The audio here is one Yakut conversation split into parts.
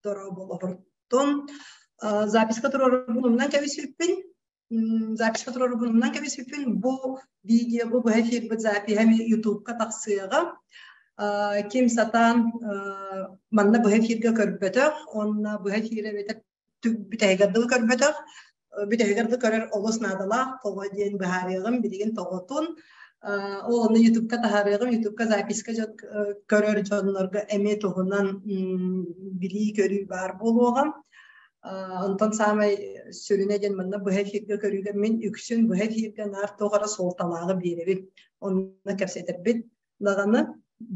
Дорооболоһортон записка туруорбун умнан кэбиспиппин. Записка туруорбун умнан кэбиспиппин. Бу видео, бу быһа эфирбит запиһа Ютубка тахсыаҕа. Ким сатаан манна быһа эфиргэ көрбөтөх, уонна быһа эфир эбэтэр бүтэһигэр дылы көрбөтөх, бүтэһигэр да көрөр олус наадалаах, тоҕо диэн быһаарыаҕым, билигин тоҕотун. Ол онно Ютубка таһаарыаҕым, Ютубка записка көрөр дьоннорго эмиэ туһунан билии-көрүү баар буолуоҕа. Онтон саамай сүрүнэ диэн манна быһа эфиргэ көрүүгэ мин үксүн быһа эфиргэ наар туох эрэ суолталааҕы биэрэбин. Онно кэпсэтэрбит даҕаны,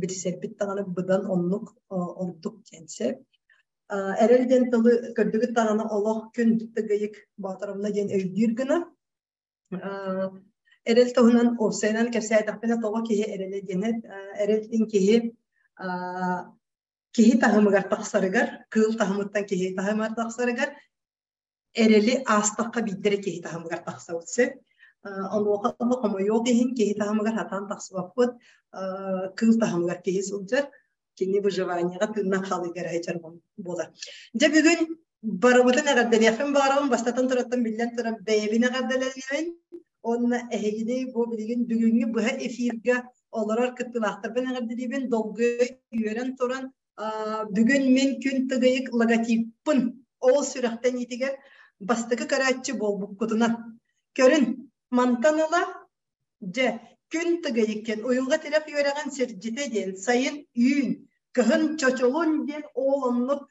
билсэрбит даҕаны быдан оннук ордук диэн сөп. Эрэл диэн тылы көрдүгүт даҕаны олох күн тыгыйык Боотуровна диэн өйдүүр гына. Эрэл туһунан уопсайынан кэпсээтэхпинэ тоҕо киһи эрэлэ диэн эрэл диэн киһи киһи таһымыгар тахсарыгар, кыыл таһымыттан киһи таһымыгар тахсарыгар эрэли аастахха биирдэрэ киһи таһымыгар тахсабыт сөп. Онуоха хомойуох иһин киһи таһымыгар сатаан тахсыбаппыт, кыыл таһымыгар киһи сылдьар, кини выживаниеҕа тыыннаах хаалыыга эрэ буолар. Дьэ бүгүн барыбытын эҕэрдэлиэхпин баҕарабын, бастатан тураттан биллэн туран бэйэбин эҕэрдэлэниэбин уонна эһигини бу билигин бүгүҥҥү быһа эфиргэ олорор кыттыылаахтарбын эҕэрдэлиибин, долгуйа үөрэн туран бүгүн мин күн тыгыйык логотиппын ол сүрэхтэниитигэр бастакы көрөөччү буолбуккутунан көрүн мантан ыла дьэ күн тыгыйык диэн уйулҕа тирэх үөрэҕин сирдьитэ диэн сайын үүн кыһын чочулун диэн ол оннук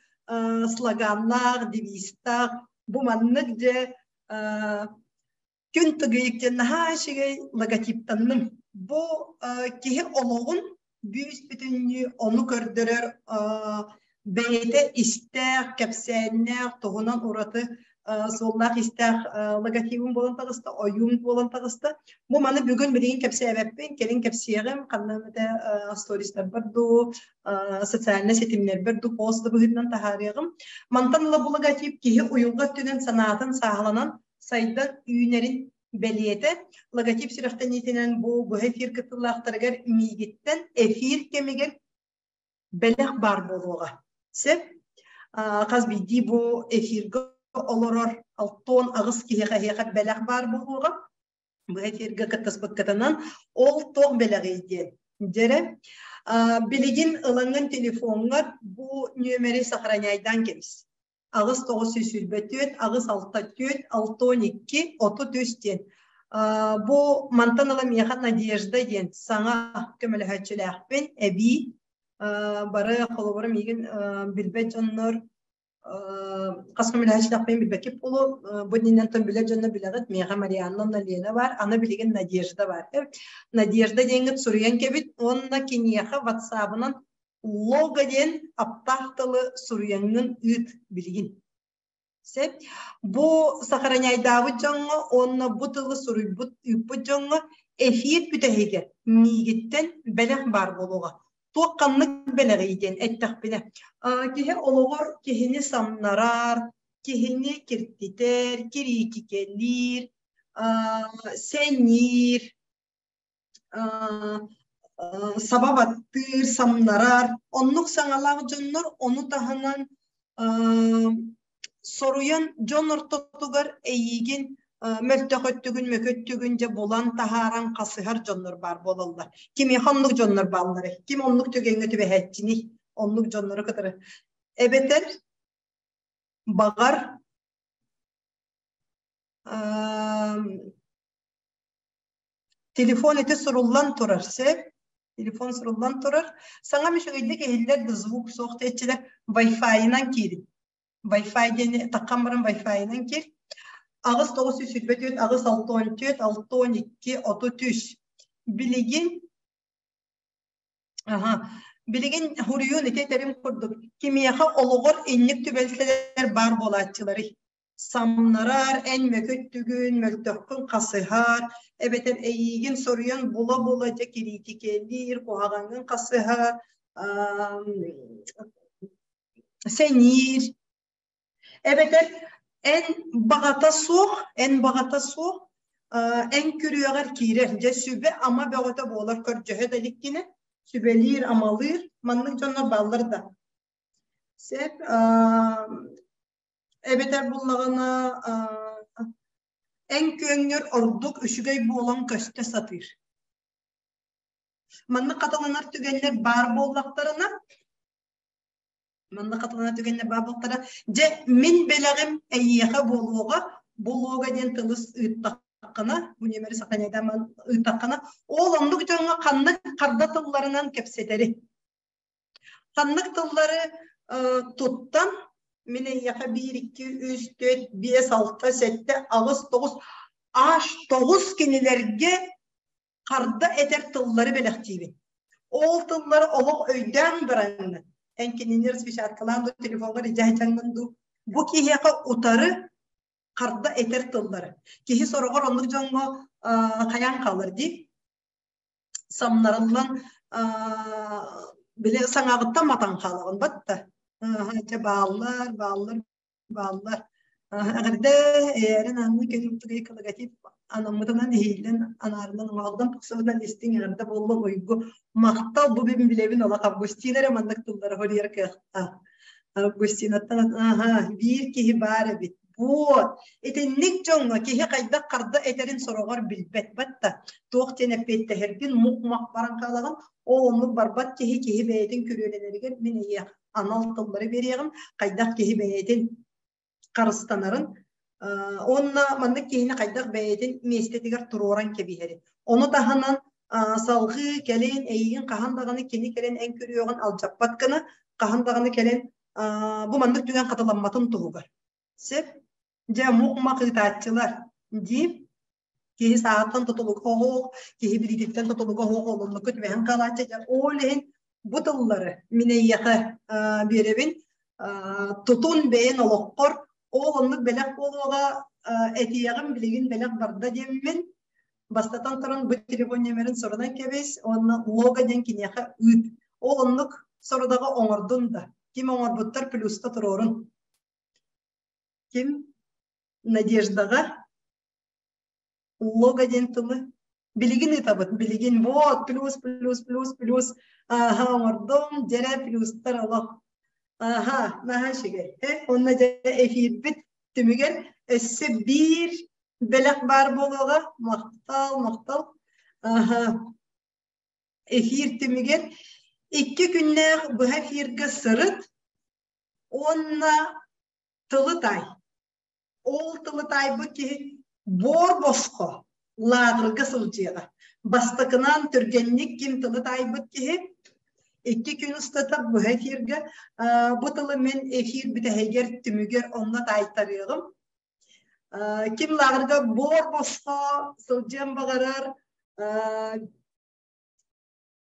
слоганнаах девизтаах бу маннык дьэ Күн тыгыйык диэн наһаа үчүгэй логотиптанным. Бу киһи олоҕун бүүс-бүтүннүү ону көрдөрөр бэйэтэ истээх, кэпсээннээх, туһунан ураты суоллаах истээх логотибым буолан таҕыста, ойуум буолан таҕыста. Бу маны бүгүн билигин кэпсээбэппин, кэлин кэпсиэҕим, ханна эмэтэ стористарбар дуу, социальнай ситимнэрбэр дуу пост да быһыытынан таһаарыаҕым. Мантан ыла бу логотип киһи уйулҕа өттүнэн санаатын сааһыланан сайдан үүнэрин бэлиэтэ. Логотип сүрэхтэниитинэн бу быһа эфир кыттыылаахтарыгар миигиттэн эфир кэмигэр бэлэх баар буолуоҕа. Сөп. Хас биирдии бу эфиргэ олорор 68 киһиэхэ эһиэхэ бэлэх баар буолуоҕа. Бу эфиргэ кыттыспыккытынан ол туох бэлэҕий диэн. Дьэрэ, билигин ылаҥҥын телефоҥҥар бу нүөмэри сохраняйдаан кэбис. 8924, 864, 62, 33 диэн. Бу мантан ыла миэхэ Надежда диэн саҥа көмөлөһөөччүлээхпин эбии бары холобура миигин билбэт дьоннор хас көмөлөһөөччүлээхпин билбэккит буолуо бу иннинэн билэр дьонно билэҕит миэхэ Марианна Лена баар аны билигин Надежда баар Надежда диэҥҥит суруйан кэбит уонна киниэхэ ватсабынан Лого диэн аптаах тылы суруйаҥҥын ыыт билигин. Сөп. Бу сохраняйдаабыт дьоҥҥо уонна бу тылы суруйбут ыыппыт дьоҥҥо эфир бүтэһигэр миигиттэн бэлэх баар буолуоҕа. Туох ханнык бэлэҕий диэн эттэхпинэ, киһи олоҕор киһини самнарар, киһини киртитэр, кириитикэлиир, сэниир, саба баттыыр, самнарар, оннук саҥалаах дьоннор ону таһынан соруйан дьон ортотугар эйиигин мөлтөх өттүгүн, мөкү өттүгүн дьэ булан таһааран хасыһар дьоннор баар буолаллар. Кимиэхэ оннук дьоннор баалларый? Ким оннук түгэҥҥэ түбэһээччиний? Оннук дьоннору кытары. Эбэтэр баҕар Телефон ити суруллан турар, сөп. Телефон суруллан турар. Саҥа үчүгэйдик иһиллэр да звук суох диэччилэр Wi-Fi-нан киирин. Wi-Fi диэни таххан баран Wi-Fi-нан киир. 8 924 8 64 62 33. Билигин аха, билигин хуруйун ити этэрим курдук кимиэхэ олоҕор инник түбэлтэлэр баар буолааччыларый? Самнарар, эн мөкүттүгүн, мөлтөххүн хасыһар, эбэтэр эйиигин соруйан була-була дьэ кириитикэлиир, куһаҕаҥҥын хасыһар, сэниир. Эбэтэр эн баҕата суох, эн баҕата суох, эн күрүөҕэр киирэр, дьэ сүбэ-ама бөҕөтө буолар көрдьөһө да иликкинэ, сүбэлиир-амалыыр, маннык дьоннор бааллар да. Сөп. Эбэтэр буллаҕына эн күөҥҥэр ордук үчүгэй буолан көстө сатыыр. Маннык хатыланар түгэннэр баар буоллахтарына, маннык хатыланар түгэннэр баар буоллахтара, дьэ мин бэлэҕим эйиэхэ буолуоҕа, буолуоҕа диэн тылы ыыттаххына, бу нүөмэри саханьайдаан ыыттаххына, ол оннук дьоҥҥо ханнык харда тылларынан кэпсэтэри Ханнык тыллары туттан мин эйиэхэ биир, икки, үс, түөрт, биэс, алта, сэттэ, аҕыс, тоҕус, аш тоҕус кинилэргэ харда этэр тыллары бэлэхтиибин. Ол тыллары олох өйдөөн бараҥҥын, эн кинини распечаткалаан дуу, телефоҥҥар илдьэ сылдьаҥҥын дуу, бу киһиэхэ утары харда этэр тыллары. Киһи сороҕор оннук дьоҥҥо хайаан хаалар дии. Самнарыллан били саҥаҕыттан матан хаалаҕын батта. Дьэ бааллар, бааллар, бааллар. Эҕэрдэ эйээрин анны кэлимтигэй логотип анаммытынан иһиллэн анаарынан оҥоһуллан тахсыбытынан истиҥ эҕэрдэ буолла уйгу махтал бу мин билэбин олох Августина эрэ маннык тыллары хоруйар кыахтаах Августинаттан аха биир киһи баар эбит Вот! Итинник дьоҥҥо киһи хайдах харда этэрин сороҕор билбэт батта. Туох диэн эппиэттэһэргин мух-мах баран хаалаҕын. Ол оннук барбат киһи киһи бэйэтин күрүөлэнэригэр мин эйиэхэ анал тыллары биэриэҕим. Хайдах киһи бэйэтин харыстанарын уонна маннык киһини хайдах бэйэтин миэстэтигэр туруоран кэбиһэрин. Ону таһынан салҕыы кэлин эйигин хаһан даҕаны кини кэлэн эн күрүөҕүн алдьаппат гына хаһан даҕаны кэлэн бу маннык түгэн хатыламматын туһугар. Сөп. Дьэ, мух-мах ыытааччылар дии. Киһи сааһыттан тутулуга оһох, киһи билиититтэн тутулуга оһох олуннукка түбэһэн хаалааччы. Дьэ, ол иһин бу тыллары мин эйиэхэ биэрэбин. Тутун бэйэн олоххор ол оннук бэлэх буолуоҕа этиэҕим билигин бэлэх барда диэммин бастатан туран бу телефон нүөмэрин сурунан кэбис уонна лого диэн киниэхэ ыыт. Ол оннук сорудаҕы оҥордун да ким оҥорбуттар плюска туруорун. Ким Надеждаҕа лого диэн тылы билигин ыытабыт. Билигин вот плюс плюс плюс плюс аха оҥордум дьэрэ плюстар олох аха наһаа үчүгэй. Онно дьэ эфирбит түмүгэр өссө биир бэлэх баар буолуоҕа. Махтал, махтал. Аха. Эфир түмүгэр икки күннээх быһа эфиргэ сырыт уонна тылы таай. Ол тылы таайбыт киһи буор босхо лааҕырга сылдьыаҕа. Бастакынан түргэнник ким тылы таайбыт киһи икки күн устата быһа эфиргэ бу тылы мин эфир бүтэһигэр түмүгэр онно таайтарыаҕым. Ким лааҕырга буор босхо сылдьыан баҕарар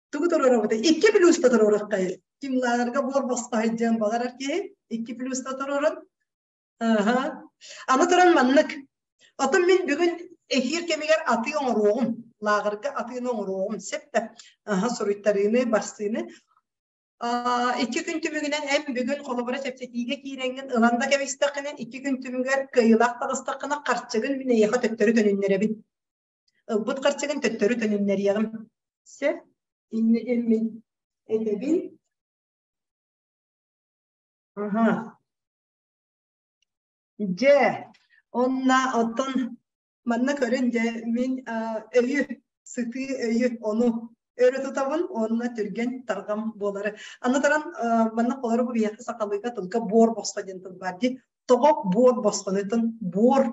тугу туруорабыт? Икки плюста туруоруоххайын. Ким лааҕырга буор босхо сылдьыан баҕарар киһи икки плюста туруорун. Аха. Аны туран маннык. Оттон мин бүгүн эфир кэмигэр атыы оҥоруоҕум. Лааҕырга атыыны оҥоруоҕум. Сөп да. Аха, суруйтарыыны, барсыыны. Икки күн түмүгүнэн эн бүгүн холобура чэпчэтиигэ киирэҥҥин ылан да кэбистэххинэ, икки күн түмүгэр кыайыылаах таҕыстаххына, харчыгын мин эйиэхэ төттөрү төнүннэрэбин. Ылбыт харчыгын төттөрү төнүннэриэҕим. Сөп. Инньэ диэн мин этэбин. Аха. Дьэ, онно оттон манна көрүн дьэ мин өйү, сытыы өйү ону өрө тутабын уонна түргэн тарҕам буолары. Аны туран манна холоро бу биһиэхэ сахалыыга тылга буор босхо диэн тыл баар дии. Тоҕо буор босхонутун буор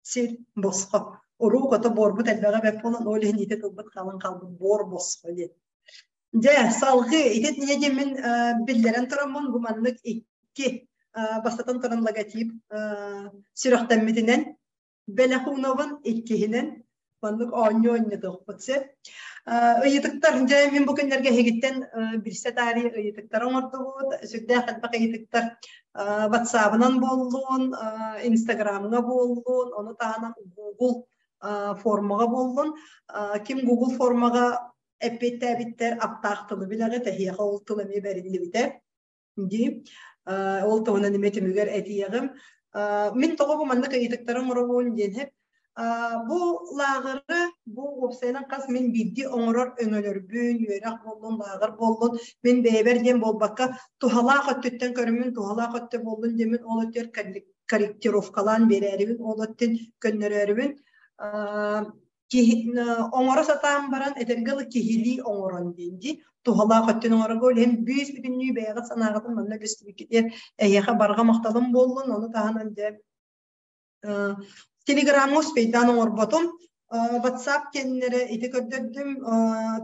сир босхо. Уруук ото буорбут элбэҕэ бэрт буолан ол иһин ити тылбыт хаалан хаалбыт буор босхо диэн. Дьэ, салгыы ити инньэ диэн мин биллэрэн тураммын бу маннык икки бастатан туран логотип сүрэхтэммитинэн бэлэх уунабын иккиһинэн маннык оонньуу оонньотуохпут сөп. Ыйытыктар дьэ мин бу күннэргэ эһигиттэн билсэ таарыйа ыйытыктар оҥордубут. Сүрдээх элбэх ыйытыктар WhatsApp-ынан буоллун, Инстаграмҥа буоллун, ону таһынан Google формаҕа буоллун. Ким Google формаҕа эппиэттээбиттэр аптаах тылы билэҕит, эһиэхэ ол тыл эмиэ бэриллибитэ дии. Ол туһунан эмиэ түмүгэр этиэҕим. Мин тоҕо бу маннык ыйытыктары оҥоробун диэн иһип. Бу лааҕыры, бу уопсайынан хас мин биирдии оҥорор өҥөлөрбүн, үөрэх буоллун, лааҕыр буоллун, мин бэйэбэр диэн буолбакка, туһалаах өттүттэн көрөммүн, туһалаах өттө буоллун диэммин, ол өттүгэр корректировкалаан биэрээрибин, ол өттүн көннөрөөрүбүн киһи оҥоро сатаан баран этэргэ дылы киһилии оҥорон диэн дии туһалаах өттүн оҥорорго ол иһин бүүс бүтүннүү бэйэҕит санааҕытын манна үллэстибиккитигэр эһиэхэ барҕа махталым буоллун. Ону таһынан дьэ Телеграмҥа успейдаан оҥорботум. WhatsApp кэннэрэ ити көрдөрдүм.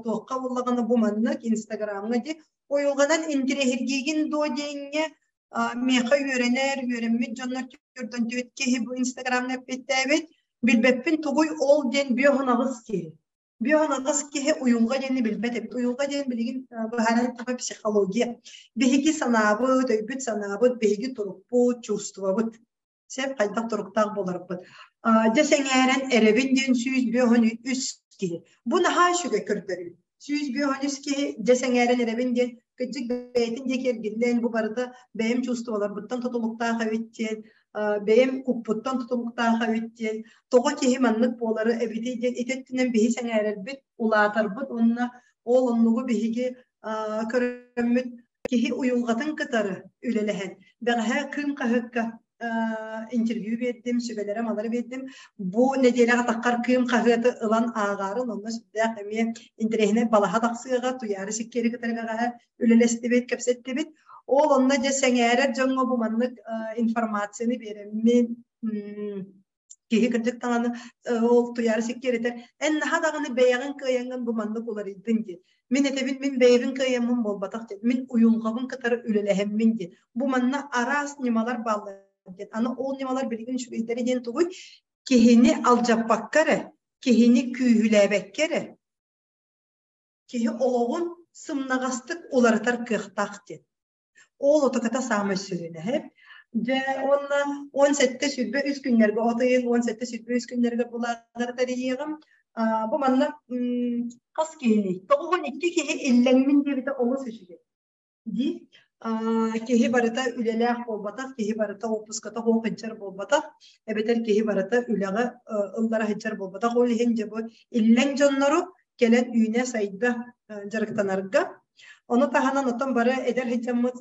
Туохха буоллаҕына бу маннык Инстаграмҥа ди уйулҕанан интириэһиргиигин дуо диэҥҥэ миэхэ үөрэнэр, үөрэммит дьоннор төрдөн түөрт киһи бу Инстаграмҥа эппиэттээбит. Билбэппин тугуй ол диэн 58 киһи. 58 киһи уйулҕа диэни билбэт эбит. Уйулҕа диэн билигин быһааран эттэххэ психология. Биһиги санаабыт, өйбүт-санаабыт, биһиги турукпут, чувствобыт. Сөп хайдах туруктаах буоларбыт. Дьэ сэҥээрэн эрэбин диэн 153 киһи. Бу наһаа үчүгэй көрдөрүү. 153 киһи дьэ сэҥээрэн эрэбин диэн кырдьык бэйэтин диэки эргиллэн бу барыта бэйэм чувстволарбыттан тутулуктаах эбит диэн, бэйэм куппуттан тутулуктаах эбит диэн, тоҕо киһи маннык буолары эбитий диэн ити өттүнэн биһи сэҥээрэрбит, улаатарбыт уонна ол оннугу биһиги көрөммүт киһи уйулҕатын кытары үлэлэһэн. Бэҕэһээ Кыым хаһыакка интервью биэрдим, сүбэлэрэ-малары биэрдим. Бу нэдиэлэҕэ таххар Кыым хаһыаты ылан ааҕаарын, онно сүрдээх эмиэ интэриэһинэй балаһа тахсыаҕа, Туйаара Сиккиэри кытары бэҕэһээ үлэлэстибит, кэпсэттибит. Ол онно дьэ сэҥээрэр дьоҥҥо бу маннык информацияны биэрэммин киһи кырдьык даҕаны ол Туйаара Сиккиэр этэр, эн наһаа даҕаны бэйэҕин кыайаҥҥын бу маннык уларыйдыҥ диэн. Мин этэбин, мин бэйэбин кыайаммын буолбатах диэн, мин уйулҕабын кытары үлэлэһэммин диэн. Бу манна араас ньымалар бааллар диэн. Аны ол ньымалар билигин үчүгэйдэрэ диэн тугуй? Киһини алдьаппакка эрэ, киһини күүһүлээбэккэ эрэ, киһи олоҕун сымнаҕастык уларытар кыахтаах диэн. Ол отоката саамай сүрүнэ. Дьэ уонна 17-23 күннэргэ от ыйын 17-23 күннэргэ булаатар тэрийиэҕим. Бу манна хас киһиний? 92 киһи иллэҥмин диэбитэ олус үчүгэй. Дии. Киһи барыта үлэлээх буолбатах, киһи барыта уоппуската суох сылдьар буолбатах, эбэтэр киһи барыта үлэҕэ ыллара сылдьар буолбатах. Ол иһин дьэ бу иллэҥ дьоннору кэлэн үүнэ-сайда дьарыктанарга. Ону таһынан оттон бары эдэр сылдьаммыт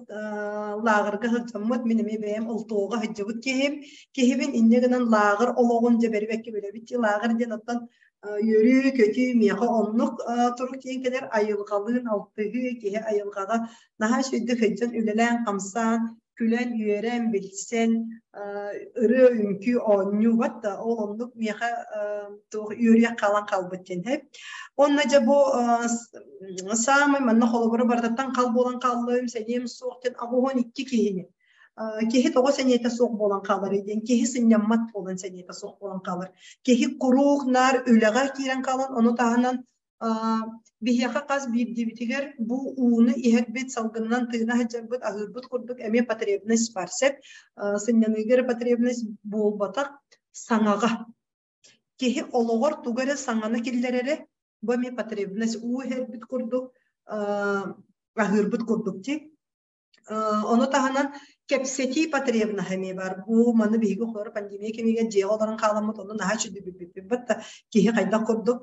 лааҕырга сылдьаммыт, мин эмиэ бэйэм ЛТО-ҕа сылдьыбыт киһим, киһибин инньэ гынан лааҕыр олоҕун дьэ бэрибэккэ билэбит. Лааҕыр диэн оттон үөрүү-көтүү миэхэ оннук турук диэн кэлэр айылҕалыын алтыһыы, киһи айылҕаҕа наһаа үчүгэйдик сылдьан үлэлээн-хамсаан күлэн-үөрэн, билсэн, ырыа-үҥкүү оонньуубат да, ол оннук миэхэ туох үөрүйэх хаалан хаалбыт диэн сөп. Уонна дьэ бу саамай манна холобуру барытыттан хал буолан хааллым, сэниэм суох диэн 82 киһини. Киһи тоҕо сэниэтэ суох буолан хаалар диэн, киһи сынньаммат буолан сэниэтэ суох буолан хаалар. Киһи куруук наар үлэҕэ киирэн хаалан, ону таһынан биһиэхэ хас биирдиибитигэр бу ууну иһэрбит, салгынынан тыына сылдьарбыт, аһыырбыт курдук эмиэ потребность баар сөп. Сынньаныыга эрэ потребность буолбатах, саҥаҕа. Киһи олоҕор тугу эрэ саҥаны киллэрэрэ, бу эмиэ потребность уу иһэрбит курдук, аһыырбыт курдук дии. Ону таһынан кэпсэтии потребноһа эмиэ баар. Бу маны биһиги оҕолор пандемия кэмигэр дьиэҕэ олорон хааламмыт, ону наһаа үчүгэй да киһи хайдах курдук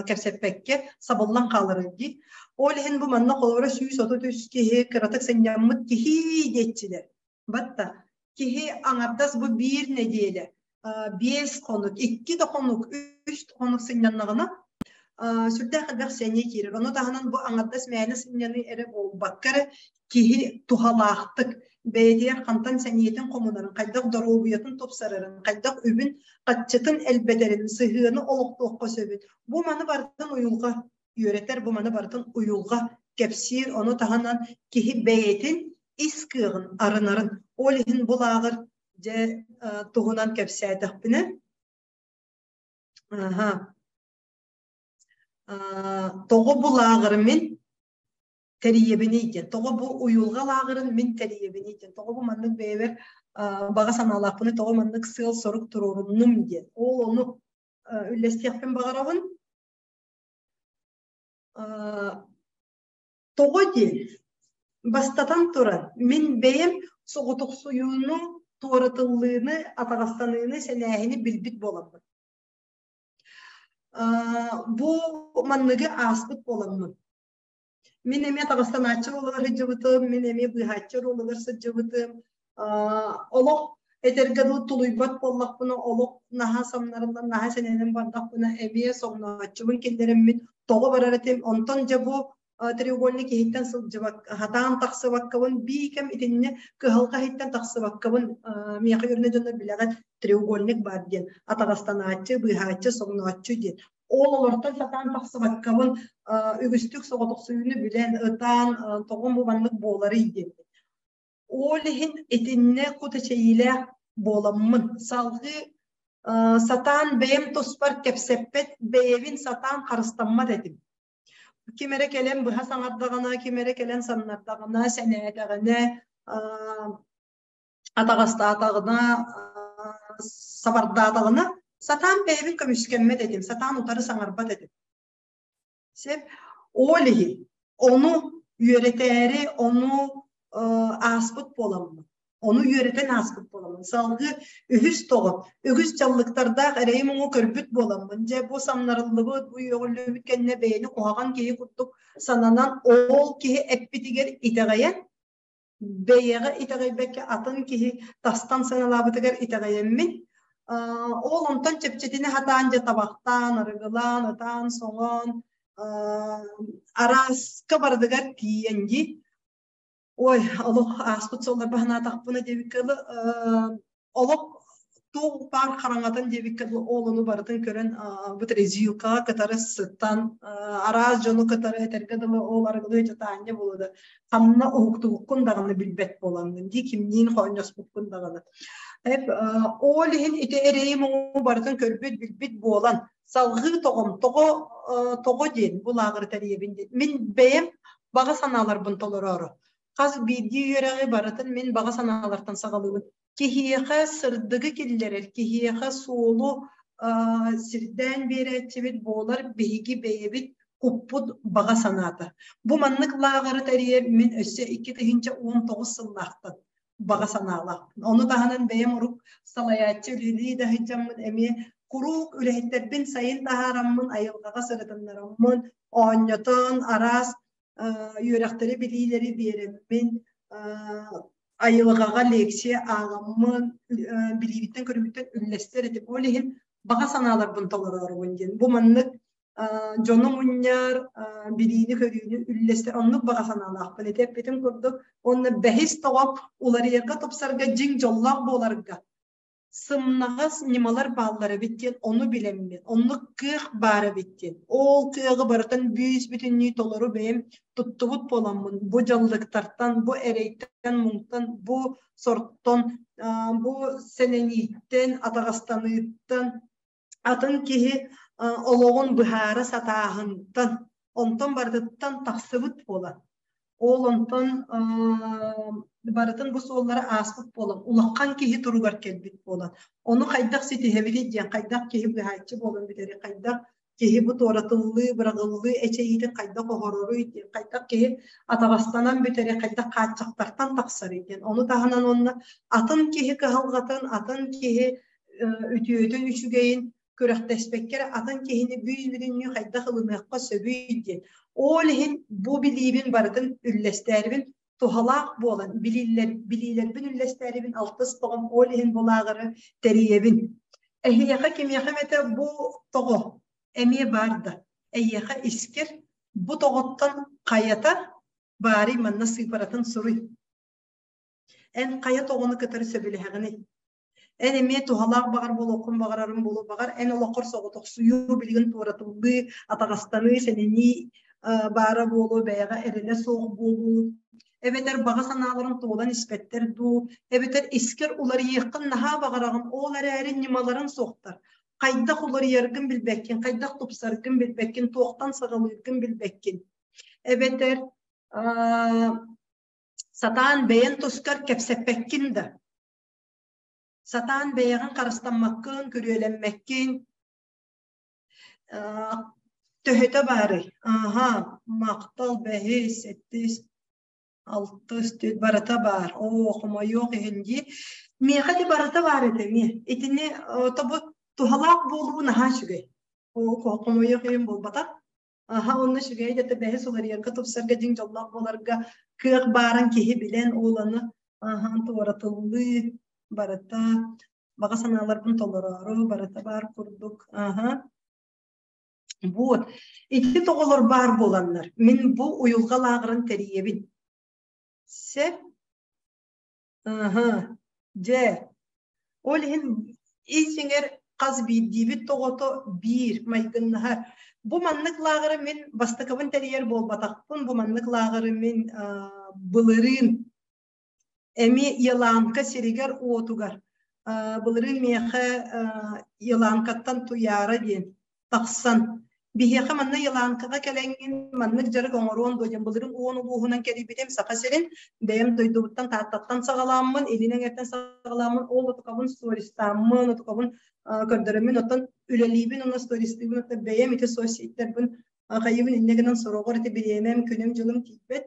кэпсэппэккэ сабыллан хааларый дии. Ол иһин бу манна холобура 133 киһи кыратык сынньаммыт киһи диэччилэр. Батта киһи аҥардас бу биир нэдиэлэ 5 хонук, 2 да хонук, 3 хонук сынньаннаҕына сүрдээх элбэх сэниэ киирэр. Ону таһынан бу аҥардас мээнэ сынньаныы эрэ буолбакка эрэ киһи туһалаахтык бэйэтигэр хантан сэниэтин хомунарын, хайдах доруобуйатын тупсарарын, хайдах үбүн хаччытын элбэтэрин, сыһыаны олохтуохха сөбүн. Бу маны барытын уйулҕа үөрэтэр, бу маны барытын уйулҕа кэпсиир. Ону таһынан киһи бэйэтин ис кыаҕын арынарын. Ол иһин бу лааҕыр дьэ туһунан кэпсээтэхпинэ аха тоҕо бу лааҕыры мин тэрийэбиний диэн, тоҕо бу уйулҕа лааҕырын мин тэрийэбиний диэн, тоҕо бу маннык бэйэбэр баҕа санаалаахпыный, тоҕо маннык сыал-сорук туруоруннум диэн. Ол ону үллэстиэхпин баҕарабын. Тоҕо диэн, бастатан туран, мин бэйэм соҕотохсуйууну, туоратыллыыны, атаҕастаныыны, сэнээһини билбит буоламмын. Бу манныгы ааспыт буоламмын. Мин эмиэ таҕыстанааччы оруолугар сылдьыбытым, мин эмиэ быыһааччы оруолугар сылдьыбытым. Олох этэргэ дылы тулуйбат буоллахпына, олох наһаа самнарыллан, наһаа сэнэнэн бардахпына, эмиэ соҥнооччубун киллэрэммин тоҕо барар этим. Онтон дьэ бу треугольник иһиттэн сылдьыбак, хатаан тахсыбаккабын, биикэм итиннэ кыһалҕа иһиттэн тахсыбаккабын, миэхэ үөрэнэ дьоннор билэҕит, треугольник баар диэн, атаҕастанааччы, быыһааччы, соҥнооччу диэн. Ол олортон сатаан тахсыбаккабын, үгүстүк соҕотохсуйууну билэн, ытаан, тоҕом бу маннык буоларый диэн. Ол иһин итиннэ кут эчэйиилээх буоламмын, салгыы сатаан бэйэм туспар кэпсэппэт, бэйэбин сатаан харыстаммат этим. Ким эрэ кэлэн быһа саҥардаҕына, ким эрэ кэлэн самнардаҕына, сэнээтэҕинэ, атаҕастаатаҕына, сабардаатаҕына, сатаан бэйэбин көмүскэммэт этим, сатаан утары саҥарбат этим. Сөп. Ол иһин ону үөрэтээри, ону ааспыт буоламмын, ону үөрэтэн ааспыт буоламмын, салгыы үһүс тоҕо, үгүс дьаллыктардаах эрэйи-муҥу көрбүт буоламмын, дьэ бу самнарыллыбыт, бу үөҕүллүбүт кэннэ бэйэни куһаҕан киһи курдук сананан, ол киһи эппитигэр итэҕэйэн, бэйэҕэ итэҕэйбэккэ атын киһи тастан сыаналаабытыгар итэҕэйэммин, ол онтон чэпчэтинэ сатаан дьэ табахтаан, арыгылаан, ытаан, соҥоон, арааска барытыгар тиийэн дии. Ой, олох ааспыт суолларба санаатахпына диэбиккэ дылы, олох туох баар хараҥатын диэбиккэ дылы, ол ону барытын көрөн бу резилкаҕа кытары сытан, араас дьону кытары этэргэ дылы ол арыгылыы дьатаанньа буолуо да, ханна уһуктубуккун даҕаны билбэт буолаҥҥын дии, кимниин хоонньоспуккун даҕаны. Ол иһин ити эрэйи-муҥу барытын көрбүт, билбит буолан, салҕыы тоҕом, тоҕо тоҕо диэн бу лааҕыры тэрийэбин диэн. Мин бэйэм баҕа санааларбын толороору. Хас биирдии үөрэҕи барытын мин баҕа санаалартан саҕалыыбын. Киһиэхэ сырдыгы киллэрэр, киһиэхэ суолу сирдээн биэрээччибит буолар биһиги бэйэбит куппут баҕа санаата. Бу маннык лааҕыры тэрийэр мин өссө 2019 сыллаахтан баҕа санаалаахпын. Ону таһынан бэйэм урук салайааччы үлэлии да сылдьаммын эмиэ куруук үлэһиттэрбин сайын таһаараммын, айылҕаҕа сырытыннараммын, оонньотон, араас үөрэхтэри, билиилэри биэрэммин, айылҕаҕа лекция ааҕаммын, билиибиттэн-көрүүбүттэн үллэстэр этим. Ол иһин баҕа санааларбын толороорубун диэн. Бу маннык дьону мунньар, билиини-көрүүнү үллэстэр оннук баҕа санаалаахпын. Ити эппитим курдук, уонна бэһис тоҕо уларыйарга, тупсарга, дьиҥ дьоллоох буоларга сымнаҕас ньымалар бааллар эбит диэн ону билэммин, оннук кыах баар эбит диэн. Ол кыаҕы барытын бүүс-бүтүннүү толору бэйэм туттубут буоламмын, бу дьаллыктартан, бу эрэйтэн-муҥтан, бу сортон, бу сэнэнииттэн, атаҕастаныыттан атын киһи олоҕун быһаара сатааһынтан, онтон барытыттан тахсыбыт буолан, ол онтон барытын бу суоллары ааспыт буолан, улахан киһи туругар кэлбит буолан, ону хайдах ситиһэбитий диэн, хайдах киһи быһааччы буолан бүтэрий, хайдах киһи бу туоратыллыы, быраҕыллыы эчэйиитин хайдах оһороруй диэн, хайдах киһи атаҕастанан бүтэрий, хайдах хааччахтартан тахсарый диэн. Ону таһынан уонна атын киһи кыһалҕатын, атын киһи үтүөтүн үчүгэйин күрэхтэспэккэ эрэ атын киһини бүүс-бүтүннүү хайдах ылыныахха сөбүй диэн. Ол иһин бу билиибин барытын үллэстээрибин туһалаах буолан билиилэр, билиилэрбин үллэстээрибин алтыс тоҕом ол иһин бу лааҕыры тэрийэбин. Эһиэхэ кимиэхэ эмэтэ бу тоҕо эмиэ баар да эйиэхэ искэр бу тоҕоттон хайата баарый манна сыыпаратын суруй. Эн хайа тоҕону кытары сөбүлэһэҕиний? Эн эмиэ туһалаах баҕар буолуоххун баҕарарым буолуо, баҕар эн олоххор соҕотохсуйуу, билигин туоратыллыы, атаҕастаныы, сэнэнии баара буолуо, бэйэҕэ эрэлэ суох буолуу, эбэтэр баҕа санааларыҥ туолан испэттэр дуу, эбэтэр искэр уларыйыаххын наһаа баҕараҕын, ол эрээри ньымаларыҥ суохтар. Хайдах уларыйаргын билбэккин, хайдах тупсаргын билбэккин, туохтан саҕалыыргын билбэккин. Эбэтэр сатаан бэйэн тускар кэпсэппэккин да, сатаан бэйэҕин харыстаммаккын, күрүөлэммэккин. Төһөтө баарый? Ааһа, махтал, бэһис, сэттис, алтыс, түөрт барыта баар. Оо, хомойуох иһин дии. Миэхэ ити барыта баар этэ эмиэ. Итини тобу туһалаах буолуу наһаа үчүгэй. Ол хомойуох иһин буолбатах. Аха, онно үчүгэй да бэһи суларыйарга, тупсарга, дьиҥ дьоллоох буоларга кыах баарын киһи билэн, ол аны аха, туоратыллыы барыта баҕа санааларбын толороору барыта баар курдук. Аха. Вот. Ити тоҕолор баар буоланнар, мин бу уйулҕа лааҕырын тэрийэбин. Сөп. Аха. Дьэ, ол иһин ис-иҥэр хас биирдиибит тоҕото биир майгыннаһар. Бу маннык лааҕыры мин бастакыбын тэрийэр буолбатахпын, бу маннык лааҕыры мин былырыын эмиэ Еланка сиригэр-уотугар былырыын миэхэ Еланкаттан Туйаара диэн тахсан биһиэхэ манна Еланкаҕа кэлэҥҥин маннык дьарык оҥоруон дуо диэн былырыын уон улууһунан кэлийбитим Саха сирин бэйэм дойдубуттан Тааттаттан саҕалааммын Илин Эҥэртэн саҕалааммын ол отукабын стористааммын отукабын көрдөрөммүн оттон үлэлиибин уонна стористыыбын оттон бэйэм ити соцсетьтэрбин хайыбын инньэ гынан сороҕор ити бириэмэм күнүм-дьылым тиийбэт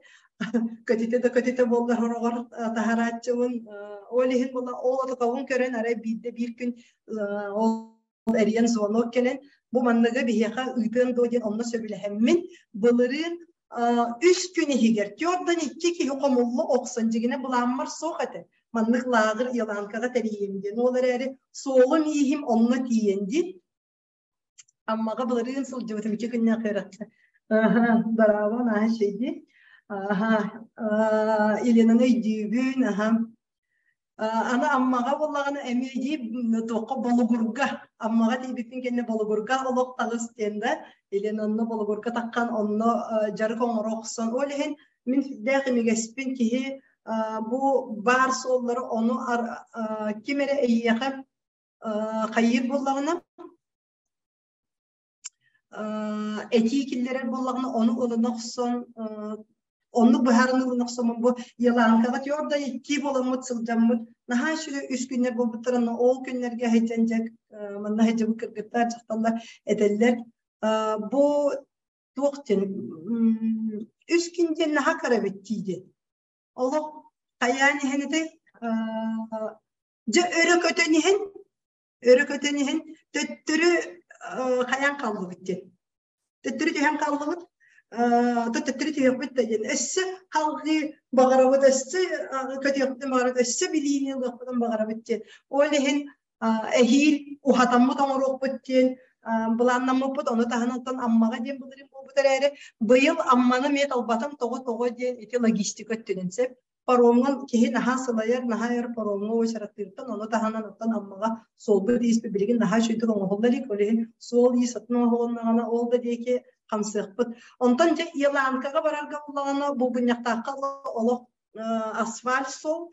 көтүтэ да көтүтэ буоллар сороҕор таһарааччыбын ол иһин буолла ол отукабын көрөн арай биирдэ биир күн ол эрийэн звонок кэлэн бу манныгы биһиэхэ ыытыан дуо диэн онно сөбүлэһэммин былырыын үс күн иһигэр түөртэн икки киһи хомулла охсон дьигинэ былааммар суох этэ маннык лааҕыр Еланкаҕа тэрийиэм диэн ол эрээри суолум ииһим онно тиийэн дии Аммаҕа былырыын сылдьыбытым икки күннээх үөрэххэ. Аха, браво, наһаа үчүгэй. Аха, Еленаны өйдүүбүн, аха. Аны Аммаҕа буоллаҕына эмиэ дии туохха Болугурга, Аммаҕа тиийбиппин кэннэ Болугурга олох таҕыс диэн да, Елена онно Болугурга таххан онно дьарык оҥоро охсон. Ол иһин мин сүрдээх имигэспин киһи бу баар суоллары ону ким эрэ эйиэхэ хайыыр буоллаҕына этии киллэрэр буоллаҕына ону ылына охсон оннук быһаарыны ылына охсоммун бу Еланкаҕа тёрда икки буоламмыт сылдьаммыт наһаа үчүгэй үс күннэр буолбуттара но ол күннэргэ сылдьан дьэ манна сылдьыбыт кыргыттар дьахталлар этэллэр бу туох диэн үс күн диэн наһаа кыра эбит диидин олох хайаан иһэн этэй дьэ өрө көтөн иһэн өрө көтөн иһэн төттөрү хайаан хааллыбыт диэн төттөрү түһэн хааллыбыт төттөрү түһүөхпүт да диэн өссө халҕыы баҕарабыт өссө көтүөхпүтүн баҕарабыт өссө билиини ылыахпытын баҕарабыт диэн ол иһин эһиил уһатаммыт оҥоруохпут диэн былааннаммыппыт ону таһынан Аммаҕа диэн былырыын буолбут эрээри быйыл Амманы эмиэ талбатым тоҕо тоҕо диэн ити логистика өттүнэн сөп паромҥа киһи наһаа сылайар, наһаа өр паромҥа уочараттыыртан, ону таһынан оттон Аммаҕа суолбут ииспит билигин наһаа үчүгэйдик оҥоһулла илик, ол иһин суол-иис атын оҥоһулуннаҕына ол да диэки хамсыахпыт. Онтон дьэ Еланкаҕа барарга буллаҕына Булгунньахтаахха олох асфальт суол,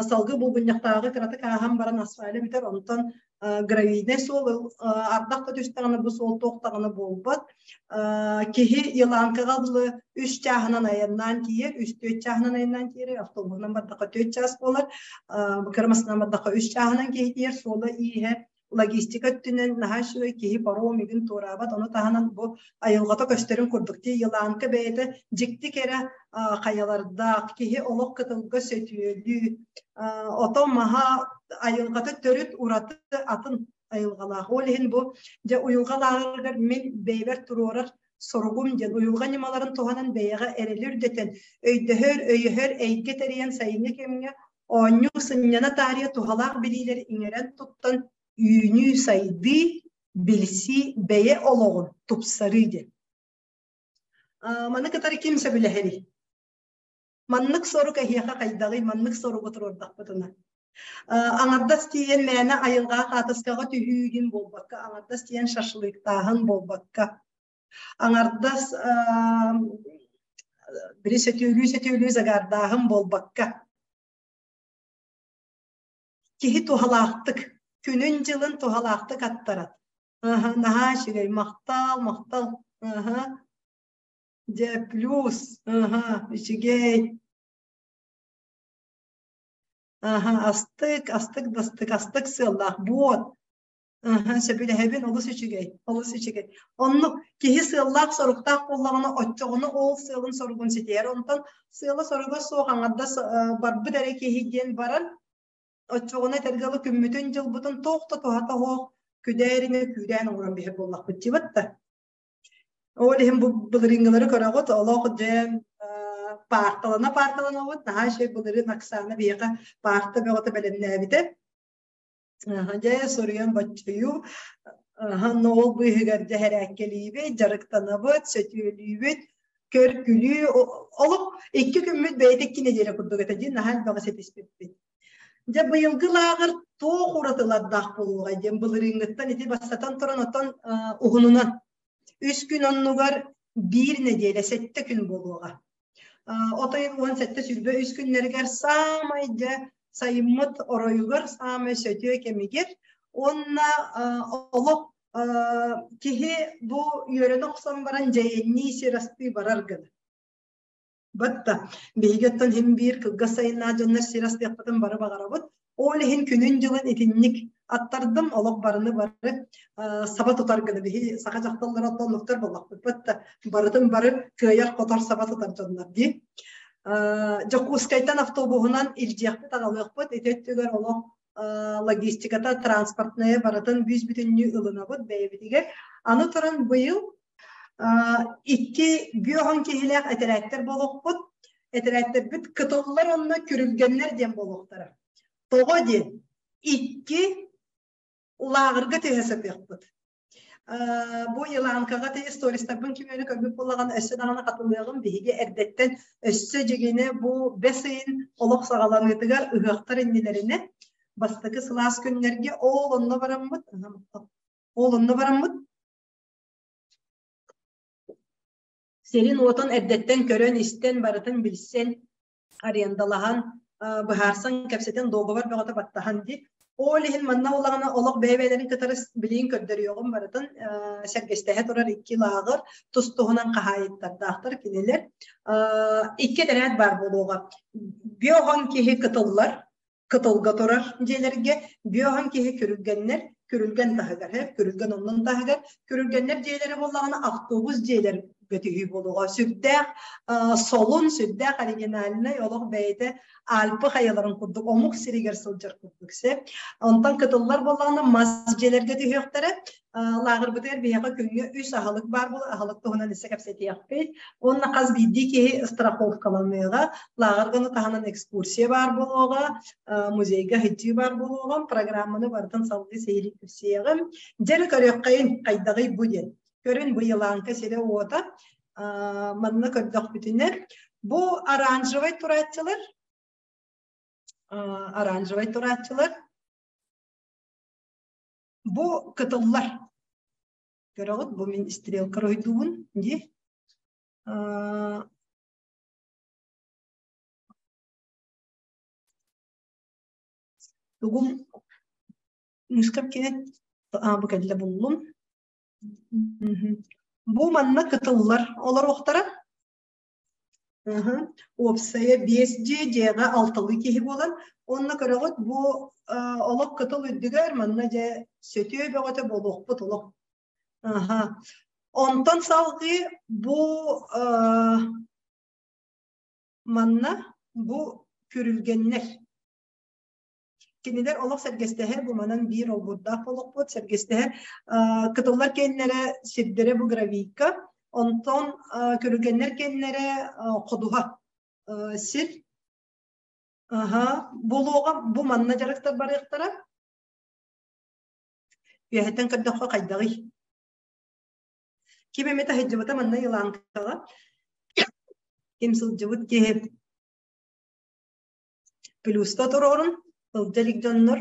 салгыы Булгунньахтааҕы кыратык ааһан баран асфальы бүтэр, онтон гравийнай суол ардах да түстэҕинэ бу суол туох даҕаны буолбат. Киһи Еланкаҕа дылы үс чааһынан айаннаан тиийэр, үс-түөрт чааһынан айаннаан тиийэр, автобуһунан бардахха түөрт чаас буолар, кыра массыынанан бардахха үс чааһынан киһи тиийэр, суола-ииһэ логистика өттүнэн наһаа үчүгэй киһи паром игин туораабат, ону таһынан бу айылҕата көстөрүн курдук тии Еланка бэйэтэ дьикти кэрэ хайалардаах, киһи олох кытылга сөтүөлүү, ото маһа айылҕата төрүт ураты атын айылҕалаах. Ол иһин бу дьэ уйулҕа лааҕырыгар мин бэйэбэр туруорар соругум диэн уйулҕа ньымаларын туһанан бэйэҕэ эрэли үрдэтэн, өйдөһөр, өйөһөр эйгэ тэрийэн сайыҥҥы кэмҥэ оонньуу сынньана таарыйа туһалаах билиилэри иҥэрэн туттан үүнүү, сайдыы, билсии, бэйэ олоҕун тупсарыы диэн. Маны кытары ким сөбүлэһэрий? Маннык сорук эһиэхэ хайдаҕый? Маннык соругу туруордахпытына. Аҥардас тиийэн мээнэ айылҕаҕа хаатыскаҕа түһүүгүн буолбакка, аҥардас тиийэн шашлыктааһын буолбакка, аҥардас били сөтүөлүү-сөтүөлүү загаардааһын буолбакка, киһи туһалаахтык, күнүн-дьылын туһалаахтык аттарар. Наһаа үчүгэй, махтал, махтал. Дьэ, плюс, үчүгэй. Аха, астык, астык да астык, астык сыаллаах, буот. Аха, сөбүлэһэбин, олус үчүгэй, олус үчүгэй. Оннук киһи сыаллаах-соруктаах буоллаҕына, оччоҕуна ол сыалын-соругун ситиһэр. Онтон сыала-соруга суох аҥардас барбыт эрэ киһи диэн баран, оччоҕуна этэргэ дылы күммүтүн-дьылбытын туох да туһата суох. Күдээринэ күүрээн оҥорон биһэр буоллахпыт дьибат да. Ол иһин бу былырыыҥҥылары көрөҕүт, олох дьэ паарталана паарталанабыт, наһаа үчүгэй былырыын Оксана биһиэхэ паарта бөҕөтө бэлэмнээбитэ. Дьэ суруйан боччуйуу, ол быыһыгар дьэ хэрээккэлиибит, дьарыктанабыт, сөтүөлүүбүт, көр-күлүү, олох икки күммүт бэйэтэ икки нэдиэлэ курдук этэ дии, наһаа элбэҕи ситиспиппит. Дьэ быйылгы лааҕыр туох уратылардаах буолуоҕай диэн былырыыҥҥыттан ити бастатан туран оттон уһунунан үс күн оннугар биир нэдиэлэ сэттэ күн буолуоҕа. От ыйын 17-23 күннэригэр саамай дьэ сайыммыт оройугар саамай сөтүө кэмигэр уонна олох киһи бу үөрэнэ охсон баран дьэйэннии сир астыы барар гына. Батта биһиги оттон иһин биир кылгас сайыннаах дьоннор сир астыахпытын бары баҕарабыт. Ол иһин күнүн-дьылын итинник аттардым, олох барыны бары саба тутар гына биһи саха дьахталлара оттон оннуктар буоллахпыт батта барытын бары кыайар-хотор саба тутар дьоннор дии. Дьокуускайтан автобуһунан илдьиэхпит, аҕалыахпыт. Ити өттүгэр олох логистиката, транспортная барытын бүүс-бүтүннүү ылынабыт бэйэбитигэр. Аны туран быйыл Икки бүөҕүн киһилээх этэрээттэр буолуохпут. Этэрээттэрбит кытыллар уонна күрүлгэннэр диэн буолуохтара. Тоҕо диэн икки лааҕырга түһэ сатыахпыт. Бу Еланкаҕа ти истористарбын ким эрэ көрбүт буоллаҕына өссө даҕаны хатылыаҕым биһиги эрдэттэн өссө дьигинэ бу бэс ыйын олох саҕаланыытыгар ыһыахтар иннилэринэ бастакы сылаас күннэргэ ол онно бараммыт ол онно бараммыт Сирин-уотун эрдэттэн көрөн-истэн, барытын билсэн, арендалаһан, быһаарсан, кэпсэтэн, дуогабар бөҕөтө баттаһан дии. Ол иһин манна улаҕана олох бэйэ-бэйэлэрин кытары билигин көрдөрүөҕүм барытын сэргэстэһэ турар икки лааҕыр тус-туһунан хаһаайыттардаахтар кинилэр. Икки этэрээт баар буолуоҕа. Биоһон киһи кытыллар, кытылга турар дьиэлэргэ бүөҕүн киһи күрүлгэннэр күрүлгэн таһыгар күрүлгэн оннун таһыгар күрүлгэннэр дьиэлэрэ буоллаҕына автобус дьиэлэр көтүһүү буолуоҕа сүрдээх солун сүрдээх оригинальнай олох бэйэтэ Альпы хайаларын курдук омук сиригэр сылдьар курдук сеп онтон кытыллар буоллаҕына мас дьиэлэргэ түһүөхтэрэ лааҕырбытыгар биһиэхэ күҥҥэ үс аһылык баар буолар аһылык туһунан өссө кэпсэтиэхпит уонна хас биирдии киһи страховкаланыаҕа лааҕырга ону таһынан экскурсия баар буолуоҕа музейга сылдьыы баар буолуоҕа программаны барытын салгыы сиһилии кэпсиэҕим дьэ эрэ көрүөххэйин хайдаҕый бу диэн көрүн бу Еланка сирэ-уота манна көрдөхпүтүнэ бу оранжевай турааччылар оранжевай турааччылар Бу кытыллар. Көрөҕүт, бу мин стрелка ойдуубун дии. Тугум мышкам кенет бу кэллэ буллум. Бу манна кытыллар олоруохтара. Уопсайа биэс дьиэ, дьиэҕэ алталыы киһи буолан, уонна көрөҕүт бу олох кытыл үрдүгэр манна дьэ сөтүө бөҕөтө буолуохпут олох. Аха. Онтон салгыы бу манна бу күрүлгэннэр. Кинилэр олох сэргэстэһэр, бу манан биир олбурдаах олохпут сэргэстэһэр. Кытыллар кэннэрэ сирдэрэ бу гравийка, онтон көрүгэннэр кэннэрэ ходуһа сир. Аха, буолуоҕа бу манна дьарыктар барыахтара. Үөһэттэн көрдөххө хайдаҕый? Ким эмэ таһыйдьыбыта манна Еланкаҕа. Ким сылдьыбыт киһи Плюста туруорун, сылдьа илик дьоннор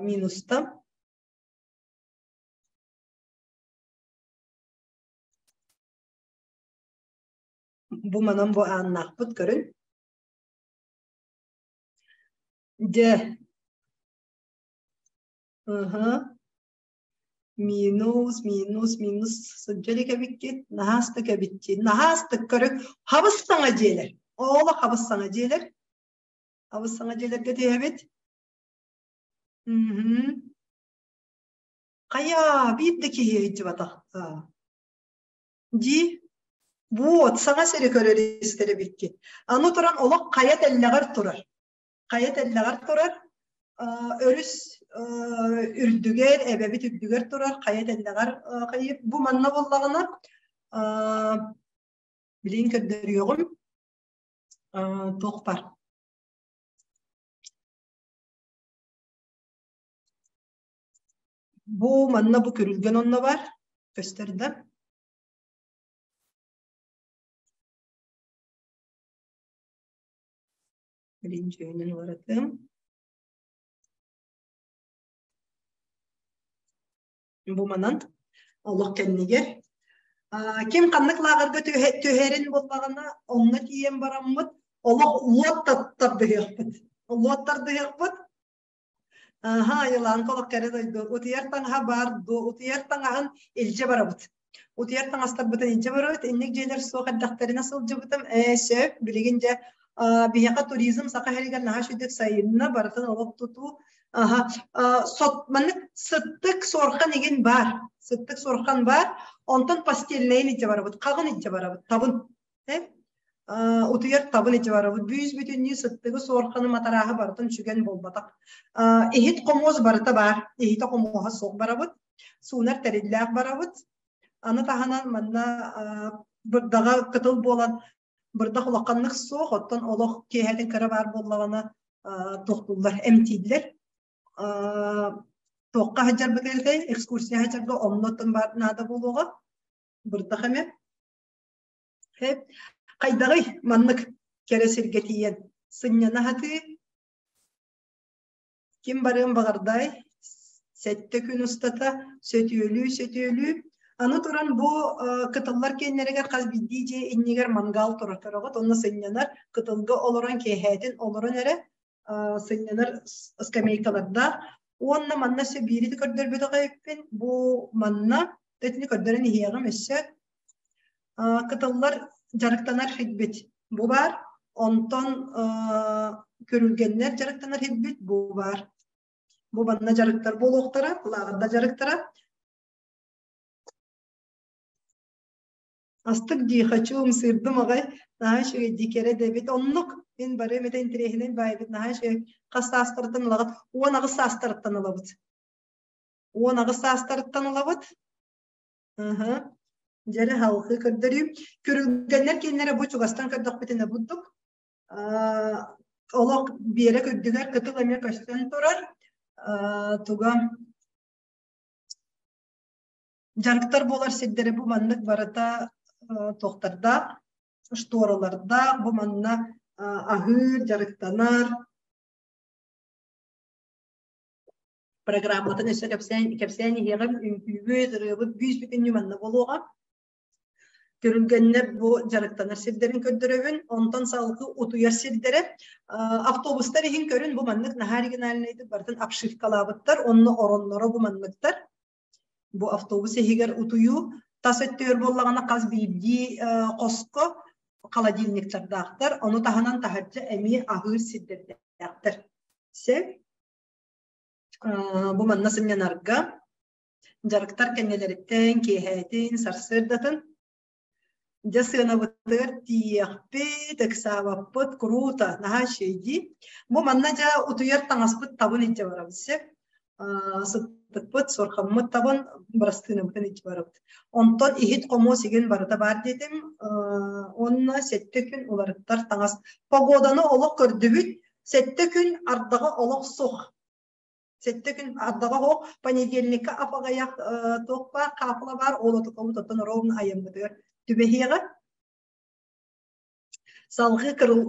минуста. Бу манан бу ааннаахпыт көрүн. Дьэ. Ыһы. Минус, минус, минус сылдьа илик эбиккит. Наһаа астык эбит Наһаа астык көрүҥ. Хабыс саҥа дьиэлэр. Ооло хабыс саҥа дьиэлэр. Хабыс саҥа дьиэлэргэ түһэбит. Мм. Хайа, биир да киһи сылдьыбатах. Дии. Вот, саҥа сири көрөр истэр эбиккит. Аны туран олох хайа тэллэҕэр турар. Хайа тэллэҕэр турар. Өрүс үрдүгэр, эбэбит үрдүгэр турар хайа тэллэҕэр хайыр. Бу манна буоллаҕына, билигин көрдөрүөҕүм, туох бар. Бу манна бу күрүлгэн онно бар, көстөр да. Билин дьүһүнүн уларытым. Бу манан олох кэннигэр ким ханнык лааҕырга түһэрин буоллаҕына, онно тиийэн бараммыт олох уот тардыһыахпыт. Уот тардыһыахпыт. Аха, айылаанка олох кэрэ дойду. Утуйар таҥаһа баар дуо? Утуйар таҥаһын илдьэ барабыт. Утуйар таҥастарбытын илдьэ барабыт. Инник дьиэлэр суох эрдэхтэринэ сылдьыбытым. Ээ, сөп. Билигин дьэ биһиэхэ туризм Саха сиригэр наһаа үчүгэй сайынна, барытын олох тутуу. Аха, сот, маннык сыттык суорхан игин баар. Сыттык суорхан баар. Онтон постельнайын илдьэ барабыт, хаҕын илдьэ барабыт, табын. Утуйар табын ити барабыт. Бүүс бүтүннүү сыттыгы, суорханы, матарааһы барытын сүгэн буолбатах. Иһит хомуос барыта баар. Иһитэ хомуоһа суох барабыт. Суунар тэриллээх барабыт. Аны таһынан манна бырдаҕа кытыл буолан бырдах улаханнык суох, оттон олох киэһэтин кыра баар буоллаҕына туохтууллар, эмтииллэр. Туохха сылдьарбыт этэй, экскурсия сылдьарга оннуттан баар наада буолуоҕа. Бырдах эмэ. Хайдаҕый маннык кэрэ сиргэ тиийэн сынньана сатыы ким барыан баҕардай 7 күн устата сөтүөлүү-сөтүөлүү аны туран бу кытыллар киэннэригэр хас биирдии дьиэ иннигэр мангал турар көрөҕүт онно сынньанар кытылга олорон киэһээтин олорон эрэ сынньанар скамейкалардаах уонна манна өссө биири көрдөрбөтөх эбиппин бу манна итини көрдөрөн иһиэҕим өссө Кытыллар дьарыктанар сирбит бу баар, онтон көрүлгэннэр дьарыктанар сирбит бу баар. Бу манна дьарыктар буолуохтара, лааҕырда дьарыктара. Астык дии хочу ымсыырдым аҕай, наһаа үчүгэй дии кэрэ да эбит. Оннук мин барыам этэ интэриэһинэй баайбыт наһаа үчүгэй. Хас саастарыттан ылаҕыт? 18 саастарыттан ылабыт. 18 саастарыттан ылабыт. Ыһы. Дьэрэ халҕыы көрдөрүүм. Күрүлгэннэр киэннэрэ бу чугастан көрдөхпүтүнэ бурдук. Олох биэрэк үрдүгэр кытыл эмиэ көстөн турар. Туга дьарыктар буолар сирдэрэ бу маннык барыта туохтардаах, шторалардаах, бу манна аһыыр, дьарыктанар, Программатын өссө кэпсээн, кэпсээн иһиэҕим, үҥкүүбүт, ырыабыт бүүс бүтүннүү манна буолуоҕа. Көрүлгэннэр бу дьарыктанар сирдэрин көрдөрөбүн, онтон салгыы утуйар сирдэрэ. Автобустар иһин көрүн бу маннык наһаа оригинальнайдык барытын обшивкалаабыттар, онно оронноро бу манныктар. Бу автобус иһигэр утуйуу тас өттүгэр буоллаҕына хас биирдии хоско холодильниктардаахтар, ону таһынан таһырдьа эмиэ аһыыр сирдэрдээхтэр. Сөп. Бу манна сынньанарга дьарыктар кэннилэриттэн киэһээтин, сарсыардатын дьэ сыанабытыгар тиийиэхпит, ыксаабаппыт, круто, наһаа үчүгэй дии. Бу манна дьэ утуйар таҥаспыт табын илдьэ барабыт сөп. Сыттыкпыт, суорҕаммыт табын, бырастыынабытын илдьэ барабыт. Онтон иһит хомуос игин барыта баар диэтим. Уонна 7 күн уларыттар таҥас. Погоданы олох көрдүбүт. 7 күн ардаҕа олох суох. 7 күн ардаҕа суох. Понедельникка ап-аҕыйах туох баар, хаапыла баар, ол отукабыт оттон ровно айаммытыгар түбэһиэҕэ. Салгыы кырыл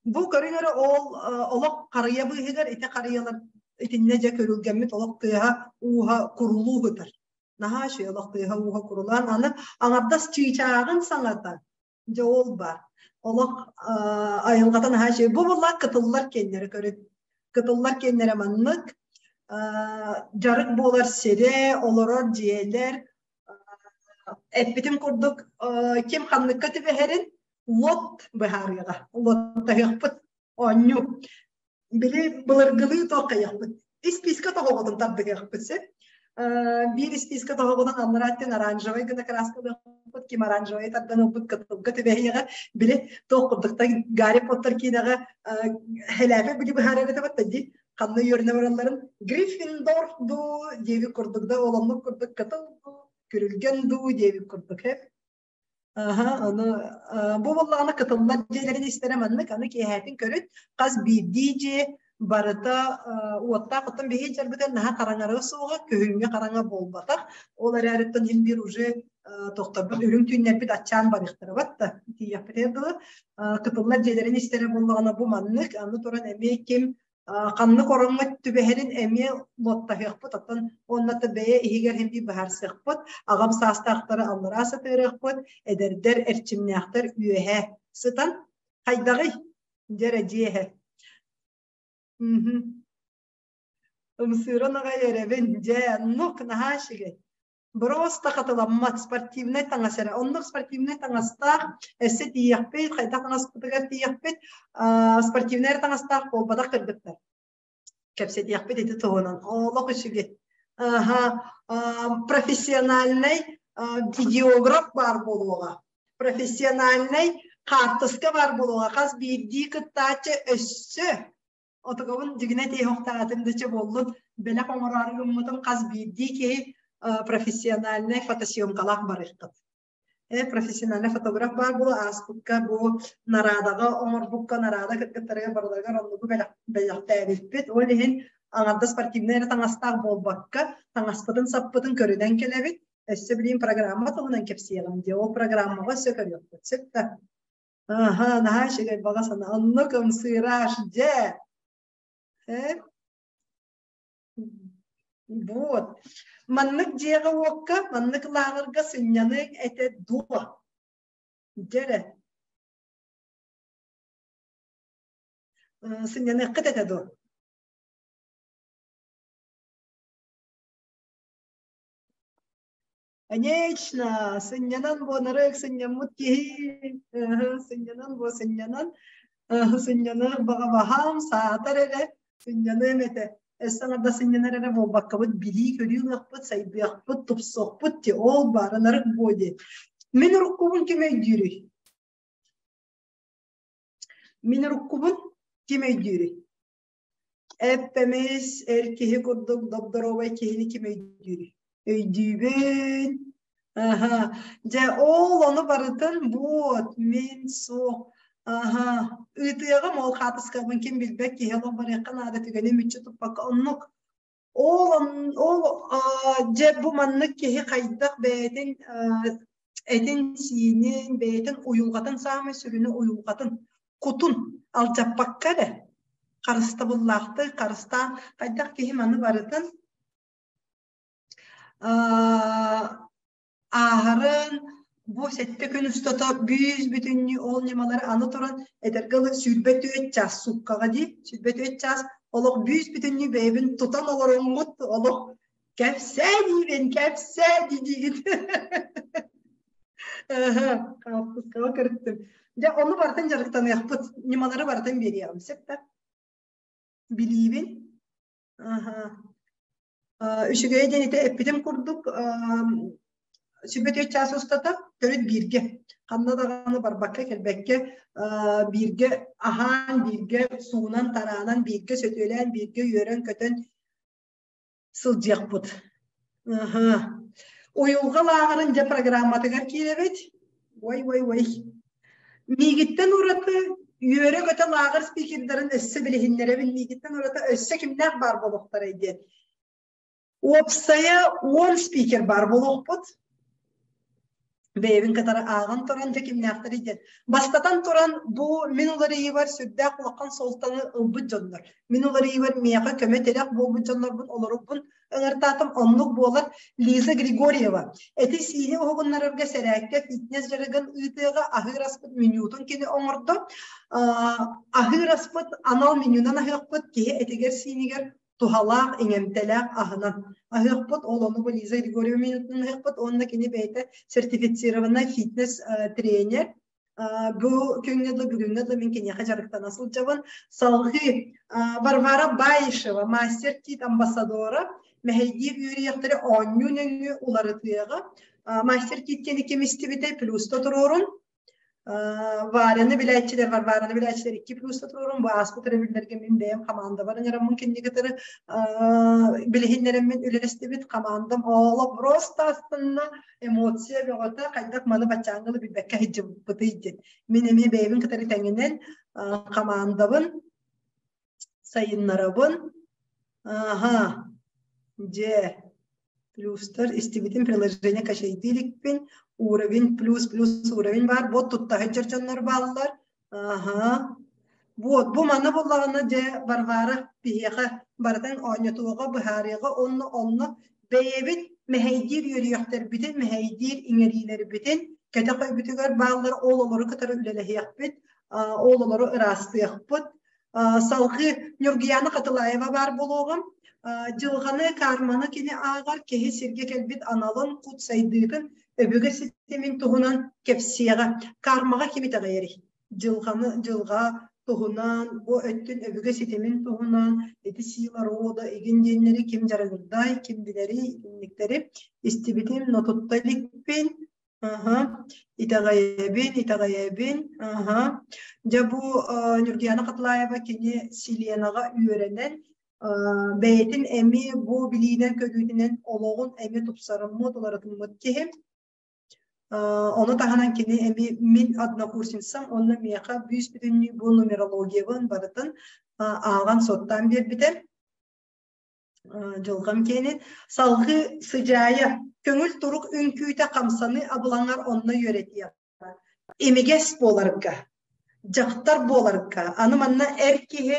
бу көрүҥ эрэ ол олох харыйа быыһыгар ити харыйалар итиннэ дьэ көрүлгэммит олох тыаһа ууһа курулуу сытар. Наһаа үчүгэй олох тыаһа ууһа курулаан аны аҥардас чыычааҕын саҥата Дьэ ол баар. Олох айылҕата наһаа үчүгэй. Бу буоллар кытыллар киэннэрэ көрүн. Кытыллар киэннэрэ маннык. Дьарык буолар сирэ, олорор дьиэлэр. Эппитим курдук, ким ханныкка түбэһэрин лот быһаарыаҕа. Лоттаһыахпыт оонньуу. Били былыргылыы туоххайыахпыт. Испиискэ тоһоҕотун тардыһыахпыт сөп. Биир испиискэ тоһоҕотун алларааттан оранжевай гына кырааскалыахпыт. Ким оранжевай тардан ылбыт кытылга түбэһиэҕэ. Били туох курдуктан Гарри Поттер киинэҕэ хэлээпэ били быһаарар этэ дии. Ханна үөрэнэ баралларын Гриффиндор дуу диэбит курдук да, ол оннук курдук кытыл дуу, күрүлгэн дуу диэбит курдук һэ. Аһа, ону бу буоллаҕына кытыллар дьиэлэрин истэрэ маннык, аны киэһээтин көрүт, хас биирдии дьиэ барыта уоттаах оттон биһиги дьарбытыгар наһаа хараҥара суоҕа, күһүҥҥү хараҥа буолбатах. Ол эрээриттэн иһин биир уже тохторбут үрүҥ түүннэрбит аччаан барыахтара да тиийиэхпитигэр дылы. Кытыллар дьиэлэрин истэрэ буоллаҕына бу маннык, аны туран эмиэ ким ханнык ороҥҥо түбэһэрин эмиэ лоттаһыахпыт, оттон уонна да бэйэ иһигэр иһин биир быһаарсыахпыт, аҕам саастаахтары аллараа сытыарыахпыт, эдэрдэр, эрчимнээхтэр үөһэ сытан хайдаҕый дьэрэ дьиэһэ. Ымсыыран аҕай эрэбин, дьэ, оннук наһаа үчүгэй. Просто хатыламмат спортивнай таҥас эрэ. Оннук спортивнай таҥастаах өссө тиийиэхпит, хайдах таҥаспытыгар тиийиэхпит, спортивнай эрэ таҥастаах буолбатах кыргыттар. Кэпсэтиэхпит ити туһунан. Олох үчүгэй. Аха, профессиональнай видеограф баар буолуоҕа. Профессиональнай хаартыска баар буолуоҕа. Хас биирдии кыттааччы өссө Отугабын дьигинэ тиэһохтаатым да чэ буоллун, бэлэх оҥороору гыммытым хас биирдии киһи профессиональнай фотосъемкалаах барыаххыт. Профессиональный фотограф баар буолу ааспыкка бу нарадаҕа оҥорбукка нарада кыргыттарыгар барыларыгар оннугу бэлэхтээбиппит. Ол иһин аҥардас спортивнай эрэ таҥастаах буолбакка, таҥаспытын-саппытын көрүнэн кэлэбит. Өссө билигин программа туһунан кэпсиэҕим дии. Ол программаҕа өссө көрүөхпүт. Сөп да? Аха, наһаа үчүгэй баҕа санаа. Оннук ымсыыраш, дьэ. Э? Вот. Маннык дьиэҕэ-уокка, маннык лааҕырга сынньаныаҥ этэ дуо? Дьэ эрэ. Сынньаныаххыт этэ дуо? Конечно, сынньанан буонарык, сынньаммыт киһи, сынньанан буо сынньанан, сынньаныах баҕа саатар эрэ, сынньаныам этэ. Өссө да сынньанар эрэ буолбаккабыт, билии-көрүү ылыахпыт, сайдыахпыт, тупсуохпут ти ол баарынарык буо диэн. Мин уруккубун ким өйдүүрүй? Мин уруккубун ким өйдүүрүй? Эп-эмис эр киһи курдук доп-доруобай киһини ким өйдүүрүй? Өйдүүбүн. Аһа. Дьэ, ол ону барытын буот, мин суох. Аһа. Ыытыаҕым ол хаатыскабын ким билбэт киһи олох барыахха наада түгэни мүччү туппакка оннук. Ол ол дьэ бу маннык киһи хайдах бэйэтин этин-сиинин, бэйэтин уйулҕатын саамай сүрүнэ уйулҕатын, кутун алдьаппакка эрэ харыстабыллаахтык харыстаан хайдах киһи маны барытын ааһарын бу сэттэ күн устата бүүс-бүтүннүү ол ньымалары аны туран этэргэ дылы 24 чаас сууккаҕа дии 24 чаас олох бүүс-бүтүннүү бэйэбин тутан олороҥҥут олох кэпсээ диибин кэпсээ дии-диигит хаартыскаҕа көрүттүм дьэ ону барытын дьарыктаныахпыт ньымалары барытын биэриэҕим сөп да билиибин Үчүгэйэ диэн ити эппитим курдук 24 чаас устата төрүт бииргэ ханна даҕаны барбакка кэлбэккэ бииргэ аһаан бииргэ суунан тараанан бииргэ сөтүөлээн бииргэ үөрэн-көтөн сылдьыахпыт. Уйулҕа лааҕырын дьэ программатыгар киирэбит. Ой ой ой. Миигиттэн ураты үөрэ-көтө лааҕыр спикердарын өссө билиһиннэрэбин. Миигиттэн ураты өссө кимнээх баар буолуохтарай диэн. Уопсайа 10 спикер баар буолуохпут. Бэйэбин кытары ааҕан туран дьэ кимнээхтэрий диэн. Бастатан туран бу мин уларыйыыбар сүрдээх улахан суолтаны ылбыт дьоннор. Мин уларыйыыбар миэхэ көмө-тирэх буолбут дьоннорбун олоруппун ыҥыртаатым оннук буолар Лиза Григорьева. Эти-сиини уһугуннарарга сэрээккэ фитнес дьарыгын ыытыаҕа аһыыр аспыт менютун кини оҥордо. Аһыыр аспыт анал менюнан аһыахпыт киһи этигэр-сиинигэр туһалаах, иҥэмтэлээх аһынан аһыахпыт. Ол ону бу Лиза Григорьева менютунан аһыахпыт уонна кини бэйэтэ сертифицированный фитнес-тренер. Бу күҥҥэ да бүгүҥҥэ да мин киниэхэ дьарыктана сылдьабын. Салгыы Варвара Баишева, мастер кит амбассадора, мэһэйдиир үөрүйэхтэри оонньуу нөҥүө уларытыаҕа. Мастер кит кини ким истибитэй плюста туруорун. Варяны билээччилэр, Варвараны билээччилэр икки плюс туруорум. Бу ааспыт өрөбүллэргэ мин бэйэм хамаандабар ыҥыраммын кинини кытары билиһиннэрэммин үлэлэстибит. Хамаандам ооло просто астынна, эмоция бөҕөтө, хайдах маны баччааҥҥы билбэккэ сылдьыбыппытый диэн. Мин эмиэ бэйэбин кытары тэҥинэн хамаандабын сайыннарабын. Аха, дьэ, плюстар истибитим приложение качайдыы иликпин, уровень плюс плюс уровень баар, вот тутта сылдьар дьоннор бааллар. Аха. Вот, бу манна буоллаҕына дьэ Варвара биһиэхэ барытын оонньотуоҕа, быһаарыаҕа уонна онно бэйэбит мэһэйдиир үөрүйэхтэрбитин, мэһэйдиир иҥэриилэрбитин кэтэх өйбүтүгэр бааллар, ол олору кытары үлэлэһиэхпит, ол олору ыраастыахпыт. Салгыы Ньургуйаана Хатылаева баар буолуоҕум. Дьылҕаны, карманы кини ааҕар, киһи сиргэ кэлбит аналын, кут сайдыытын, өбүгэ ситимин туһунан кэпсиэҕэ. Кармаҕа ким итэҕэйэрий? Дьылҕаны, дьылҕа туһунан, бу өттүн өбүгэ ситимин туһунан, ити сила рода игин диэннэри ким дьарыгырдай, ким билэрий, инниктэри истибитим, но тутта иликпин. Аһа, итэҕэйэбин, итэҕэйэбин. Аһа. Дьэ бу Ньургуйаана Хатылаева кини Селенаҕа үөрэнэн, бэйэтин эмиэ бу билиинэн-көрүүтүнэн олоҕун эмиэ тупсарыммыт, уларытыммыт киһи. Ону таһынан кини эмиэ мин однокурсницам уонна миэхэ бүүс-бүтүннүү бу нумерологиябын барытын ааҕан-суоттаан биэрбитэ. Дьылҕам киэнин салгыы сыдьаайа көҥүл турук үҥкүүтэ хамсаныы абылаҥар онно үөрэтиэҕэ. Имигэс буоларга, дьахтар буоларга, аны манна эр киһи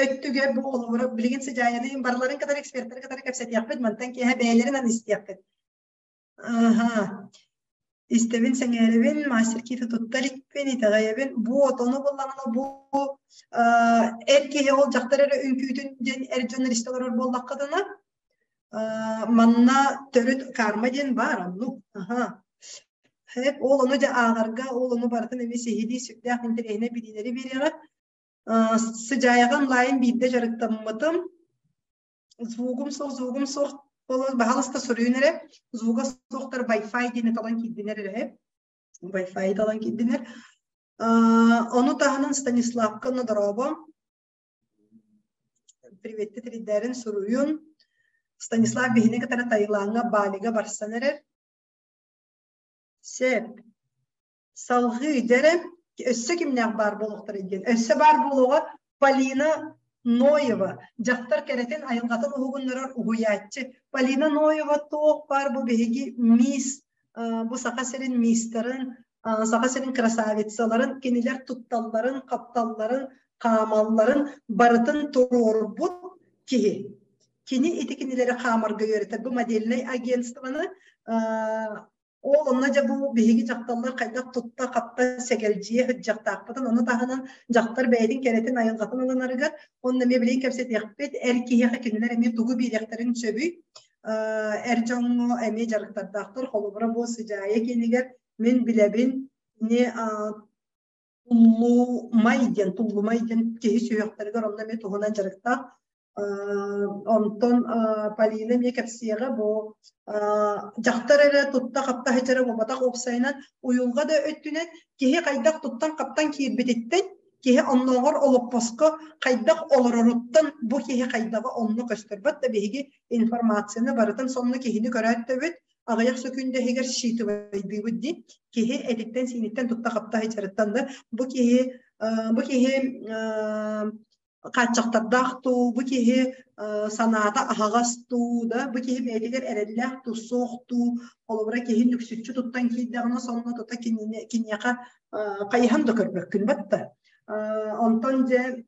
өттүгэр бу холобура билигин сыдьаайаны барыларын кытары экспертэри кытары кэпсэтиэхпит, мантан киэһэ бэйэлэрин аны истиэххит. Аһа. Истэбин, сэҥээрэбин, мастер-киты тутта иликпин, итэҕэйэбин. Вот, ону буллаҕына бу эр киһи ол дьахтар эрэ үҥкүүтүн диэн эр дьон истэ олорор буоллаххытына, манна төрүт карма диэн баар оннук. Аһа. Хэп, ол ону дьэ ааҕарга, ол ону барытын эмиэ сиһилии сүрдээх интэриэһинэй билиилэри биэриэҕэ. Сыдьаайаҕа онлайн биирдэ дьарыктаммытым. Звугум суох, звугум суох буолан баһаалыста суруйун эрэ. Звуга суохтар Wi-Fi диэни талан киирдинэр эрэ. Wi-Fi талан киирдинэр. Ону таһынан Станиславка дорообо. Приветти триддэрин суруйун. Станислав биһини кытары Таилаҥҥа Балига барсан эрэр. Сеп. Салҕыы дьэрэ өссө кимнээх баар буолуохтарай диэн. Өссө баар буолуоҕа Полина Ноева, дьахтар кэрэтин айылҕатын уһугуннарар уһуйааччы. Полина Ноева туох баар бу биһиги мисс, бу Саха сирин мисстарын, Саха сирин красавицаларын, кинилэр тутталларын, хапталларын, хаамалларын барытын туруорбут киһи. Кини ити кинилэри хаамарга үөрэтэр. Бу модельнай агентствоны Ол онно дьэ бу биһиги дьахталлар хайдах тутта-хапта сэгэлдьийэ сылдьыахтаахпытын, ону таһынан дьахтар бэйэтин кэрэтин айылҕатын ылынарыгар, онно эмиэ билигин кэпсэтиэхпит, эр киһиэхэ кинилэр эмиэ тугу биэриэхтэрин сөбүй, эр дьоҥҥо эмиэ дьарыктардаахтар. Холобура, бу Сыдьаайа киинигэр мин билэбин, не Туллумай диэн, Туллумай диэн киһи сүһүөхтэригэр онно эмиэ туһунан дьарыктаах. Онтон Полина эмиэ кэпсиэҕэ бу дьахтар эрэ тутта-хапта сылдьара буолбатах уопсайынан уйулҕа да өттүнэн киһи хайдах туттан-хаптан киирбититтэн киһи оннооҕор олоппоско хайдах олороруттан бу киһи хайдаҕа онно көстөрбөт да биһиги информацияны барытын сонно киһини көрөөттөбүт аҕыйах сөкүүндэ иһигэр считывайдыыбыт дии киһи этиттэн-сииниттэн тутта-хапта сылдьарыттан да бу киһи бу киһи хааччахтардаах дуу, бу киһи санаата аһаҕас дуу, да, бу киһи бэйэтигэр эрэллээх дуу, суох дуу, холобура киһи нүксүччү туттан киирдэҕинэ сонно тута кинини киниэхэ хайыһан да көрбөккүн батта. Онтон дьэ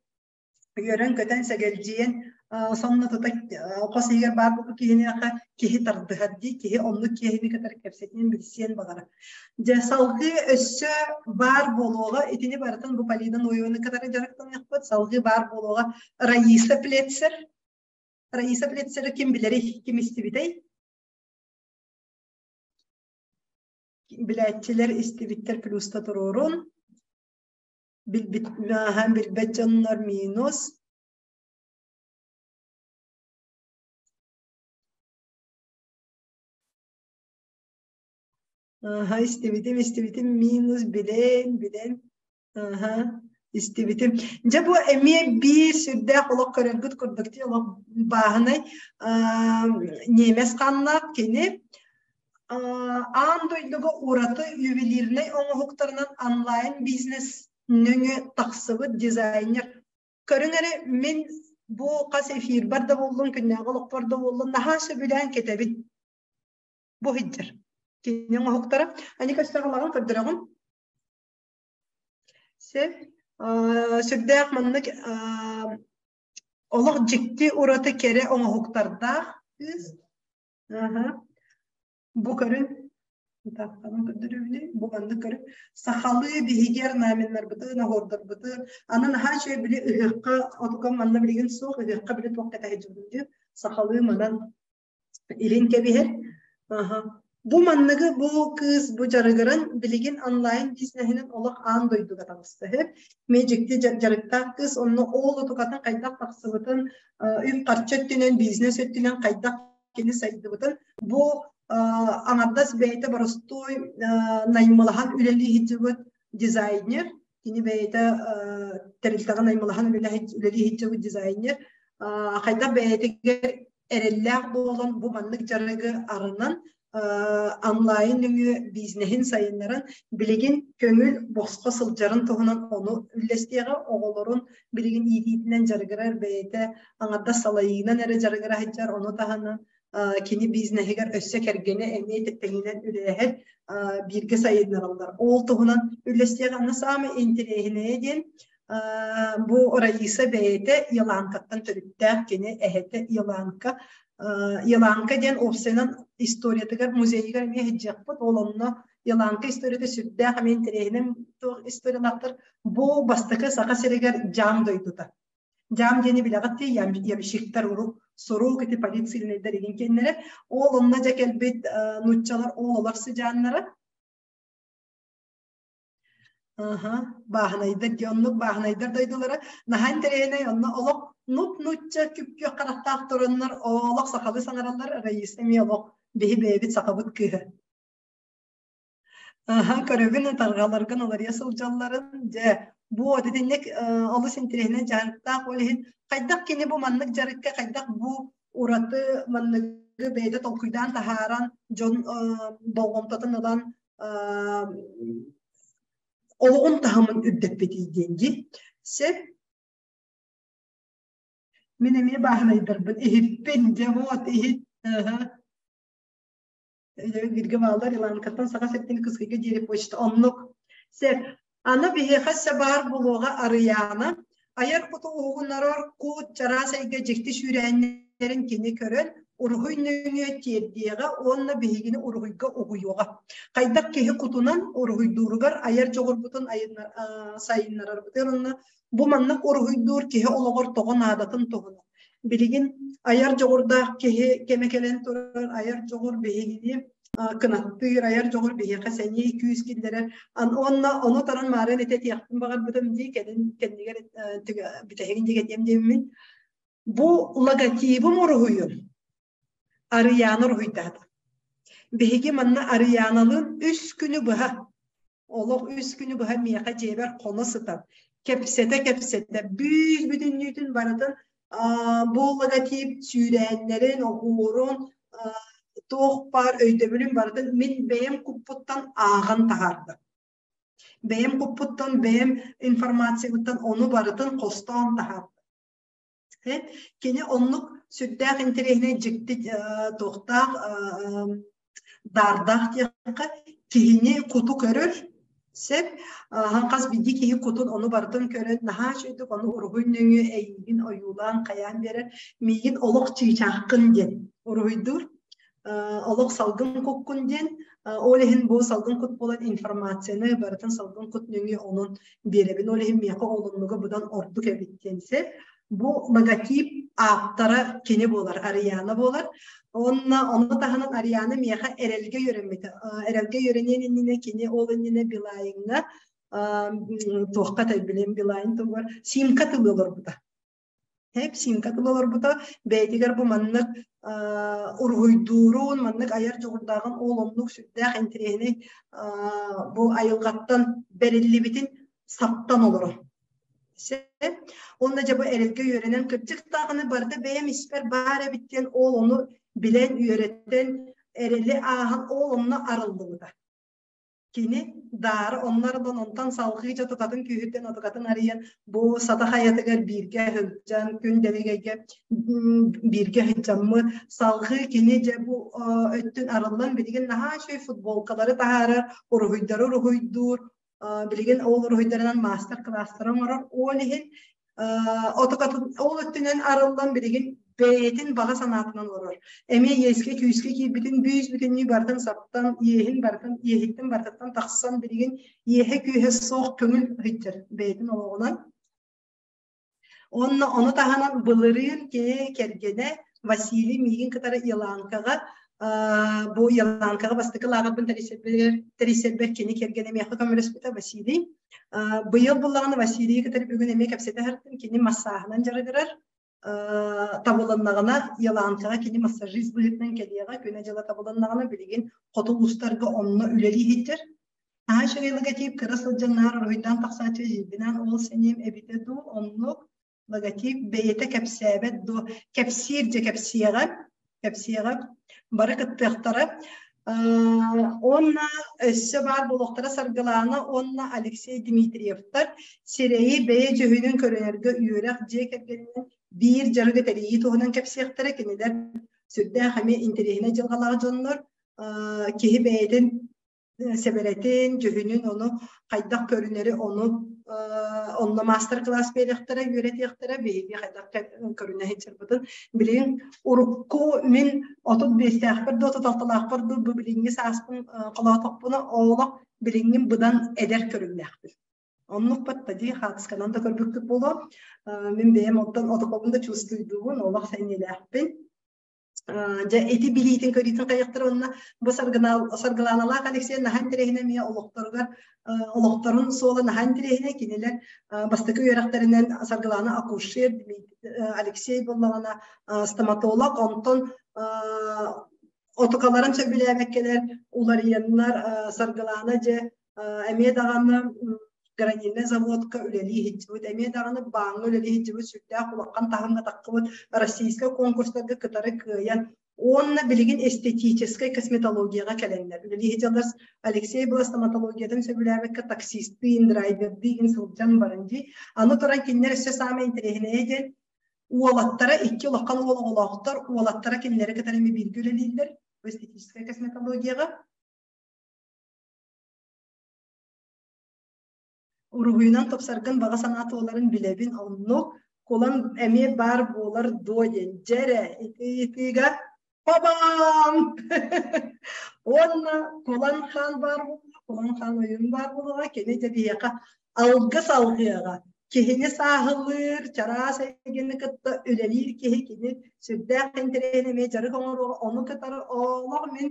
үөрэн-көтөн сэгэлдьийэн сонно тута хос иһигэр баар буолбут киһиниэхэ киһи тардыһар дии, киһи оннук киһини кытары кэпсэтиэн, билсиэн баҕарар. Дьэ салгыы өссө баар буолуоҕа, итини барытын бу Полина Ноеваны кытары дьарыктаныахпыт, салгыы баар буолуоҕа Раиса Плецер. Раиса Плецеры ким билэрий, ким истибитэй? Билээччилэр истибиттэр плюста туруорун. Билбит, билбэт дьоннор минус. Аха, истибитим, истибитим, минус билэн, билэн. Аха, истибитим. Дьэ бу эмиэ биир сүрдээх олох көрөргүт курдук дии олох бааһынай немец хааннаах кини аан дойдуга ураты ювелирнай оҥоһуктарынан онлайн бизнес нөҥүө тахсыбыт дизайнер. Көрүҥ эрэ, мин бу хас эфирбар да буоллун, күннээҕи олохпор да буоллун, наһаа сөбүлээн кэтэбин. Бу сылдьар. Кини оҥоһуктара. Ани көстөр ылаҕын көрдөрөҕүн. Сөп. Сүрдээх маннык олох дьикти ураты кэрэ оҥоһуктардаах кыыс. Бу көрүн Тапталын көрдөрүүнү бу маннык көрү сахалыы биһиги орнаменнарбытын, оһуордарбытын, аны наһаа үчүгэй били ыһыахха отуган манна билигин суох ыһыахха били туох кэтэһэ дьүһүндү сахалыы манан илин кэбиһэр. Аха. Бу манныгы бу кыыс бу дьарыгыран билигин онлайн бизнеһинэн олох аан дойдуга таҕыста үһү. Мин дьикти дьарыктаах кыыс онно ол отукатын хайдах тахсыбытын, үп-харчы өттүнэн, бизнес өттүнэн хайдах кини сайдыбытын бу аҥардас бэйэтэ боростуой наймылаһан үлэлии сылдьыбыт дизайнер, кини бэйэтэ тэрилтэҕэ наймылаһан үлэлии сылдьыбыт дизайнер хайдах бэйэтигэр эрэллээх буолан бу маннык дьарыгы арынан онлайн нөҥүө бизнеһин сайыннаран билигин көҥүл босхо сылдьарын туһунан ону үллэстиэҕэ оҕолорун билигин иитиитинэн дьарыгырар бэйэтэ аҥардас салайыынан эрэ дьарыгыра сылдьар ону таһынан кини бизнеһигэр өссө кэргэнэ эмиэ тэҥинэн үлэлэһэр бииргэ сайыннараллар ол туһунан үллэстиэҕэ аны саамай интэриэһинэйэ диэн бу Раиса бэйэтэ Еланкаттан төрүттээх кини эһэтэ Еланка. Еланка диэн уопсайынан историятыгар музейыгар эмиэ сылдьыахпыт. Ол онно Еланка историята сүрдээх эмиэ интэриэһинэй туох историялаахтар. Бу бастакы Саха сиригэр дьаам дойдута. Дьаам диэни билэҕит дии, ямщиктар урук сурук ити полицейнайдар игин кэннэрэ. Ол онно дьэ кэлбит нууччалар ол олор сыдьааннара. Аха, бааһынайдар дии, оннук бааһынайдар дойдулара наһаа интэриэһинэй, онно олох нуп-нуучча күп-күөх харахтаах тураннар олох сахалыы саҥараллар, Раиса эмиэ олох биһи бэйэбит сахабыт кыыһа. Аха, көрөбүн ытарҕаларгын уларыйа сылдьалларын, дьэ, бу итинник олус интэриэһинэй дьарыктаах, ол иһин хайдах кини бу маннык дьарыкка хайдах бу ураты манныгы бэйэтэ толкуйдаан таһааран дьон болҕомтотун ылан олоҕун таһымын үрдэппитий диэн дии. Сөп. Мин эмиэ бааһынайдарбын иһиппин, дьэ вот иһит. Бииргэ бааллар Иланкаттан Саха сиртэн Кыскыйга диэри почта оннук. Сөп. Аны биһиэхэ өссө баар буолуоҕа Арыйаана. Айар куту уһугуннарар кут чараас эйгэ дьикти сүүрээннэрин кини көрөн, уруһуй нөҥүө тиэрдиэҕэ уонна биһигини уруһуйга угуйуоҕа. Хайдах киһи кутунан уруһуйдууругар айар дьоҕурбутун сайыннарарбытыгар уонна бу маннык уруһуйдуур киһи олоҕор тоҕо наадатын туһунан. Билигин айар дьоҕурдаах киһи кэмэ кэлэн турар, айар дьоҕур биһигини кынаттыыр, айар дьоҕур биһиэхэ сэниэ күүс киллэрэр. Уонна ону таран маарын этэтиэхпин баҕарбытым дии, кэлин кэннигэр бүтэһигин диэки этиэм диэммин. Бу логотибым уруһуйун Арыйаана уруһуйдаата. Биһиги манна Арыйааналыын үс күнү быһа, олох үс күнү быһа миэхэ дьиэбэр хоно сытан, кэпсэтэ-кэпсэтэ, бүүс-бүтүннүүтүн барытын бу логотип сүүрээннэрин, оһуорун, туох баар өйдөбүлүн барытын мин бэйэм куппуттан ааҕан таһаардым. Бэйэм куппуттан, бэйэм информациябыттан ону барытын хостоон таһаардым. Кини оннук сүрдээх интэриэһинэй дьикти туохтаах даардаах диэххэ киһини куту көрөр сөп хас биирдии киһи кутун ону барытын көрөн наһаа үчүгэйдик ону уруһуй нөҥүө эйиигин ойуулаан хайаан биэрэр миигин олох чыычааххын диэн уруһуйдуур олох салгын куккун диэн ол иһин бу салгын кут буолан информацияны барытын салгын кут нөҥүө онон биэрэбин ол иһин миэхэ олуннуга быдан ордук эбит диэн сир бу логотип ааптара кини буолар Ариана буолар уонна ону таһынан Ариана миэхэ эрэлгэ үөрэммитэ эрэлгэ үөрэниэн иннинэ кини ол иннинэ Билайҥҥа туохха билим Билайн тугар симка тылы олорбута. Симка тыл олорбута бэйэтигэр бу маннык уруһуйдуурун, маннык айар дьоҕурдааҕын ол оннук сүрдээх интэриэһинэй бу айылҕаттан бэриллибитин саптан олорор. Уонна дьэ бу эрэлгэ үөрэнэн кырдьык даҕаны барыта бэйэм испэр баар эбит диэн ол ону билэн үөрэтэн эрэли ааһан ол онно арыллыбыта. Кини даары онно арыллан онтон салҕыы дьэ тутатын күүһүттэн отукатын арыйан бу сата хайатыгар бииргэ сылдьан күн дэлэгэйгэ бииргэ сылдьаммыт салҕыы кини дьэ бу өттүн арыллан билигин наһаа үчүгэй футболкалары таһаарар уруһуйдары уруһуйдуур билигин ол уруһуйдарынан маастар-кылаастары оҥорор. Ол иһин ол өттүнэн арыллан билигин бэйэтин баҕа санаатынан олорор. Эмиэ иэскэ-күүскэ киирбитин бүүс-бүтүннүү барытын саптан, иэһин барытын, иэһиттэн барытыттан тахсан билигин иэһэ-күүһэ суох көҥүл сылдьар бэйэтин олоҕунан. Уонна ону таһынан былырыын кини кэргэнэ Василий миигин кытары Еланкаҕа бу Еланкаҕа бастакы лааҕырбын тэрийсэрбэр кини кэргэнэ миэхэ көмөлөспүтэ Василий. Быйыл буллаҕына Василийы кытары бүгүн эмиэ кэпсэтэ сырыттым. Кини массааһынан дьарыгырар. Табылыннаҕына Еланкаҕа кини массажист быһыытынан кэлиэҕэ. Күнэ-дьыла табылыннаҕына билигин хоту улуустарга онно үлэлии сылдьар. Наһаа үчүгэй логотип кыра сылдьан наар уруһуйдаан тахсааччы эдьиийбинээн ол сэниэм эбитэ дуу, оннук логотип бэйэтэ кэпсээбэт дуо, кэпсиир дьэ кэпсиэҕэ, кэпсиэҕэ, бары кыттыахтара. Уонна өссө баар буолуохтара Саргылаана уонна Алексей Дмитриевтар сирэйи бэйэ дьүһүнүн көрүнэргэ үөрэх дьиэ кэргэнинэн биир дьарыгы тэрийии туһунан кэпсиэхтэрэ. Кинилэр сүрдээх эмиэ интэриэһинэй дьылҕалаах дьоннор. Киһи бэйэтин сэбэрэтин, дьүһүнүн ону хайдах көрүнэри ону онно маастар-кылаас биэриэхтэрэ, үөрэтиэхтэрэ, биһиги хайдах көрүнэ сылдьарбытын. Билигин урукку мин 35-тээхпэр дуу, 36-лаахпар дуу бу билиҥҥи сааспын холоотохпуна олох билиҥҥим быдан эдэр көрүҥнээхпин. Оннук батта дии хаатысканан да көрбүккүт буолуо. Мин бэйэм оттон отокобун да чувствуйдуубун, олох сэниэлээхпин. Дьэ ити билиитин көрүүтүн хайыахтара уонна бу Саргылааналаах Алексей наһаа интэриэһинэй эмиэ олохторугар олохторун суола наһаа интэриэһинэй кинилэр бастакы үөрэхтэринэн Саргылаана акушер Алексей буоллаҕына стоматолог онтон отукаларын сөбүлээбэккэлэр уларыйаннар Саргылаана дьэ эмиэ даҕаны гранильнай заводка үлэлии сылдьыбыт, эмиэ даҕаны бааҥҥа үлэлии сылдьыбыт сүрдээх улахан таһымҥа таххыбыт российскай конкурстарга кытары кыайан уонна билигин эстетическай косметологияҕа кэлэннэр үлэлии сылдьаллар. Алексей была стоматологиятын сөбүлээбэккэ таксистыын, драйвердыын сылдьан баран дии. Аны туран кинилэр өссө саамай интэриэһинэйэ диэн уолаттара икки улахан уол оҕолоохтор, уолаттара кинилэри кытары эмиэ бииргэ үлэлииллэр эстетическай косметологияҕа. Уруһуйунан тупсаргын баҕа санаа туоларын билэбин, оннук кулан эмиэ баар буолар дуо диэн. Дьэ эрэ, ити ыйытыыга пабам! Уонна Кулан хаан баар буолуоҕа, Кулан хаан ойуун баар буолуоҕа, кини дьэ биһиэхэ алгыс алгыаҕа. Киһини сааһылыыр, чараас эйгэни кытта үлэлиир киһи кини сүрдээх интэриэһин эмиэ дьарык оҥоруоҕа. Ону кытары олох мин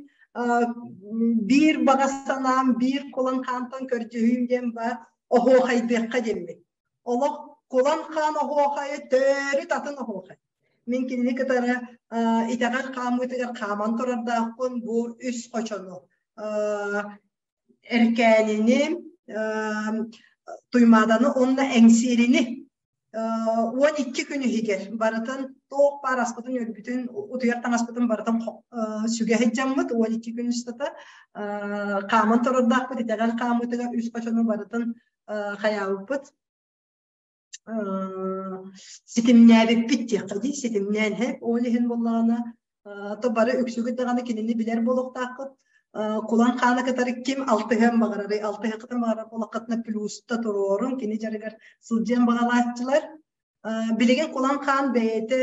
биир баҕа санаам, биир Кулан хаантан көрдөһүүм диэн баар оһуохайдыахха диэммин. Олох Кулан хаан оһуохайа төрүт атын оһуохай. Мин кинини кытары итэҕэл хаамыытыгар хааман турардаахпын бу үс хочону. Эркээнини, Туймааданы уонна Эҥсиэрини 12 күн иһигэр барытын туох баар аспытын өлбүтүн утуйар таҥаспытын барытын сүгэ сылдьаммыт 12 күн устата хааман турардаахпыт итэҕэл хаамыытыгар үс хочону барытын хайаабыппыт ситимнээбиппит диэххэ дии ситимнээн һэ ол иһин буоллаҕына то бары үксүгүт даҕаны кинини билэр буолуохтааххыт Кулан хааны кытары ким алтыһыан баҕарарый алтыһыаххытын баҕарар буоллаххытына плюста туруорун кини дьарыгар сылдьыан баҕалааччылар билигин Кулан хаан бэйэтэ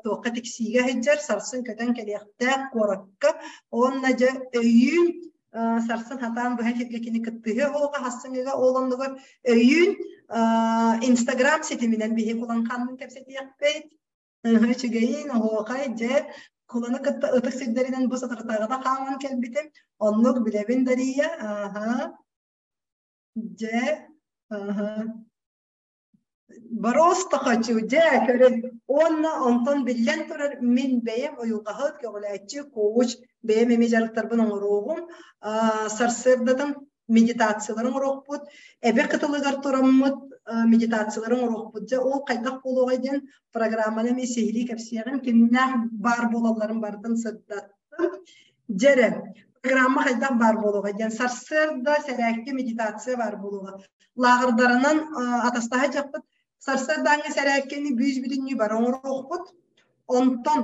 туохха тиксиигэ сылдьар сарсын көтөн кэлиэхтээх куоракка уонна дьэ өйүүн сарсын хатаан быһа сиргэ кини кыттыһыа оҕо хассыҥыга ол оннугар өйүүн Инстаграм ситиминэн биһи Кулан хаанныын кэпсэтиэхпит үчүгэйин оһуохай дьэ Куланы кытта ытык сирдэринэн бу соторутааҕыта хааман кэлбитим оннук билэбин Дария аха дьэ аха. Просто хочу, дьэ, көрүн. Уонна онтон биллэн турар, мин бэйэм уйулҕаһыт, көҕүлээччи, коуч, бэйэм эмиэ дьарыктарбын оҥоруоҕум. Сарсыардатын медитациялары оҥоруохпут, эбэ кытылыгар тураммыт медитациялары оҥоруохпут. Дьэ, ол хайдах буолуоҕай диэн программаны эмиэ сиһилии кэпсиэҕим, кимнээх баар буолалларын барытын сырдаттым. Дьэ эрэ, программа хайдах баар буолуоҕай диэн сарсыарда сэрээккэ медитация баар буолуоҕа. Лааҕырдарынан атастаһа дьахпыт. Сарсыардааҥҥы сэрээккэни бүүс бүтүннүү бары оҥоруохпут. Онтон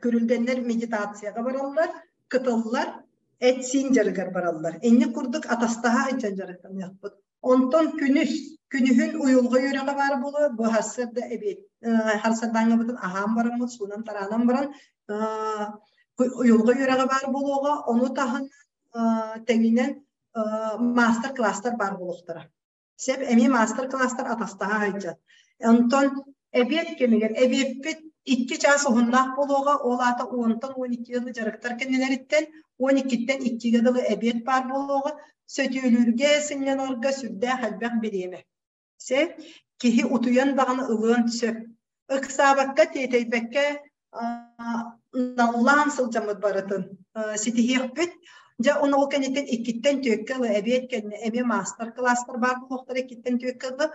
күрүлгэннэр медитацияҕа бараллар, кытыллар, эт-сиин дьарыгар бараллар. Инник курдук атастаһа сылдьан дьарыктаныахпыт. Онтон күнүс, күнүһүн уйулҕа үөрэҕэ баар буолуо, бу сарсыарда эбиэт, сарсыардааҥҥыбытын аһаан бараммыт, суунан-тараанан баран, уйулҕа үөрэҕэ баар буолуоҕа, ону таһынан тэҥинэн маастар-кылаастар баар буолуохтара. Сөп, эмиэ маастар-кылаастар атастаһа сылдьар. Онтон эбиэт кэмигэр эбиэппит 2 чаас уһуннаах буолуоҕа, ол аата 10-тан 12 дылы дьарыктар кэннилэриттэн 12-ттэн 2-гэ дылы эбиэт баар буолуоҕа. Сөтүөлүүргэ, сынньанарга сүрдээх элбэх бириэмэ. Сөп, киһи утуйан даҕаны ылыан сөп. Ыксаабакка, тиэтэйбэккэ наллаан сылдьаммыт барытын ситиһиэхпит. Дьэ, ону ол кэнниттэн иккиттэн түөккэ ыла эбиэт кэннэ эмиэ маастар-кылаастар баар буолуохтара иккиттэн түөккэ ыла.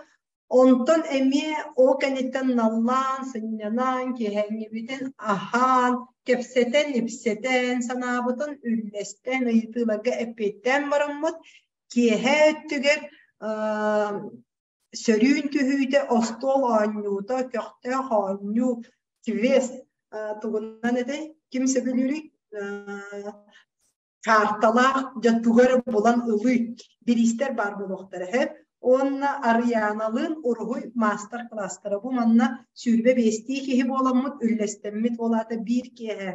Онтон эмиэ ол кэнниттэн наллаан, сынньанан, киэһээҥҥибитин аһаан, кэпсэтэн-ипсэтэн, санаабытын үллэстэн, ыйытыыларга эппиэттээн бараммыт, киэһээ өттүгэр сөрүүн түһүүтэ, остуол оонньуута, көхтөөх оонньуу, квест тугунан этэй? Ким сөбүлүүрүй? Карталаах дьэ тугу эрэ булан ылыы бириистэр баар буолуохтара үһү. Уонна Арыйааналыын уруһуй маастар-кылаастара. Бу манна 25-тии киһи буоламмыт, үллэстэммит, ол аата биир киэһэ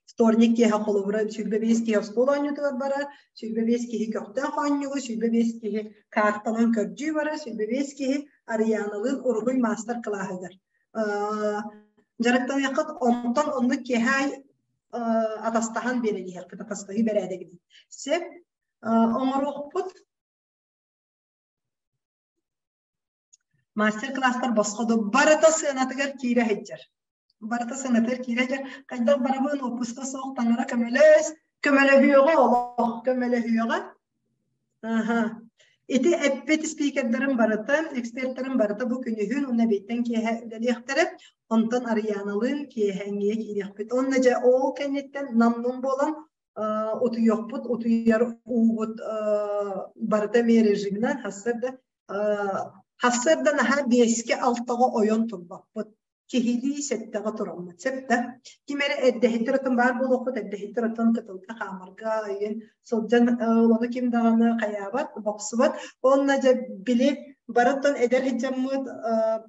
вторник киэһэ холобура 25 киһи остуол оонньуутугар барар, 25 киһи көхтөөх оонньууга, 25 киһи картанан көрдүү барар, 25 киһи Арыйааналыын уруһуй маастар-кылааһыгар дьарыктаныаххыт. Онтон оннук киэһэ атастаһан биэрэн иһиэхпит, атастаһыы бэрээдэгинэн. Сөп, оҥоруохпут. Мастер-класстар босхо да барыта сыанатыгар киирэ сылдьар. Барыта сыанатыгар киирэ сылдьар. Хайдах барабын уоппуска суох таҥара көмөлөс, көмөлөһүөҕэ олох, көмөлөһүөҕэ. Аха. Ити эппит спикердэрим барыта, экспертерим барыта бу күнүһүн уонна эбиэттэн киэһэ үлэлиэхтэрэ. Онтон Арыйааналыын киэһэҥҥиэ киириэхпит. Уонна дьэ ол кэнниттэн намнун буолан утуйуохпут, утуйар уубут барыта эмиэ режиминэн сарсыарда сарсыарда наһаа 5-ке 6-ҕа ойон турбаппыт. Киһилии 7-ҕэ тураммыт. Сөп да? Ким эрэ эрдэһиттэр оттон баар буолуохпут, эрдэһиттэр оттон кытылга хаамарга ыйын сылдьан ону ким даҕаны хайаабат, бопсубат. Уонна дьэ били барыттан эдэр сылдьаммыт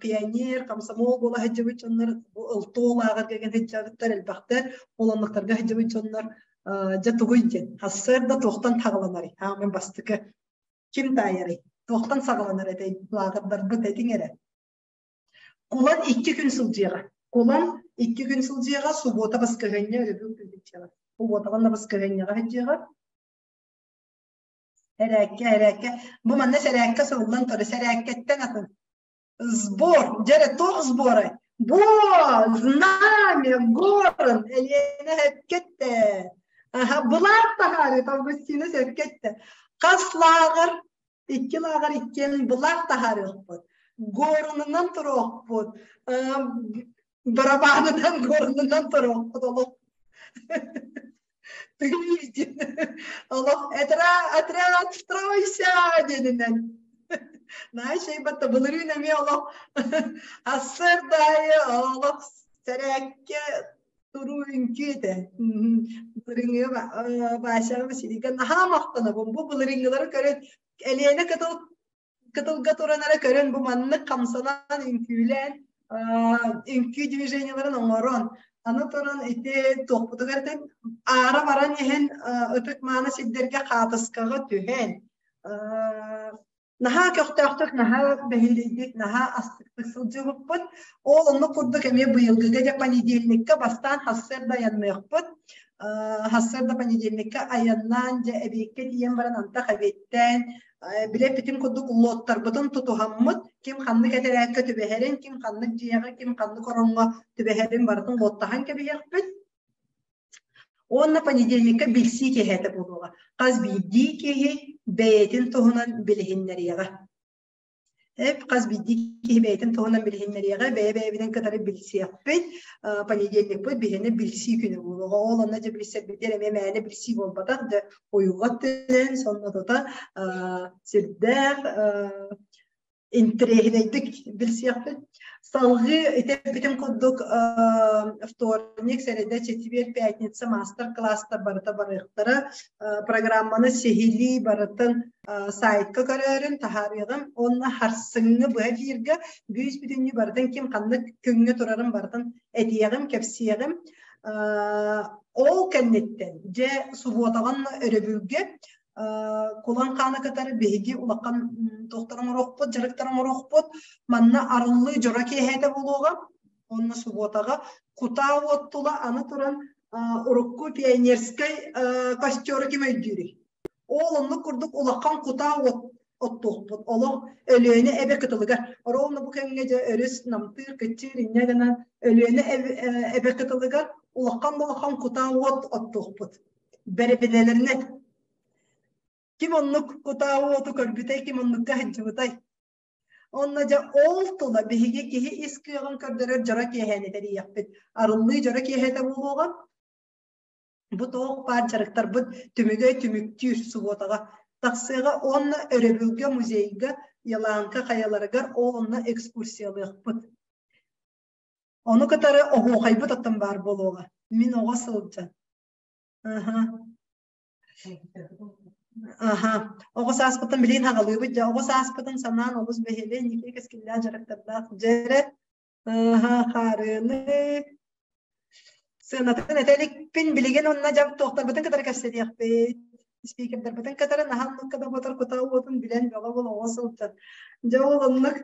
пионер, комсомол буола сылдьыбыт дьоннор бу ылтуол ааҕарга кэлэн сылдьабыттар элбэхтэр, олоннуктарга сылдьыбыт дьоннор дьэ тугуй диэн сарсыарда туохтан саҕаланарый? Аамын бастакы ким таайарый? Туохтан саҕаланар этэй лааҕырдарбыт этиҥ эрэ. Кулан 2 күн сылдьыаҕа. Кулан 2 күн сылдьыаҕа, субуота баскыһыанньа өрөбүл күн сылдьыаҕа. Субуотаҕа баскыһыанньаҕа сылдьыаҕа. Сэрээккэ, сэрээккэ. Бу манна сэрээккэ суруллан турар. Сэрээккэттэн атын. Сбор. Дьэ эрэ, туох сборай? Бу знамя, город, Элиэнэ сөпкө Аха, былаах таһаарыы, Августина сөпкө Хас лааҕыр 2 лааҕыр иккиэн былаах таһаарыахпыт, горунунан туруохпут, барабаанынан горунунан туруохпут олох олох отряд стройся диэнинэн наһаа батта былырыын эмиэ олох ассырдаайы олох сэрээккэ туруу үҥкүү этэ. Былырыыҥҥы Васяҕа Василийга наһаа махтанабын. Бу былырыыҥҥылары көрөн Элиэнэ кытыл кытылга туран эрэ көрөн бу маннык хамсанан үҥкүүлээн үҥкүү движениеларын оҥорон аны туран ити туохпутугар аара баран иһэн ытык мааны сирдэргэ хаатыскаҕа түһэн. Наһаа көхтөөхтүк, наһаа бэһиэлэйдик, наһаа астыктык сылдьыбыппыт. Ол оннук курдук эмиэ быйылгыга дьэ понедельникка бастаан сарсыарда айанныахпыт. Сарсыарда понедельникка айаннаан дьэ эбиэккэ тиийэн баран антах эбиэттээн билэппитин курдук лоттарбытын тутуһаммыт ким ханнык этэрээккэ түбэһэрин, ким ханнык дьиэҕэ, ким ханнык ороҥҥо түбэһэрин барытын лоттаһан кэбиһиэхпит. Уонна понедельникка билсии киэһэтэ буолуоҕа. Хас биирдии киһи бэйэтин туһунан билиһиннэриэҕэ. Эп хас биирдии киһи бэйэтин туһунан билиһиннэриэҕэ, бэйэ-бэйэбитин кытары билсиэхпит. Понедельникпыт биһиэнэ билсии күнэ буолуоҕа. Ол онно дьэ билсэрбитигэр эмиэ мээнэ билсии буолбатах, дьэ уйулҕа өттүнэн сонно тута сүрдээх интэриэһинэйдик билсиэхпит. Салгыы ити курдук вторник, сэрэдэ, четверг, пятница маастар-кылаастар барыта барыахтара. Программаны сиһилии барытын сайтка көрөөрүн таһаарыаҕым. Уонна харсыҥҥы быһа эфиргэ бүүс бүтүннүү барытын ким ханнык күҥҥэ турарын барытын этиэҕим, кэпсиэҕим. Ол кэнниттэн дьэ субуотаҕын өрөбүлгэ Кулан хааны кытары биһиги улахан туохтар оҥоруохпут, дьарыктар оҥоруохпут. Манна арыллыы дьоро киэһэтэ буолуоҕа. Уонна субуотаҕа кутаа уот тула аны туран урукку пионерскай костеру ким өйдүүрүй? Ол оннук курдук улахан кутаа уот оттуохпут. Олох Өлүөнэ эбэ кытылыгар. Ровно бу кэмҥэ дьэ өрүс намтыыр, кыччыыр инньэ гынан Өлүөнэ эбэ кытылыгар улахан улахан кутаа уот оттуохпут. Бэрэбинэлэринэн. Ким оннук кутаа уоту көрбүтэй, ким оннукка сылдьыбытай? Онно дьэ ол тула биһиги киһи ис кыаҕын көрдөрөр дьоро киэһэни тэрийиэхпит. Арыллыы дьоро киэһэтэ буолуоҕа. Бу туох баар дьарыктарбыт түмүгэ түмүктүүр субуотаҕа тахсыаҕа уонна өрөбүлгэ музейга Еланка хайаларыгар ол онно экскурсиялыахпыт. Ону кытары оһуохайбыт оттон баар буолуоҕа. Мин оҕо сылдьан. Аха. Аха. Оҕо сааспыттан билигин хаҕалыыбыт дьэ. Оҕо сааспытын санаан олус бэһиэлэй, инники кэскиллээх дьарыктардаах дьэрэ. Аха, хаарыаны. Сыанатын этэ иликпин билигин онно дьэ туохтарбытын кытары кэпсэтиэхпит. Спикердарбытын кытары наһаа оннукка да буотар кутаа уотун билэн бөҕө буола оҕо сылдьан. Дьэ ол оннук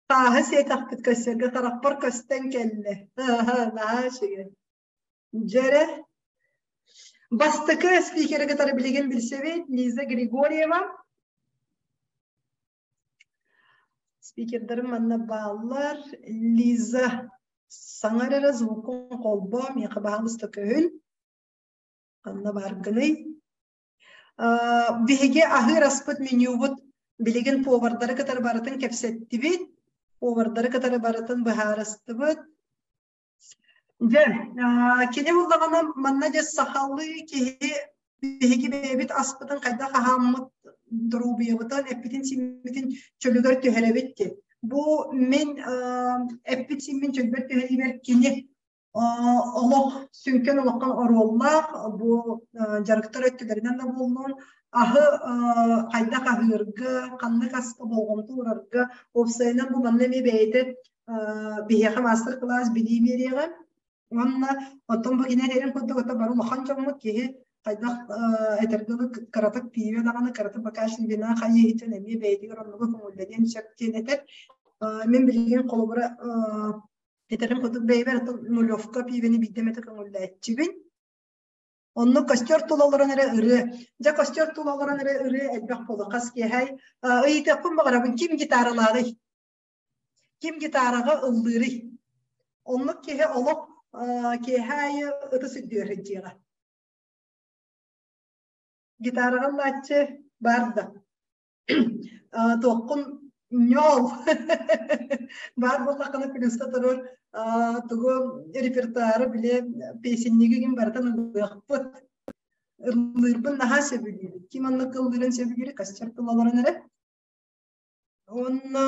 тааһы сиэтэхпит көссөргө харахпар көстөн кэллэ. Аха, наһаа үчүгэй. Дьэрэ. Бастакы спикери кытары билигин билсэбит Лиза Григорьева. Спикердарым манна бааллар. Лиза саҥар эрэ звукун холбоо, миэхэ баһаалыста көһүн. Ханна бааргыный? Биһиги аһыыр аспыт менюбут билигин повардары кытары барытын кэпсэттибит, повардары кытары барытын быһаарыстыбыт. Дьэ, кини буллаҕына манна дьэ сахалыы киһи биһиги бэйэбит аспытын хайдах аһааммыт доруобуйабытын, эппитин-симмитин чөлүгэр түһэрэбит диэн. Бу мин эппит-симмин чөлбөр түһэриибэр кини олох сүҥкэн улахан оруоллаах бу дьарыктар өттүлэринэн да буоллун аһы хайдах аһыырга, ханнык аска болҕомто уурарга, уопсайынан бу манна эмиэ бэйэтэ биһиэхэ маастар-кылаас билии биэриэҕэ. Уонна оттон бу кини этэрин курдук ото бары улахан дьоммут киһи хайдах этэргэ дылы кыратык пиибэ даҕаны кыратык бакашин вина хайыһытын эмиэ бэйэтигэр оннугу көҥүллэниэн сөп диэн этэр. Мин билигин холобура этэрим курдук бэйэбэр нулевка пиибэни биирдэ эмэтэ көҥүллээччибин. Онно костер тула олорон эрэ ырыа. Дьэ костер тула олорон эрэ ырыа элбэх буолуо. Хас киэһэ ыйытыахпын баҕарабын ким гитаралааҕый? Ким гитараҕа ыллыырый? Оннук киһи олох киэһэ аайы ытыс үрдүгэр сылдьыаҕа. Гитараҕа ыллааччы баар да. Туоххун ньоол баар буоллаххына плюска турар тугу репертуары били песеннигин барытын ылыахпыт. Ыллыырбын наһаа сөбүлүүбүн. Ким оннук ыллыырын сөбүлүүр, костер тыл олорон эрэ. Уонна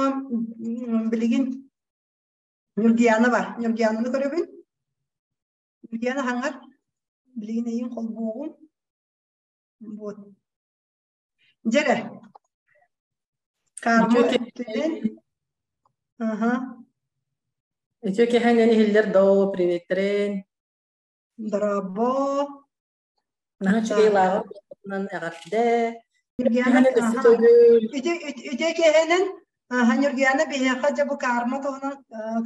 билигин Ньургуяна бар. Ньургуянаны көрөбүн. Ньургуяна хаҥар. Билигин эйин холбуоҕум. Вот. Дьэрэ. Карма өттүнэн. Аха. Үтүө киэһэнэн иһиллэр доо, приветтерин. Дорообо. Наһаа үчүгэй лааҕыр буолбутунан эҕэрдэ. Ньургуяна, үтүө киэһэнэн, Ньургуяна биһиэхэ дьэ бу карма туһунан,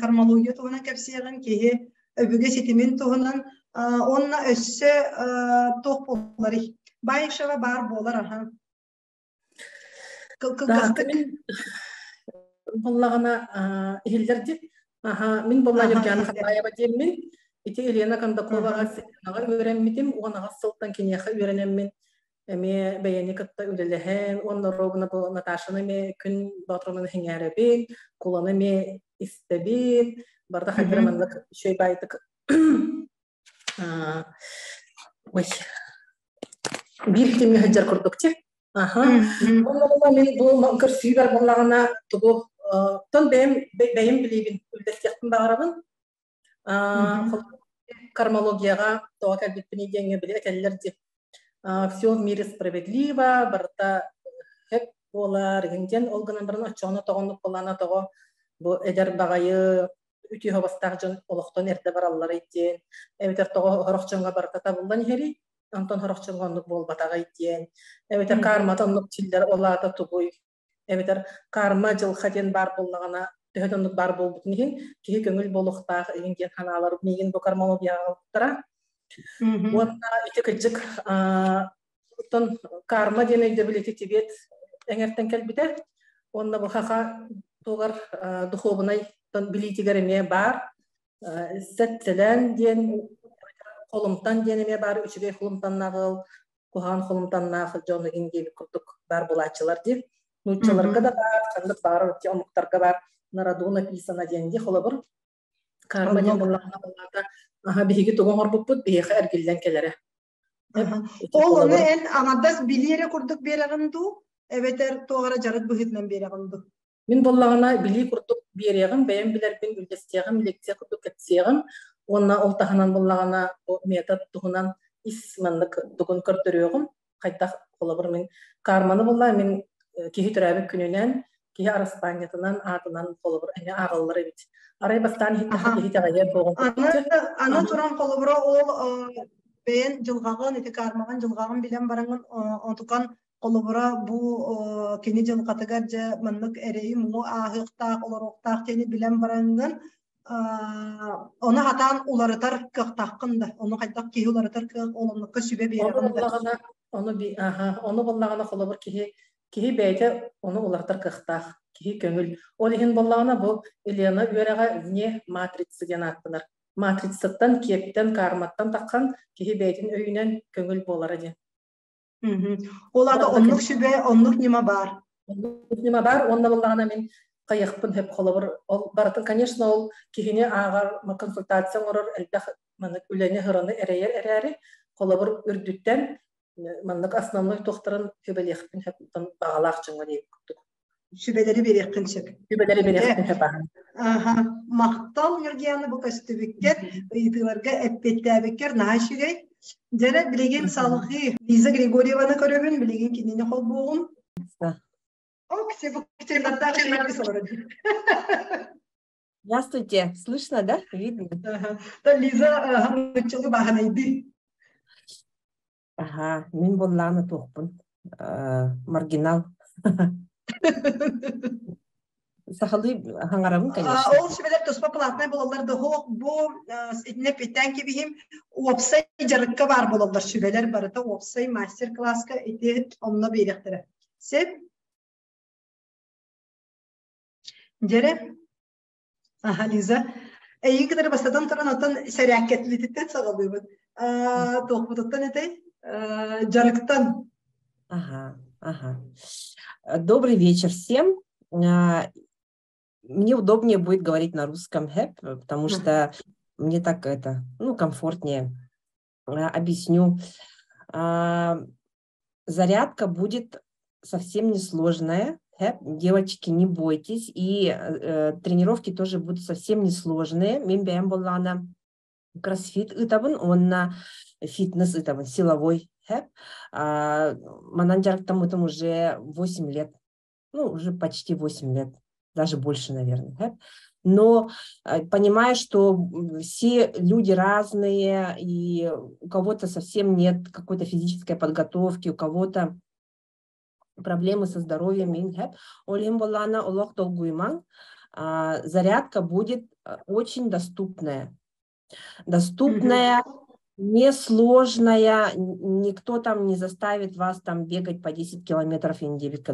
кармология туһунан кэпсиэҕин, киһи өбүгэ ситимин туһунан, уонна өссө туох буоларый? Баишева баар буолар, аха. Кылгастык. Буоллаҕына иһиллэр дии. Аха, мин буолла Ньургуяна Хатаева диэммин. Ити Елена Кондаковаҕа үөрэммитим, 18 сылтан киниэхэ үөрэнэммин эмиэ бэйэни кытта үлэлэһэн, уонна ровно бу Наташаны эмиэ күн боотурунан иһиҥээрэбин, куланы эмиэ истэбин, барыта хайдара маннык үчүгэй баайдык ой биир кимҥэ сылдьар курдук чи. Аха. Онно мин бу көрсүүбэр буоллаҕына тугу тон бэйэм бэйэм билиибин үллэстиэхпин баҕарабын. Кармологияҕа тоҕо кэлбиппиний диэҥҥэ били этэллэр дии. Все в мире справедливо, барыта хэп буолар диэн ол гынан баран оччоҕуна тоҕоннук буоллаҕына тоҕо бу эдэр баҕайы үтүө хобостаах дьон олохтон эрдэ баралларый диэн эбэтэр тоҕо сорох дьоҥҥо барыта табыллан иһэрий онтон сорох дьоҥҥо оннук буолбатаҕый диэн эбэтэр кармата оннук чиллэр ол аата тугуй эбэтэр карма дьылҕа диэн баар буоллаҕына төһө да оннук баар буолбутун иһин киһи көҥүл буолуохтаах игин диэн санаалар миигин бу кармологияҕа аҕалбыттара уонна ити кырдьык оттон карма диэн өйдөбүл ити Тибет эҥэртэн кэлбитэ уонна бу хаха тугар духуобунай билиитигэр эмиэ баар сэтсэлэн диэн холумтан диэн эмиэ баар үчүгэй холумтаннаҕыл куһаҕан холумтаннаах дьон игин диэбит курдук баар буолааччылар диир. Нууччаларга да баар, ханнык баар омуктарга баар на роду написано диэн дии холобур. Карма диэн буоллаҕына буоллаата, аха биһиги тугу оҥорбуппут биһиэхэ эргиллэн кэлэрэ. Ол ону эн аҥардас билии эрэ курдук биэрэҕин дуу, эбэтэр туох эрэ дьарык быһыытынан биэрэҕин дуу? Мин буоллаҕына билии курдук биэриэҕим, бэйэм билэрбин үллэстиэҕим, лекция курдук кэпсиэҕим уонна ол таһынан буоллаҕына бу метод туһунан ис маннык тугун көрдөрүөҕүм. Хайдах холобур мин карманы булла мин киһи төрөөбүт күнүнэн, киһи араспаанньатынан, аатынан холобур эмиэ ааҕыллар эбит. Арай бастаан иһиттэххэ киһи итэҕэйиэ буоҕун Аны, аны туран холобура ол бэйэн дьылҕаҕын, ити кармаҕын дьылҕаҕын билэн бараҥын онтукан холобура бу кини дьылҕатыгар дьэ маннык эрэйи-муҥу ааһыахтаах, олоруохтаах диэни билэн бараҥҥын ону хатаан уларытар кыахтааххын да, ону хайдах киһи уларытар кыах ол оннукка сүбэ биэрэҕин да. Ону аха, ону буоллаҕына холобур киһи киһи бэйэтэ ону уларытар кыахтаах, киһи көҥүл. Ол иһин буоллаҕына бу Елена үөрэҕэ вне матрицы диэн ааттанар. Матрицаттан, киэптэн, карматтан таххан киһи бэйэтин өйүнэн көҥүл буолара диэн. Ол аата оннук сүбэ, оннук ньыма баар. Оннук ньыма баар уонна буоллаҕына мин хайыахпын сөп холобур ол барытын конечно ол киһини ааҕар консультация оҥорор элбэх маннык үлэни һыраны эрэйэр эрээри холобур үрдүттэн маннык основной туохтарын сүбэлиэхпин сөп баҕалаах дьоҥҥо диэбит курдук. Сүбэлэри биэриэххин сөп. Сүбэлэри биэриэхпин сөп аһан. Аха, махтал Ньургияна бу көстүбүккэр, ыйытыыларга эппиэттээбиккэр наһаа үчүгэй. Дьэрэ билигин салҕыы Лиза Григорьеваны көрөбүн, билигин кинини холбуоҕум. Здравствуйте, слышно, да? Видно? Лиза баһанайды. Аха, мин буоллаҕына туохпун маргинал. Сахалыы хаҥарабын, конечно. Ол сүбэлэр туспа платнай буолаллар да бу итинэ питэн кибиһим уопсай дьарыкка баар буолаллар сүбэлэр барыта уопсай мастер-класска ити онно биэриэхтэрэ. Сеп? Дьэрэ? Аха, Лиза. Эйигин кытары бастатан туран оттон сэрээккэтилититтэн саҕалыыбыт. Туохпутуттан этэй? Дьарыктан. Ага. Добрый вечер всем. Мне удобнее будет говорить на русском, хэп, потому что мне так это, ну, комфортнее. Объясню. Зарядка будет совсем несложная. Девочки, не бойтесь. И тренировки тоже будут совсем несложные. Мин бэйэм буоллаҕына кроссфит ыытабын, уонна фитнес ыытабын, силовой. Манан дьарыктаммытым уже 8 лет. Ну, уже почти 8 лет. Даже больше, наверное. Но понимая, что все люди разные, и у кого-то совсем нет какой-то физической подготовки, у кого-то Проблемы со здоровьем иҥ Ол иһин буоллаҕына олох долгуйумаҥ. Зарядка будет очень доступная. Доступная, несложная, никто там не заставит вас там бегать по 10 километров индивид.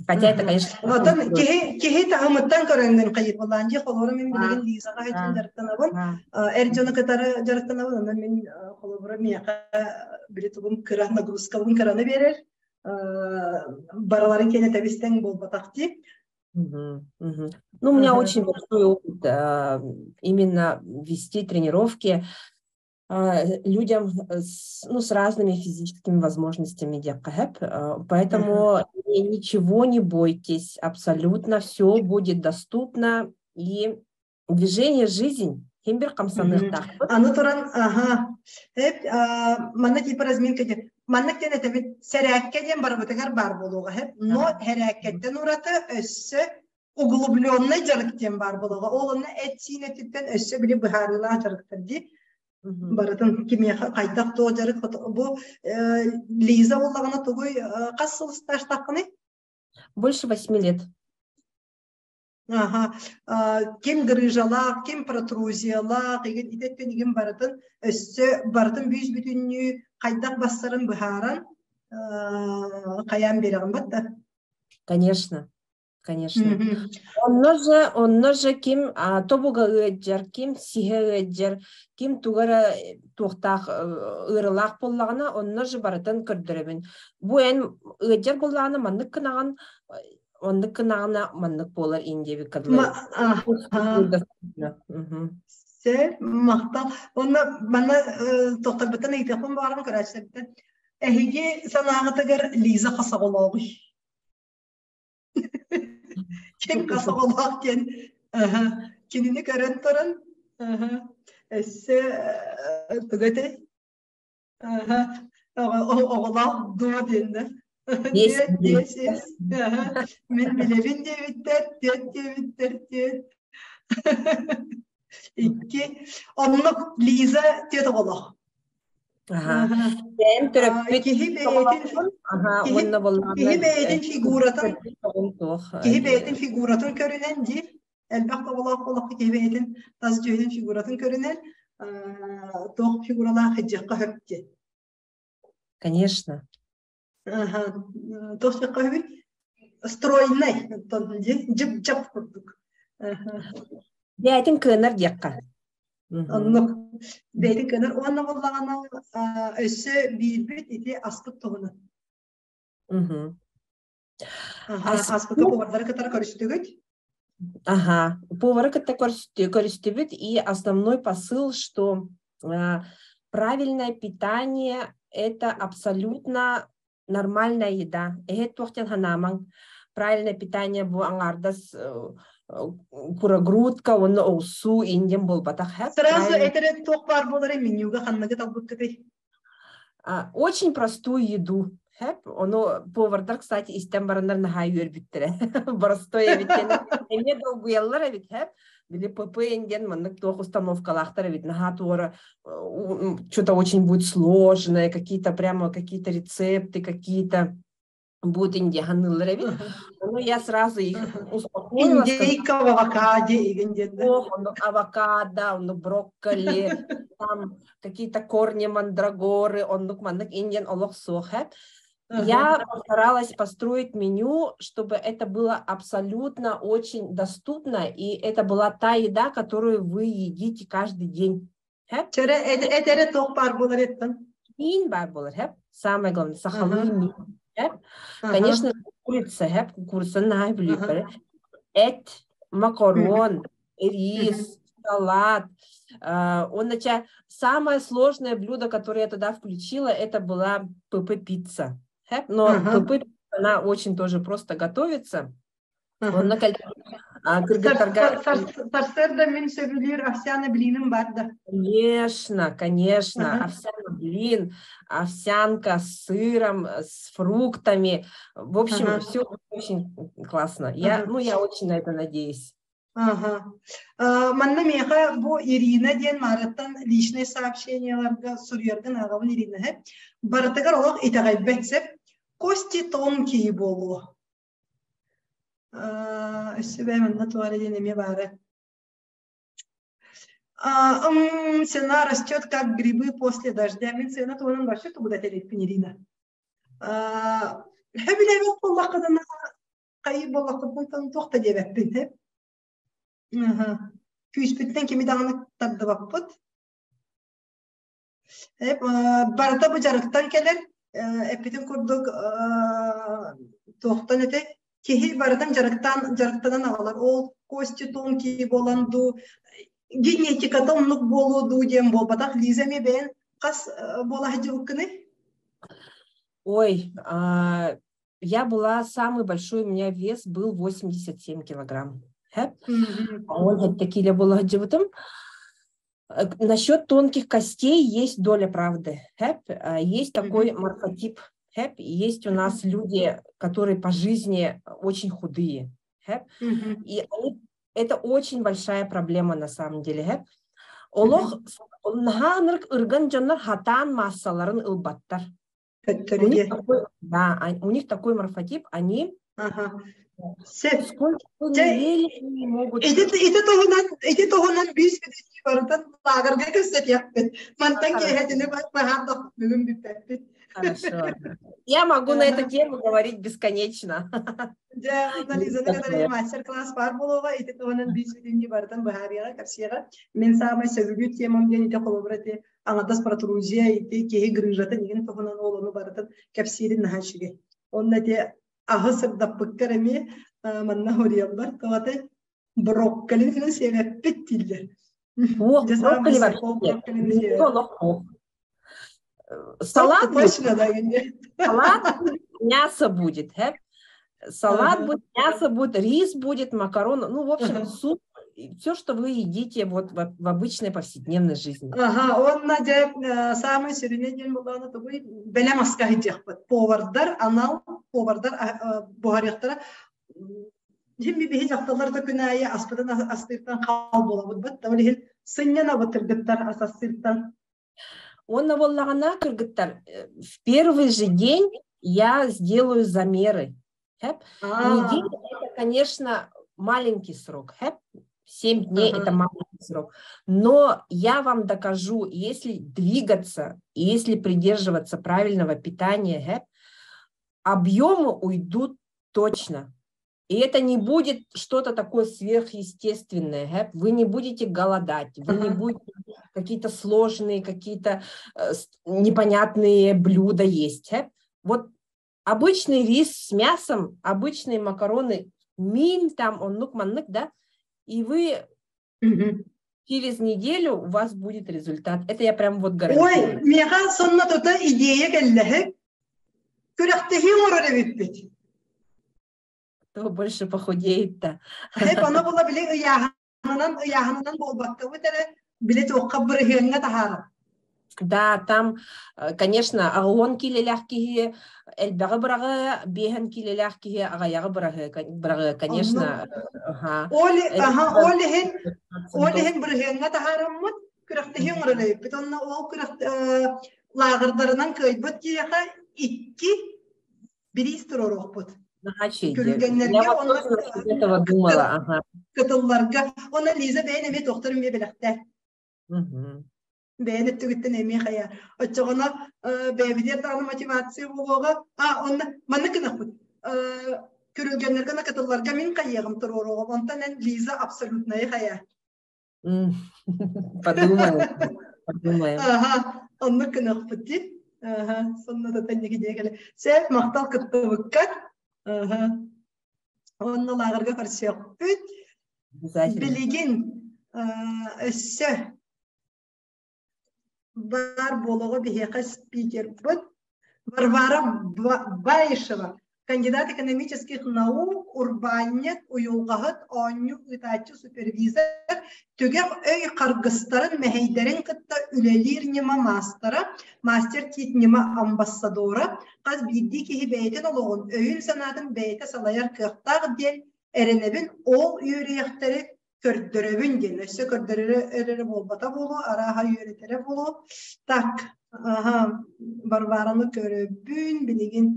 Хотя это, конечно... Оттон киһи киһи таһымыттан көрөҥҥүн хайыр буолаан дии холобура мин билигин Лизаҕа сылдьан дьарыктанабын эр дьону кытары дьарыктанабын онон мин холобура миэхэ били тугум кыра нагрузкабын кыраны биэрэр барыларын киэнэ тэбистэҥ буолбатах дии. Ну, у меня очень большой опыт именно вести тренировки людям с, ну, с разными физическими возможностями диэххэ. Поэтому ничего не бойтесь, абсолютно все будет доступно. И движение – жизнь. Син биир хамсаныахтаахпыт. Аны туран, аха, эп, манна типа разминка диэн, маннык диэн этэбит, сэрээккэ диэн барыбытыгар баар буолуоҕа, хэп, но сэрээккэттэн ураты өссө углубленный дьарык диэн баар буолуоҕа. Ол онно эт-сиин өттүттэн өссө били быһаарыылаах дьарыктар дии. Барытын кимиэхэ хайдах туох дьарык бу Лиза буоллаҕына тугуй хас сыл стажтааххыный? Больше 8 лет. Аха, ким грыжалаах, ким протрузиялаах, игин итэттэн игин барытын өссө барытын бүүс бүтүннүү хайдах бассарын быһааран хайаан биэрэҕин батта. Конечно. Конечно. Онно же ким тобуга ыалдьар, ким сиһэ ыалдьар, ким тугара туохтаах ыарыылаах буоллаҕына, онно же барытын көрдөрөбүн. Бу эн ыалдьар буоллаҕына маннык гынаҕын, оннук гынаҕына маннык буолар ин диэбиккэ дылы. Сэр, махтал. Онно манна тохторбуттан ыйытыахпын баҕарабын көрөөччүлэртэн. Эһиги санааҕытыгар Лиза хас оҕолооҕуй? Ким хас оҕолоох диэн кинини көрөн туран өссө тугу этэй? Оҕолоох дуо диэннэ. Биэс. Мин билэбин диэбиттэр, түөрт диэбиттэр, түөрт. Икки. Оннук Лиза түөрт оҕолоох. Бэйэм төрөппүт киһи бэйэтин киһи бэйэтин фигуратын киһи бэйэтин фигуратын көрүнэн диир элбэх оҕолоох олоххо киһи бэйэтин тас дьүһүнүн фигуратын көрүнэн туох фигуралаах сылдьыахха сөп диэн. Конечно. Туох диэххэ сөбүй? Стройный, дьып-дьап курдук. Бэйэтин кыанар диэххэ. Оннук. Бэйэтин кыанар. Уонна буоллаҕына өссө биирбит ити аспыт туһунан. Аспыты повардары кытары көрүстүгүт? Ага, повары кытта көрүстүбүт, и основной посыл, что правильное питание – это абсолютно нормальная еда. Эһэ туох диэн санаамаҥ. Правильное питание бу аҥаардас кура грудка уонна оҕурсуу индиан буолбатах. Сразу этэрэ туох баар буолары менюга ханныгы талбыккытый? Очень простую еду. Хэп, ону повардар, кстати, истэн бараннар наһаа үөрбүттэрэ. Простой эбит эмиэ долгуйаллар эбит, хэп. Били ПП диэн маннык туох установкалаахтар эбит, наһаа туора что-то очень будет сложное, какие-то прямо какие-то рецепты, какие-то будет инде саныыллар эбит. Ну, я сразу их успокоила. Индейка в авокадо. Авокадо, он брокколи, там какие-то корни мандрагоры, оннук маннык индиан олох суох. Я постаралась построить меню, чтобы это было абсолютно очень доступно, и это была та еда, которую вы едите каждый день. Этэрэ туох баар буолар эттэн? Миин баар буолар, хэп. Самое главное, сахалыы миин. Конечно, курица, хэп, курица наһаа бүлүүппэр. Эт, макарон, рис, салат. Он, значит, самое сложное блюдо, которое я туда включила, это была ПП-пицца. Но ПП она очень тоже просто готовится. Он на Сарсыарда мин сөбүлүүр овсяный блиным баар да. Конечно, конечно. Овсяный блин, овсянка с сыром, с фруктами. В общем, все очень классно. Я, ну, я очень на это надеюсь. Ага. Манна миэхэ бу Ирина диэн Мараттан личный сообщенияларга суруйаргын ааҕабын Ирина. Барытыгар олох итэҕэйбэт сөп. Кости тонкие буолуо. Өссө бэйэм манна туох эрэ диэн эмиэ баара. Цена растет как грибы после дождя. Мин цена туһунан вообще тугу да этэриппин Ирина. Сөбүлээбэт буоллаххытына хайыы буоллаххытына туох да диэбэппин һэ. Күүспүттэн кими даҕаны тардыбаппыт. Барыта бу дьарыктан кэлэр. Эппитин курдук туохтан этэй? Киһи барытын дьарыктаан дьарыктанан аҕалар. Ол кости тонкие буолан дуу, генетиката оннук буолуо дуу диэн буолбатах. Лиза эмиэ бэйэн хас буола сылдьыбыккыный? Ой, я была, самый большой у меня вес был 87 килограмм. Он такие буола сылдьыбытым. Насчет тонких костей есть доля правды. Есть такой морфотип. Есть у нас люди, которые по жизни очень худые. И они, это очень большая проблема на самом деле. Олох наһаа ырган дьоннор хатаан массаларын ылбаттар. У них такой, да, у них такой морфотип, они Ага. Сколько ели, не могут. Ити туһунан ити туһунан биис бүтүннүү барытын лааҕырга кэпсэтиэхпит. Мантан киэһэтини баһаардах бүгүн бүппэппит. Хорошо. Я могу на эту тему говорить бесконечно. Дьэ, онон Лизаны кытары мастер-класс баар буолуоҕа. Ити туһунан биис бүтүннүү барытын быһаарыаҕа, кэпсиэҕэ. Мин саамай сөбүлүүр темам диэн ити холобура ити аҥардас протрузия, ити киһи грыжатын игин туһунан ол ону барытын кэпсиирин наһаа үчүгэй. Онно ити аһы сырдаппыккар эмиэ манна хоруйаллар. Тоҕо брокколи гына сиэбэппит дииллэр. Суох, брокколи вообще. Олох Салат будет, салат будет, мясо будет, Салат будет, мясо будет, рис будет, макароны, ну, в общем, суп, все, что вы едите вот в, в обычной повседневной жизни. Ага, онно дьэ саамай сүрүнэ диэн буоллаҕына тугуй бэлэм аска сылдьыахпыт. Повардар анал повардар буһарыахтара Дьимми биһи дьахталлар да күн аайы аспытын астыыртан хал буолабыт быт. Ол иһин сынньанабыт кыргыттар ас астыыртан. Уонна буоллаҕына кыргыттар в первый же день я сделаю замеры. Неделя это, конечно, маленький срок. 7 дней это маленький срок. Но я вам докажу, если двигаться, если придерживаться правильного питания, объемы уйдут точно. И это не будет что-то такое сверхъестественное. Вы не будете голодать, вы не будете какие-то сложные, какие-то непонятные блюда есть. Вот обычный рис с мясом, обычные макароны, миин там, оннук-маннык, да, и вы через неделю у вас будет результат. Это я прям вот гарантирую. Ой, миэхэ сонно тута идея кэллэ. Күрэхтэһии оҥорор эбиппит. Кто больше похудеет-то? Хэп, оно было били ыйааһынынан ыйааһынынан буолбаккабыт эрэ били туохха бырыһыаҥҥа таһаарар. Да, там, конечно, 80 киилэлээх киһи элбэҕи быраҕыа, 50 киилэлээх киһи аҕыйаҕы быраҕыа, конечно. Ага. Ол аха, ол иһин ол иһин бырыһыаҥҥа таһаараммыт күрэхтэһии оҥорор эбиппит. Онно ол күрэх лааҕырдарынан кыайбыт киһиэхэ икки бириис туруоруохпут. Күрүлгэннэргэ уонна этого думала, ага. Кытылларга. Онно Лиза бэйэн эмиэ туохтар эмиэ бэлэхтээ. Бэйэн өттүгүттэн эмиэ хайа. Оччоҕуна бэйэбитигэр даҕаны мотивация буолуоҕа. А, онно маннык гынахпыт. Күрүлгэннэргэ уонна кытылларга мин хайыаҕым туруоруоҕум. Онтон эн Лиза абсолютнайы хайа. Подумаем. Подумаем. Ага, оннук гыныахпыт дии. Ага, сонно да тэнники диэкэлэ. Сөп, махтал кыттыбыккар. Ага. Онно лааҕырга көрсүөхпүт. Билигин өссө баар буолуоҕа биһиэхэ спикербыт Варвара Баишева, кандидат экономических наук, урбаанньыт, уйулҕаһыт, оонньуу ыытааччы супервизор, түгэх өй харгыстарын мэһэйдэрин кытта үлэлиир ньыма маастара, мастер-кит ньыма амбассадора, хас биирдии киһи бэйэтин олоҕун, өйүн-санаатын бэйэтэ салайар кыахтаах диэн эрэнэбин, ол үөрүйэхтэри көрдөрөбүн диэн өссө көрдөрөрө эрэ буолбата буолуо, арааһа үөрэтэрэ буолуо. Так, аха, Варвараны көрөбүн билигин.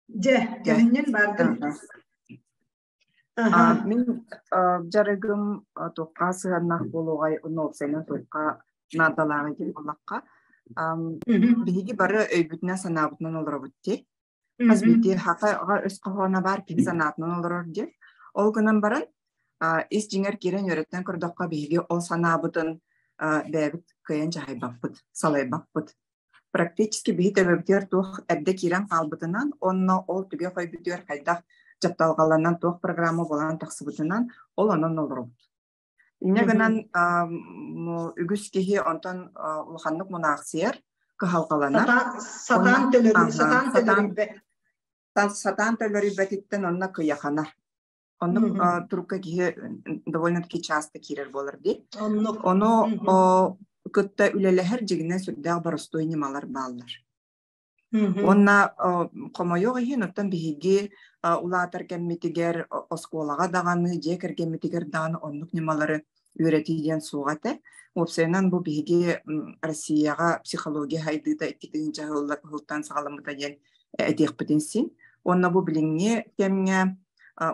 Дьэ, көһүннүн бардым. Мин дьарыгым туохха сыһыаннаах буолуоҕай, уонна уопсайынан туохха наадалааҕый диэн буоллахха, биһиги бары өйбүтүнэн-санаабытынан олоробут дии. Хас биирдии хахаҕа өс хоһооно баар киһи санаатынан олорор диэн. Ол гынан баран, ис дьиҥэр киирэн үөрэттэн көрдөххө, биһиги ол санаабытын бэйэбит кыайан дьаһайбаппыт, салайбаппыт. Практически биһи төбөбүтүгэр туох эрдэ киирэн хаалбытынан уонна ол түгэх өйбүтүгэр хайдах дьапталҕаланан туох программа буолан тахсыбытынан ол онон олоробут. Инньэ гынан үгүс киһи онтон улаханнык мунаахсыйар, кыһалҕаланар. Сатаан төлөрүйбэт. Сатаан төлөрүйбэтиттэн онно кыйаханар. Оннук турукка киһи довольно-таки часто киирэр буолар дии. Ону кытта үлэлэһэр дьигинэ сүрдээх боростуой ньымалар бааллар. Уонна хомойуох иһин, оттон биһиги улаатар кэммитигэр оскуолаҕа даҕаны, дьиэ кэргэммитигэр даҕаны оннук ньымалары үөрэтии диэн суох этэ. Уопсайынан бу биһиги Россияҕа психология сайдыыта 2000 сылтан саҕаламмыта диэн этиэхпитин син. Уонна бу билиҥҥи кэмҥэ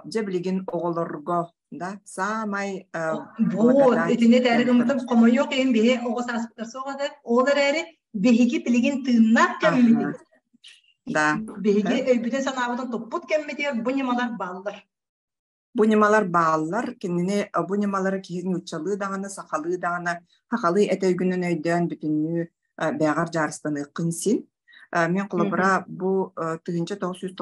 дьэ билигин оҕолорго да саамай Вот, итини этээри гыммытым хомойуох иһин биһи оҕо сааспытыгар суох этэ. Ол эрээри биһиги билигин тыыннаах кэммитигэр да биһиги өйбүтүн санаабытын туппут кэммитигэр бу ньымалар бааллар. Бу ньымалар бааллар. Кинини бу ньымалары киһи нууччалыы даҕаны, сахалыы даҕаны, сахалыы этэ өйгүнэн өйдөөн бүтүннүү бэйэҕэр дьаарыстаныаххын син. Мин холобура бу 1996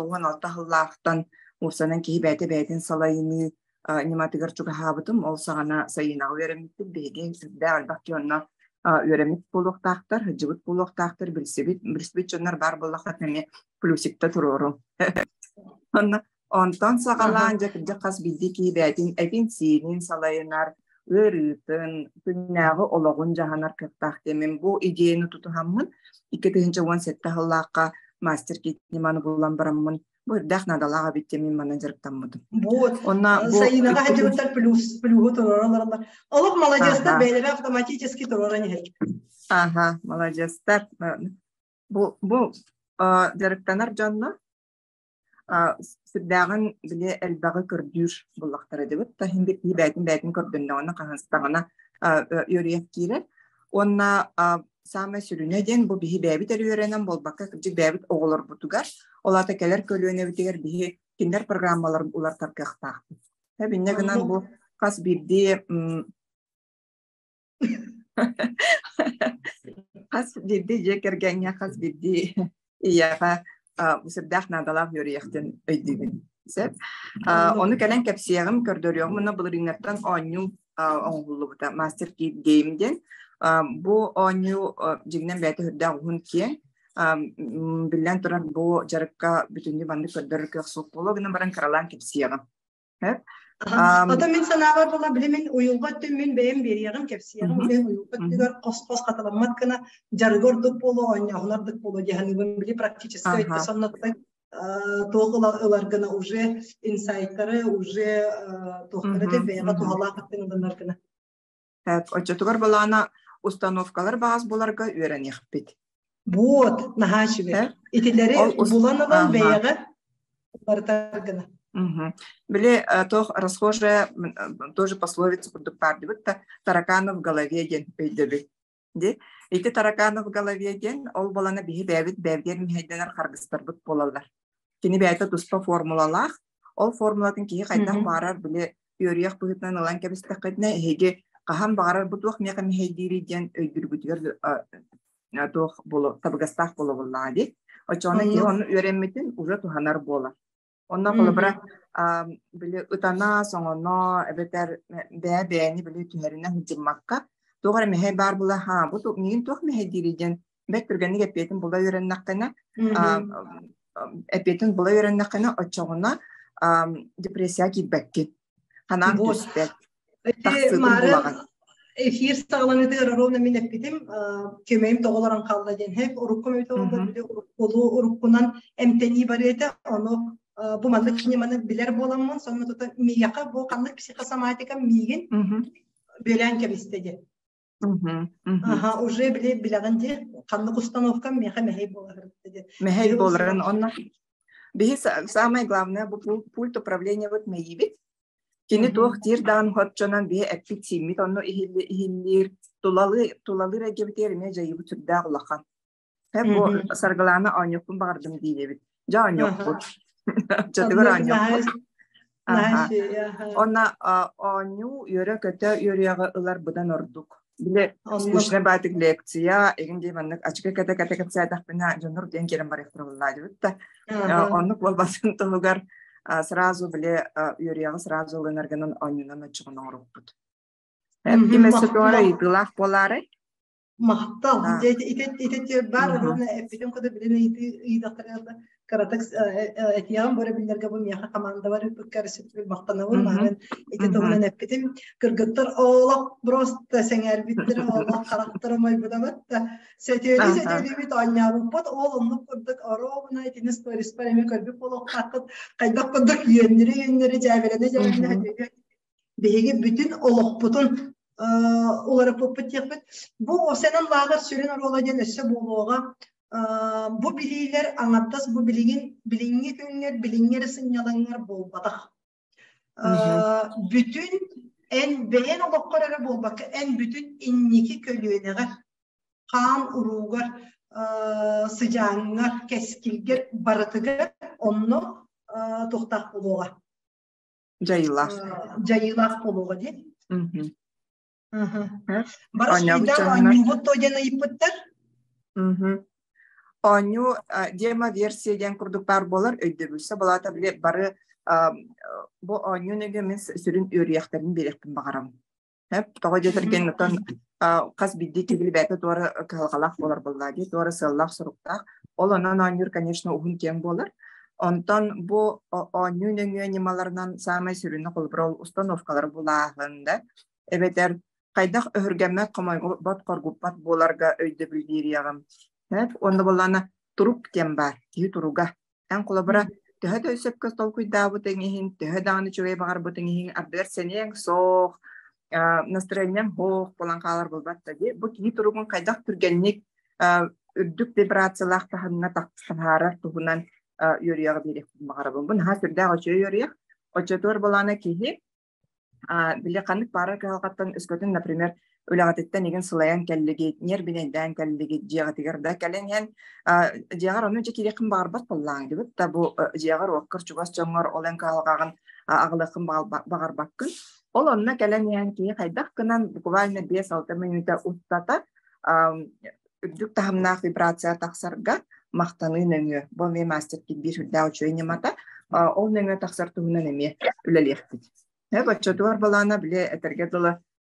сыллаахтан уопсанан киһи бэйэтэ бэйэтин салайыныы ньыматыгар чугаһаабытым. Ол саҕана Сайыынаҕа үөрэммиппит. Биһиги сүрдээх элбэх киһи онно үөрэммит буолуохтаахтар, сылдьыбыт буолуохтаахтар, билсибит, билсибит дьоннор баар буоллахха эмиэ плюсикта туруорум. Онно Онтон саҕалаан дьэ кырдьык хас биирдии киһи бэйэтин этин-сиинин салайынар, ыарыытын, күннээҕи олоҕун дьаһанар кыахтаах диэммин бу идеяны тутуһаммын 2017 сыллаахха мастер кит ньыманы булан бараммын бу үрдээх наадалаах эбит диэн мин манан дьарыктаммытым. Вот. Онно бу Сайынаҕа сылдьыбыттар плюс плюһу туруораллар. Олох маладьыастар бэйэлэрэ автоматически туруоран иһэр. Аха, маладьыастар. Бу дьарыктанар дьонно Сүрдээҕин били элбэҕи көрдүүр буллахтара дибит. Таһын бир киһи бээтин бээтин көрдөннөҕүнэ хаһыстаҕына үөрүйэх киирэр. Уонна саамай сүрүнэ диэн бу биһи бэйэбит эрэ үөрэнэн буолбакка кырдьык бэйэбит оҕолорбутугар, ол аата кэлэр көлүөнэбитигэр биһи кинилэр программаларын уларытар кыахтаахпыт. Инньэ гынан бу хас биирдии Хас биирдии дьиэ кэргэҥҥэ, хас биирдии ийэҕэ сүрдээх наадалаах үөрүйэхтэн өйдүүбүн. Сөп. Ону кэлэн кэпсиэҕим, көрдөрүөҕүм уонна былырыыҥҥаттан оонньуу оҥоһуллубута Master Kit Game диэн. Бу оонньуу дьиҥинэн бэйэтэ сүрдээх уһун киэҥ. Биллэн турар, бу дьарыкка бүтүннүү маннык көрдөрөр кыах суох буолуо гынан баран кыралаан кэпсиэҕим. Ото мин санаабар була били мин уйулҕа өттүн мин бэйэм биэриэҕим, кэпсиэҕим, мин уйулҕа өттүгэр хос-хос хатыламмат гына дьарыгы ордук буолуо, оонньооһун ордук буолуо дии саныыбын. Били практически өттө сонноттой туох ылар гына уже инсайттары уже туохтары да бэйэҕэ туһалаах өттүн ылынар гына. Оччотугар былаана установкалар баас буларга үөрэниэхпит. Вот, наһаа үчүгэй. Итилэри булан ылан бэйэҕэ барытар гына. Били туох расхожая тоже пословица курдук баар дибит да тараканов в голове диэн өйдөбүл. Ди ити тараканов в голове диэн ол балана биһи бэйэбит бэйэбитигэр мэһэйдэнэр харгыстарбыт буолаллар. Кини бэйэтэ туспа формулалаах. Ол формулатын киһи хайдах баарар били үөрүйэх быһыытынан ылан кэбистэххитинэ, эһиги хаһан баҕарар бу туох миэхэ мэһэйдиирий диэн өйдүүргүтүгэр туох буолу табыгастаах буолобуллаҕа дии. Оччоҕуна киһи ону үөрэммитин уже туһанар буолар. Онно холобура били ытана, соҥоно эбэтэр бэйэ бэйэни били түһэринэ сылдьыммакка туох эрэ мэһэй баар була ха бу миигин туох мэһэйдиирий диэн бэрт түргэнник эппиэтин була үөрэннэххинэ эппиэтин була үөрэннэххинэ оччоҕуна депрессия киирбэккин ханаан түспэт тахсыытын булаҕын. Эфир саҕаланыытыгар ровно мин эппитим көмөйүм тоҕолорон хаалла диэн хэп урукку уруккунан эмтэнии барыа этэ ону бу маннык ньыманы билэр буоламмын сонно тута миэхэ бу ханнык психосоматика миигин бүөлээн кэбистэ диэн. Аха, уже били билэҕин дии, ханнык установкам миэхэ мэһэй буолар диэн. Мэһэй буоларын онно. Биһи самое главное бу пульт управления вот мэйиибит. Кини туох диир даҕаны хотчонон биһи эппит сииммит онно иһиллиир тулалы тулалыыр эйгэбитигэр эмиэ дьайыыбыт сүрдээх улахан. Бу Саргылаана оонньуохпун баҕардым диибит. Дьэ оонньуохпут. Чатыгар оонньуохпут. Онно оонньуу үөрэ-көтө үөрүйэҕи ылар быдан ордук. Били скучный баатык лекция, игин дии маннык ачка кэтэ-кэтэ кэпсээтэхпинэ дьоннор диэн киирэн барыахтара буоллаа да. Оннук буолбатын туһугар сразу били үөрүйэҕи сразу ылынаргынан оонньуунан оччоҕун оҥоруппут. Ким өссө туора ыйытыылаах буолаарай? Махтал. Дьэ ити баар уонна эппитим курдук билин ыйытыахтарыгар кыратык этиэҕим бары биллэргэ бу миэхэ командабар ыыппыккар сүрдүүр махтанабын. Маарын ити туһунан эппитим. Кыргыттар олох просто сэҥээрбиттэрэ, олох харахтара мойбутабыт да сөтүөлүү сөтүөлүүбүт оонньообуппут. Ол оннук курдук оруобуна итини сториспар эмиэ көрбүт буолуохтааххыт. Хайдах курдук үөннүрэ-үөннүрэ дьээбэлэнэ-дьээбэлэнэ сөтүөлүү биһиги бүтүн олохпутун уларыппыппыт диэхпит. Бу Осенан лааҕыр сүрүн оруола диэн өссө буолуоҕа. Бу билиилэр аҥардас бу билигин билиҥҥи күҥҥэр, билиҥҥи эрэ сынньалаҥҥар буолбатах. Бүтүн эн бэйэн олоххор эрэ буолбакка, эн бүтүн инники көлүөнэҕэр, хаан уруугар, сыдьааҥҥар, кэскилгэр барытыгар онно туохтаах буолуоҕа. Дьайыылаах. Дьайыылаах буолуоҕа дии. Барыс күйдээх оонньуубут то диэн ыйыппыттар. Оонньуу демо-версия диэн курдук баар буолар өйдөбүлсэ балаата били бары бу оонньуу нөҥүө мин сүрүн үөрүйэхтэрин биэриэхпин баҕарабын. Тоҕо диэтэргин оттон хас биирдии киһи бэйэтэ туора кыһалҕалаах буолар буоллаа дии, туора сыаллаах-соруктаах. Ол онон оонньуур, конечно, уһун киэҥ буолар. Онтон бу оонньуу нөҥүө ньымаларынан саамай сүрүнэ холобура ол установкалары булааһын да, эбэтэр хайдах өһүргэммэт, хомойбот, хоргуппат буоларга өйдөбүл биэриэҕим. Уонна буоллаҕына турук диэн баар, киһи туруга. Эн холобура, төһө да сөпкө толкуйдаабытыҥ иһин, төһө даҕаны үчүгэй баҕарбытыҥ иһин, ардыгар сэниэҥ суох, настроениеҥ суох буолан хаалар буолбат да дии. Бу киһи туругун хайдах түргэнник үрдүк вибрациялаах таһымҥа таһаарар туһунан үөрүйэҕи биэриэхпин баҕарабын. Бу наһаа сүрдээх үчүгэй үөрүйэх. Оччотугар былаана киһи били ханнык баарар кыһалҕаттан өскөтүн, например, үлэҕититтэн игин сылайан кэллигит, ньиэрбинэйдээн кэллигит, дьиэҕитигэр да кэлэн иһэн, дьиэҕэр ону дьэ киириэххин баҕарбат буоллааҥ дибит да бу дьиэҕэр уоккар чугас дьоҥҥор ол эн кыһалҕаҕын аҕалыаххын баҕарбаккын. Ол онно кэлэн иһэн киһи хайдах гынан буквально 5-6 мүнүүтэ устата үрдүк таһымнаах вибрация тахсарга махтаныы нөҥүө бу эмиэ мастер биир үрдээх үчүгэй ньымата ол нөҥүө тахсар туһунан эмиэ үлэлиэхпит. Боччотугар балаана били этэргэ дылы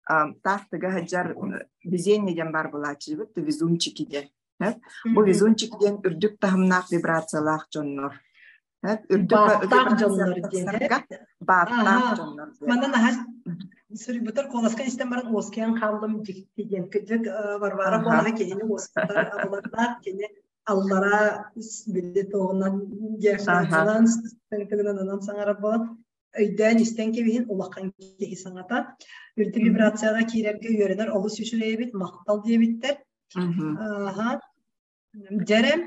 таах тыга сылдьар везение диэн баар буолааччыбыт везунчики диэн. Бу везунчик диэн үрдүк таһымнаах вибрациялаах дьоннор. Бааттаах дьоннор диэн. Бааттаах дьоннор диэн. Манна наһаа суруйбуттар куоласка истэн баран уоскуйан хааллым дьикти диэн. Кырдьык Варвара куолаһа кинини уоскутар абылаҥнаах кини аллараа били туоҕунан диафрагманан тыҥтыгынан саҥарар буолан өйдөөн истэн кэбиһин улахан киһи саҥата үрдүк вибрацияҕа киирэргэ үөрэнэр олус үчүгэй эбит махтал диэбиттэр. Дьэрэм.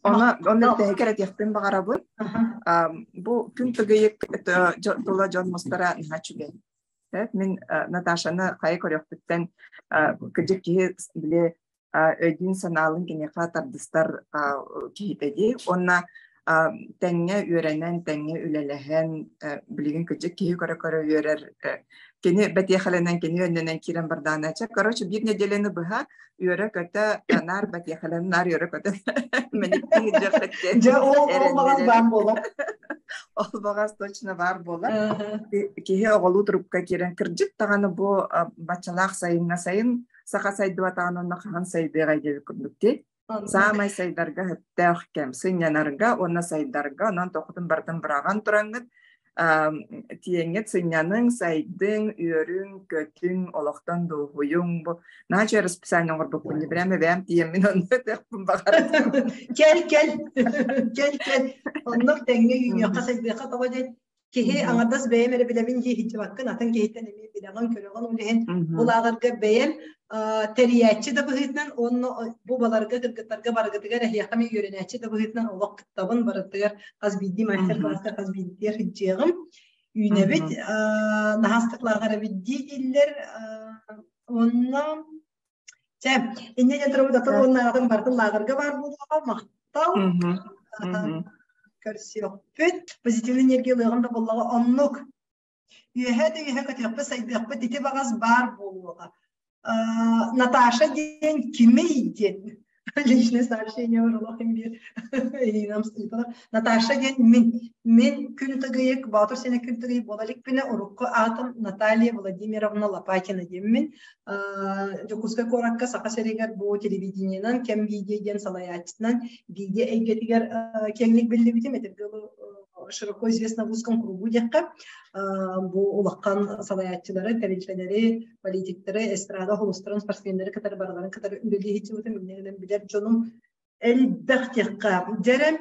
Онно онно бүтэһигэр этиэхпин баҕарабын. Бу күн тыгыйык тула дьон мустара наһаа үчүгэй. Мин Наташаны хайа көрүөхпүттэн кырдьык киһи били өйдүүн-санаалыын киниэхэ тардыстар киһитэ дии. Уонна тэҥҥэ үөрэнэн, тэҥҥэ үлэлэһэн, билигин кырдьык киһи көрө-көрө үөрэр. Кини бэтиэхэлэнэн, кини өннөнөн киирэн бардаана. Чэ, короче, биир неделяны быһа үөрэ-көтө, наар бэтиэхэлэн, наар үөрэ-көтө мэниктии сылдьыаххыт Дьэ, ол ол баҕас баар буолар. Ол баҕас точно баар буолар. Киһи оҕолуу турукка киирэн, кырдьык даҕаны бу баччалаах сайыҥҥа сайын саха сайдыбатаҕын онно хаһан сайдыаҕай диэбит курдук дии. Саамай сайдарга сөптөөх кэм сынньанарга уонна сайдарга, онон тохутун барытын быраҕан тураҥҥыт тиэҥҥит сынньаныҥ, сайдыҥ, үөрүҥ, көтүҥ, олохтон дуоһуйуҥ. Бу наача расписание оҥорбуппун дии, прямо бэйэм тиийэммин онно этиэхпин баҕарабын. Кэл, кэл, кэл, кэл. Оннук тэҥҥэ үүнүөххэ, сайдыахха тоҕо диэн. Киһи аҥардас бэйэм эрэ билэбин дии сылдьыбаккын, атын киһиттэн эмиэ билэҕин, көрөҕүн, ол иһин бу лааҕырга бэйэм тэрийээччи да быһыытынан уонна бу баларга кыргыттарга барыгытыгар эһиэхэ эмиэ үөрэнээччи да быһыытынан олох кыттабын, барытыгар хас биирдии мастер-класска хас биирдии сылдьыаҕым. Үүнэбит, наһаастык лааҕыр эбит дии дииллэр. Уонна чэ, инньэ диэн турабыт атын уонна атын барытын лааҕырга баар буолуоҕа, махтал. Көрсүөхпүт. Позитивный энергия ылыаҕым да буоллаҕа оннук. Үөһээ да үөһэ көтүөхпүт, сайдыахпыт ити баҕас баар буолуоҕа. Наташа диэн кимий диэн личное сообщение олох биир Наташа диэн мин мин күн тыгыйык Боотур сене күн тыгыйык буола иликпинэ урукку аатым Наталья Владимировна Лопатина диэммин Дьокуускай куоракка Саха сиригэр бу телевидениенан кэм видео диэн салайааччытынан видео эйгэтигэр киэҥник биллибитим этэргэ широко известно в узком кругу диэххэ бу улахан салайааччылары, тэрилтэлэри, политиктары, эстрада холустарын, спортсменнары кытары барыларын кытары үлэлии сылдьыбытым, иннинэн билэр дьонум элбэх диэххэ. Дьэрэ,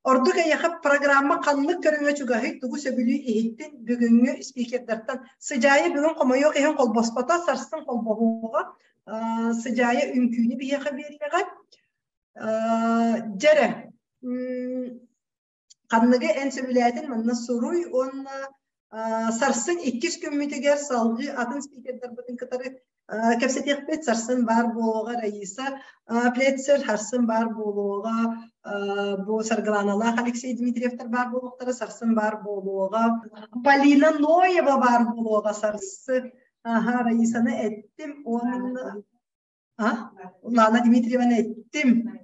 ордук эйиэхэ программа ханнык көрүҥэ чугаһый, тугу сөбүлүү иһиттин бүгүҥҥү спикердартан. Сыдьаайа бүгүн хомойуох иһин холбоспото, сарсын холбоһуоҕа. Сыдьаайа үҥкүүнү биһиэхэ биэриэҕэ. Дьэрэ, ханныгы эн сөбүлээтин манна суруй уонна сарсын иккис күммүтүгэр салгыы атын спикердарбытын кытары кэпсэтиэхпит. Сарсын баар буолуоҕа Раиса Плецер, сарсын баар буолуоҕа бу Саргыланалаах Алексей Дмитриевтар баар буолуохтара, сарсын баар буолуоҕа Полина Ноева баар буолуоҕа сарсын. Аха, Раисаны эттим уонна Лана Дмитриеваны эттим.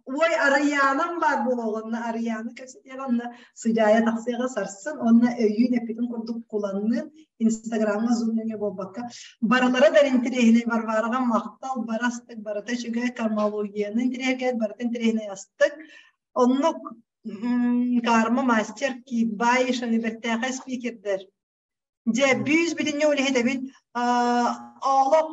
Ой, Арыйаанам баар буолуоҕа, онно Арыйааны кэпсэтиэҕэ, онно сыдьаайа тахсыаҕа сарсын, уонна өйүүн эппитин курдук куланныын Инстаграмҥа зум нөҥүө буолбакка, барылара да интэриэһинэй Варвараҕа махтал, бары астык, барыта үчүгэй, кармологияны интэриэһиргээт, барыта интэриэһинэй астык. Оннук карма мастер Кибаишаны бэртээхэй спикердэр. Дьэ, бүүс бүтүннүү үлэһитэбин. Олох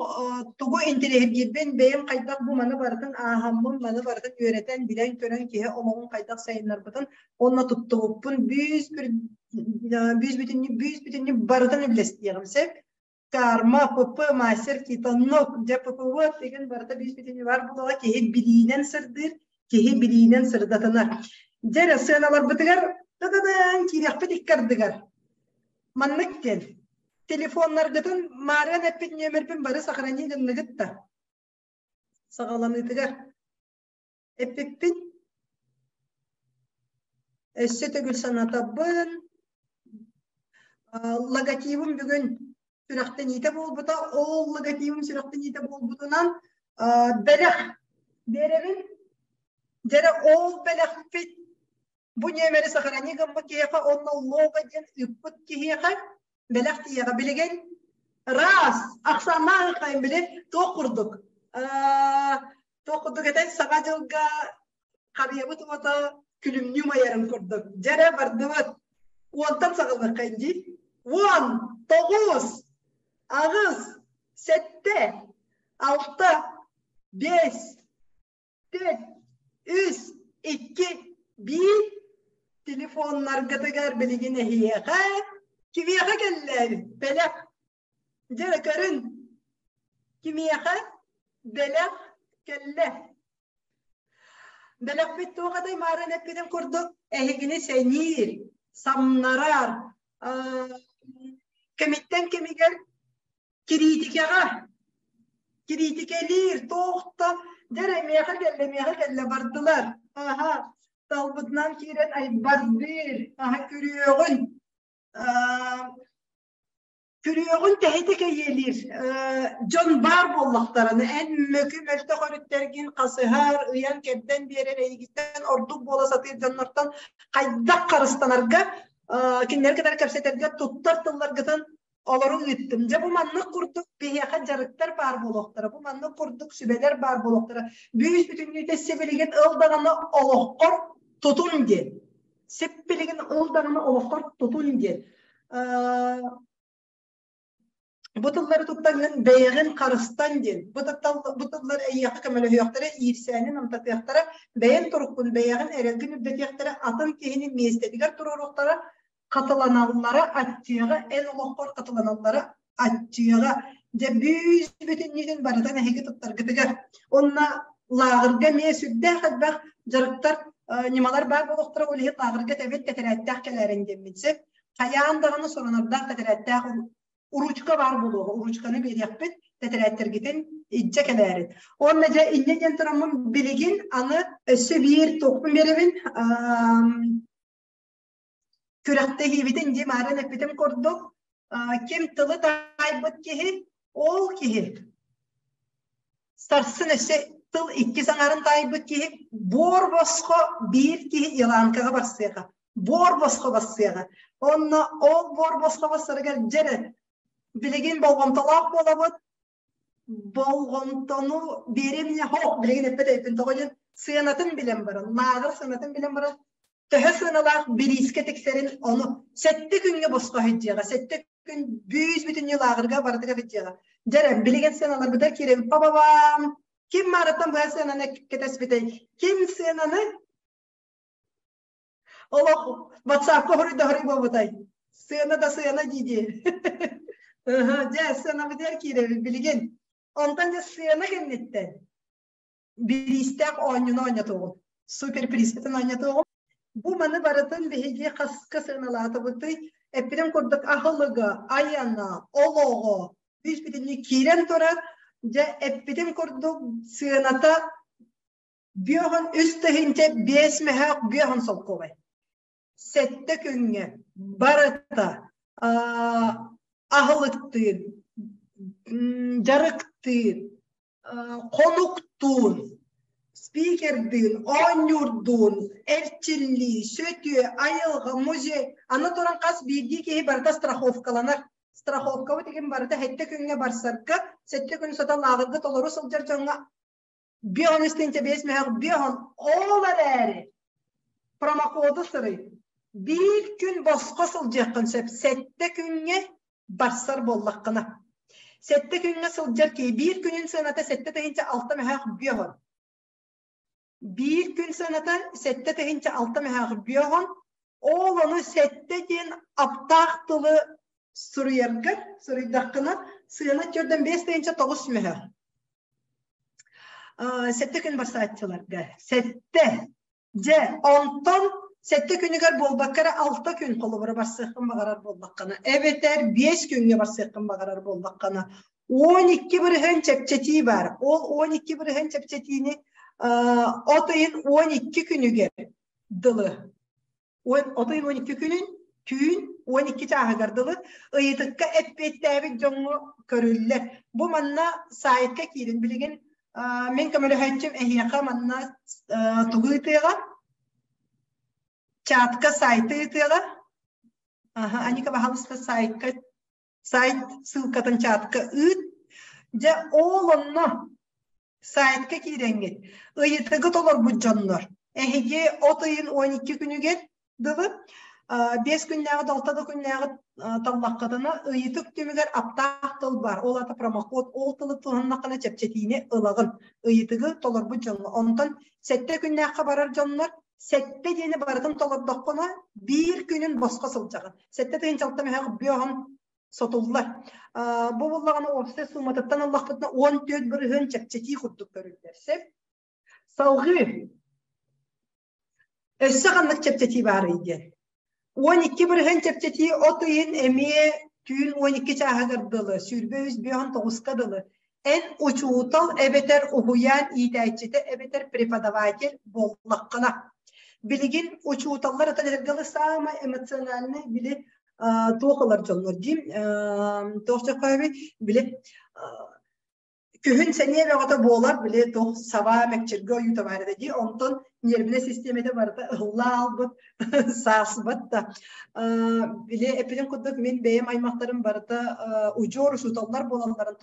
тугу интэриэһиргиирбин, бэйэм хайдах бу маны барытын ааһаммын, маны барытын үөрэтэн, билэн-көрөн киһи олоҕун хайдах сайыннарбытын уонна туттубуппун бүүс бүүс бүтүннүү бүүс бүтүннүү барытын үллэстиэҕим сөп. Карма, ПП, мастер, китоннук, дьэ ППВ деген барыта бүүс бүтүннүү бар буолуоҕа киһи билиинэн сырдыыр, киһи билиинэн сырдатынар. Дьэ эрэ сыаналарбытыгар та-да-даан киириэхпит икки ардыгар. Маннык диэн, телефоннаргытын маарыан эппит нүөмэрбин бары сохрани гынныгыт да саҕаланыытыгар эппиппин өссө төгүл санатабын. Логотибым бүгүн сүрэхтэниитэ буолбута. Ол логотибым сүрэхтэниитэ буолбутунан бэлэх биэрэбин. Дьэрэ ол бэлэхпит Бу нүөмэри сохрани гыммыт киһиэхэ уонна лого диэн ыыппыт киһиэхэ бэлэх тиийэҕэ. Билигин раз ахсааннаах ыххайын били туох курдук туох курдук этэн саҥа дьылга харыйабыт уота күлүмнүү майарын курдук. Дьэрэ бардыбыт. Уонтан саҕалыаххайын дии. 10, 9, 8, 7, 6, 5, 4, 3, 2, 1 телефоннаргытыгар билигин эһиэхэ кимиэхэ кэллэ бэлэх дьэ көрүн кимиэхэ бэлэх кэллэ бэлэхпит туох этэй маарын эппитин курдук эһигини сэниир самнарар кэмиттэн кэмигэр Кириитикэҕэ кириитикэлиир туох да дьэ эрэ миэхэ кэллэ миэхэ кэллэ бардылар аһа талбытынан киирэн айбардыыр аһа күрүөҕүн күрүөҕүн тэһитэ кэйиэлиир дьон баар буоллахтарына эн мөкү мөлтөх өрүттэргин хасыһар ыйан кэрдэн биэрэр эйигиттэн ордук буола сатыыр дьоннортон хайдах харыстанарга кинилэри кытары кэпсэтэргэ туттар тылларгытын олору ыыттым. Дьэ бу маннык курдук биһиэхэ дьарыктар баар буолуохтара, бу маннык курдук сүбэлэр баар буолуохтара. Бүүс бүтүннүүтэ сибилигин ыл даҕаны олоххор тутун диэн. Сиппилигин ыл даҕаны олоххор тутун диэн. Бу тыллары туттаҥҥын бэйэҕин харыстан диэн. Бу тыллар эйиэхэ көмөлөһүөхтэрэ, иирсээни намтатыахтара, бэйэн туруккун, бэйэҕин эрэлгин үрдэтиэхтэрэ, атын киһини миэстэтигэр туруоруохтара. Хатыланаллара аччыаҕа, эн олоххор хатыланаллара аччыаҕа. Дьэ бүүс бүтүннүүтүн барытын эһиги туттаргытыгар. Онно лааҕырга эмиэ сүрдээх элбэх дьарыктар, ньымалар баар буолуохтара, ол иһин лааҕырга тэбит тэтэрээттээх кэлээрин диэммин сөп. Хайаан даҕаны сурунардаах тэтэрээттээх уручка баар буолуоҕа, уручканы биэриэхпит, тэтэрээттэргитин илдьэ кэлээрин. Уонна дьэ инньэ диэн тураммын билигин аны өссө биир туохпун биэрэбин күрэхтэһиибитин дии мааран эппитим курдук ким тылы таайбыт киһи ол киһи сарсын өссө тыл иккис аҥарын таайбыт киһи буор босхо биир киһи Еланкаҕа барсыаҕа буор босхо барсыаҕа онно ол буор босхо барсарыгар дьэрэ билигин болҕомтолоох буолабыт болҕомтону биэриэминэ хоох билигин эппэт эбиппин тоҕо диэн сыанатын билэн баран лааҕыр сыанатын билэн баран төһө сыаналаах бириискэ тиксэрин ону сэттэ күҥҥэ босхо сылдьыаҕа сэттэ күн бүүс бүтүннүү лааҕырга барытыгар сылдьыаҕа дьэрэ билигин сыаналарбытыгар киирэбит па-ба-бам ким маарыттан быһа сыананы кэтэспитэй ким сыананы Олох ватсапка хоруйда хоруй буолбутай. Сыана да сыана дии-дии. Дьэ, сыанабытыгар киирэбит билигин. Онтон дьэ сыана кэнниттэн бириистээх оонньууну оонньотуоҕум. Супер приспитин оонньотуоҕум. Бу маны барытын биһиги хаска сыаналаатыбытый? Эппитим курдук аһылыга, айана, олоҕо бүүс бүтүннүү киирэн турар. Дьэ, эппитим курдук сыаната Бүөҕүн үс тыһыынча биэс мөһөөх бүөҕүн солкуобай. Сэттэ күҥҥэ барыта аһылыктыын, дьарыктыын, хонуктуун, спикердыын, оонньуурдуун, эрчиллии, сөтүө, айылҕа, музей. Аны туран хас биирдии киһи барыта страховкаланар. Страховкабыт игин барыта сэттэ күҥҥэ барсарга, сэттэ күн устата лааҕырга толору сылдьар дьоҥҥо Бион истинчэ биэс мөһөх бион ол эрээри промокоду сырый. Биир күн босхо сылдьыаххын сөп. Сэттэ күҥҥэ барсар буоллаххына. Сэттэ күҥҥэ сылдьар киһи биир күнүн сыаната 7 6 мөһөөх бион. Биир күн сыаната 7 6 мөһөөх бион. Ол ону сэттэ диэн аптаах тылы суруйаргар суруйдаххына сыана төрдөн 5 9 мөһөөх. Сэттэ күн барсааччыларга. Сэттэ. Дьэ, онтон сэттэ күнүгэр буолбакка эрэ алта күн холобура барсыаххын баҕарар буоллаххына, эбэтэр биэс күҥҥэ барсыаххын баҕарар буоллаххына, 12% чэпчэтии баар. Ол 12% чэпчэтиини от ыйын 12 күнүгэр дылы от ыйын 12 күнүн түүн 12 чааһыгар дылы ыйытыкка эппиэттээбит дьоҥҥо көрүллэр. Бу манна сайтка киирин билигин мин көмөлөһөөччүм эһиэхэ манна тугу ыытыаҕа? Чатка сайты ыытыаҕа. Аха, Аника, пожалуйста, сайтка сайт ссылкатын чатка ыыт. Дьэ, ол онно сайтка киирэҥҥит ыйытыгы толорбут дьоннор эһиги от ыйын 12 күнүгэр дылы биэс күннээҕи алта да күннээҕи таллаххытына ыйытык түмүгэр аптаах тыл бар ол ата промокод ол тылы туһаннаххына чэпчэтиини ылаҕын ыйытыгы толорбут дьоҥҥо онтон сэттэ күннээххэ барар дьоннор сэттэ диэни барытын толордоххуна биир күнүн босхо сылдьаҕын 7 6 мөһөөх бүөҕүн сотуллар. Бу буллаҕына уопсай сууматыттан ыллахпытына 14% чэпчэтии курдук көрүллэр. Сөп. Салгыы. Өссө ханнык чэпчэтии баарый диэн. 12% чэпчэтии от ыйын эмиэ түүн 12 чааһыгар дылы, сүүрбэ үс бүөҕүн тоҕуска дылы эн учуутал эбэтэр уһуйаан иитээччитэ эбэтэр преподаватель буоллаххына. Билигин учууталлар ытан эргэлы самый эмоциональный били туох ылар дьоннор диим туох дьоххойбүй били күһүн сэниэ бөҕөтө буолар били туох саба мэкчиргэ ойуута баар этэ дии онтон нервнэй систиэмэтэ барыта ыһылла аалбыт саасбат да били эппитим курдук мин бэйэм аймахтарым барыта удьуор учууталлар буолалларын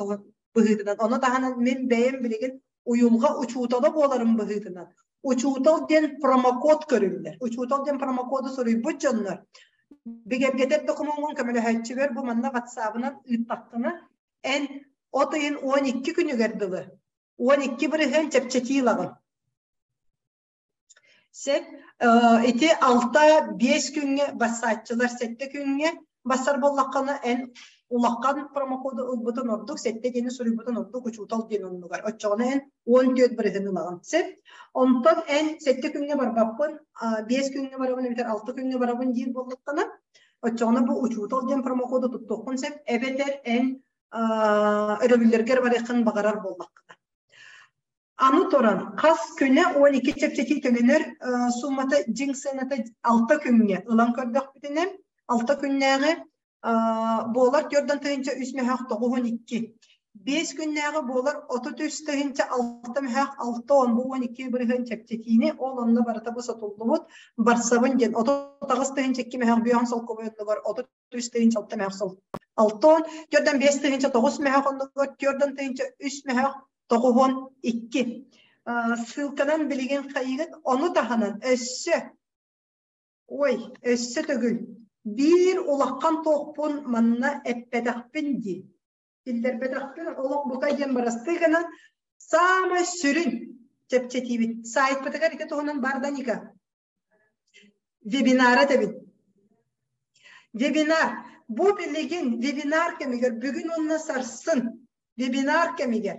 быһыытынан ону таһынан мин бэйэм билигин уйулҕа учуутала буоларым быһыытынан учуутал диэн промокод көрүллэр учуутал диэн промокоду суруйбут дьоннор бигэргэтэр докумуоҥҥун көмөлөһөөччүгэр бу манна ватсабынан ыыттаххына эн от ыйын 12 күнүгэр дылы 12% чэпчэтии ылаҕын. Сөп. Ити 6-5 күҥҥэ бассааччылар 7 күҥҥэ бассар буоллаххына эн улахан промокоду ылбытын ордук, 7 диэни суруйбутун ордук учуутал диэн оннугар. Оччоҕуна эн 14 бырыһын ылаҕын. Сөп. Онтон эн 7 күҥҥэ барбаппын, 5 күҥҥэ барабын эбэтэр 6 күҥҥэ барабын диир буоллаххына, оччоҕуна бу учуутал диэн промокоду туттуоххун сөп, эбэтэр эн өрөбүллэргэр барыаххын баҕарар буоллаххына. Аны туран, хас күнэ 12 чэпчэтии төлөнөр суумата дьиҥ сыаната 6 күҥҥэ ылан көрдөхпүтүнэ, 6 күннээҕи буолар 4 3 мөһөөх 92. 5 күннээҕи буолар 33 тыһыынча 6 мөһөөх 6 бу 12% чэпчэтиини ол онно барыта бу сотуллубут барсабын диэн 38 тыһыынча 2 мөһөөх 5 солкуобай оннугар 33 тыһыынча 6 мөһөөх сол 6 4 5 тыһыынча 9 мөһөөх оннугар 4 тыһыынча 3 мөһөөх 92. Ссылканан билигин хайыгыт ону таһынан өссө ой өссө төгүл биир улахан туохпун манна эппэтэхпин дии киллэрбэтэхпин олох бука диэн барастыы гынан саамай сүрүн чэпчэтиибит сайтпытыгар ити туһунан бар да Ника вебинара этэбин вебинар бу билигин вебинар кэмигэр бүгүн уонна сарсын вебинар кэмигэр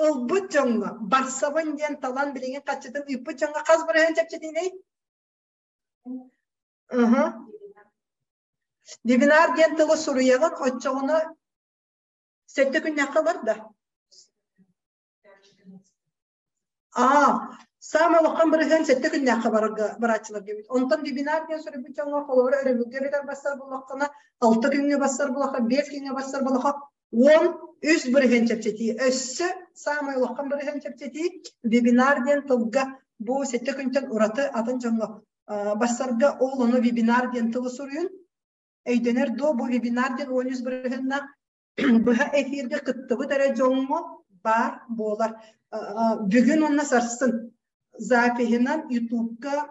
ылбыт дьоҥҥо барсабын диэн талан билигин хаччытын ыыппыт дьоҥҥо хас бырыһыан чэпчэтииний? Ыһы. Вебинар диэн тылы суруйаҕын, оччоҕуна 7 күннээххэ ылар да? Аа, саамай улахан бырыһыан 7 күннээххэ барарга барааччыларга эбит. Онтон вебинар диэн суруйбут дьоҥҥо холобура өрөбүлгэ эбэтэр бассар буоллаххына, 6 күҥҥэ бассар буоллахха, 5 күҥҥэ бассар буоллахха, 13% чэпчэтии. Өссө саамай улахан бырыһыан чэпчэтии вебинар диэн тылга бу 7 күнтэн ураты атын дьоҥҥо бассарга ол ону вебинар диэн тылы суруйун. Өйдөнөр дуо бу вебинар диэн 13 бырыһыаннаах быһа эфиргэ кыттыбыт эрэ дьоҥҥо баар буолар. Бүгүн уонна сарсын запиһынан Ютубка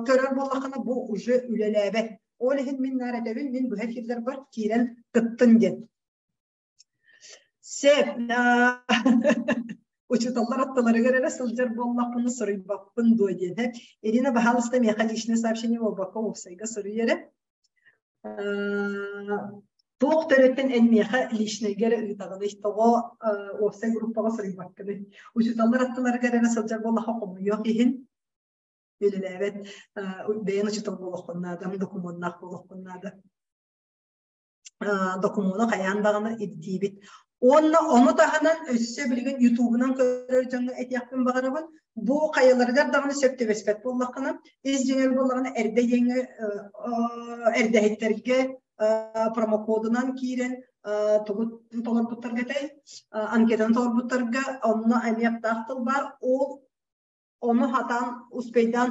көрөр буоллаххына бу уже үлэлээбэт. Ол иһин мин наар этэбин, мин быһа эфирлэрбэр киирэн кыттын диэн. Сөп. Учууталлар аттыларыгар эрэ сылдьар буоллахпына суруйбаппын дуо диэн. Ирина, баһаалыста миэхэ личное сообщение буолбакка уопсайга суруй эрэ. Туох төрөттөн эн миэхэ личныйга эрэ ыытаҕыный, тоҕо уопсай группаҕа суруйбаккыный? Учууталлар аттыларыгар эрэ сылдьар буоллахха хомойуох иһин үлэлээбэт бэйэн учуутал буолуоххун наада, докумуоннаах буолуоххун наада. Докумуону хайаан даҕаны ирдиибит. Уонна ону таһынан өссө билигин Ютубунан көрөр дьоҥҥо этиэхпин баҕарабын. Бу хайаларыгар даҕаны сөп түбэспэт буоллаххына, ис дьиҥэр буоллаҕына эрдэ диэҥҥэ эрдэһиттэргэ промокодунан киирэн тугу толорбуттарга этэй, анкетаны толорбуттарга онно эмиэ аптаах тыл баар. Ол ону хатаан успейдаан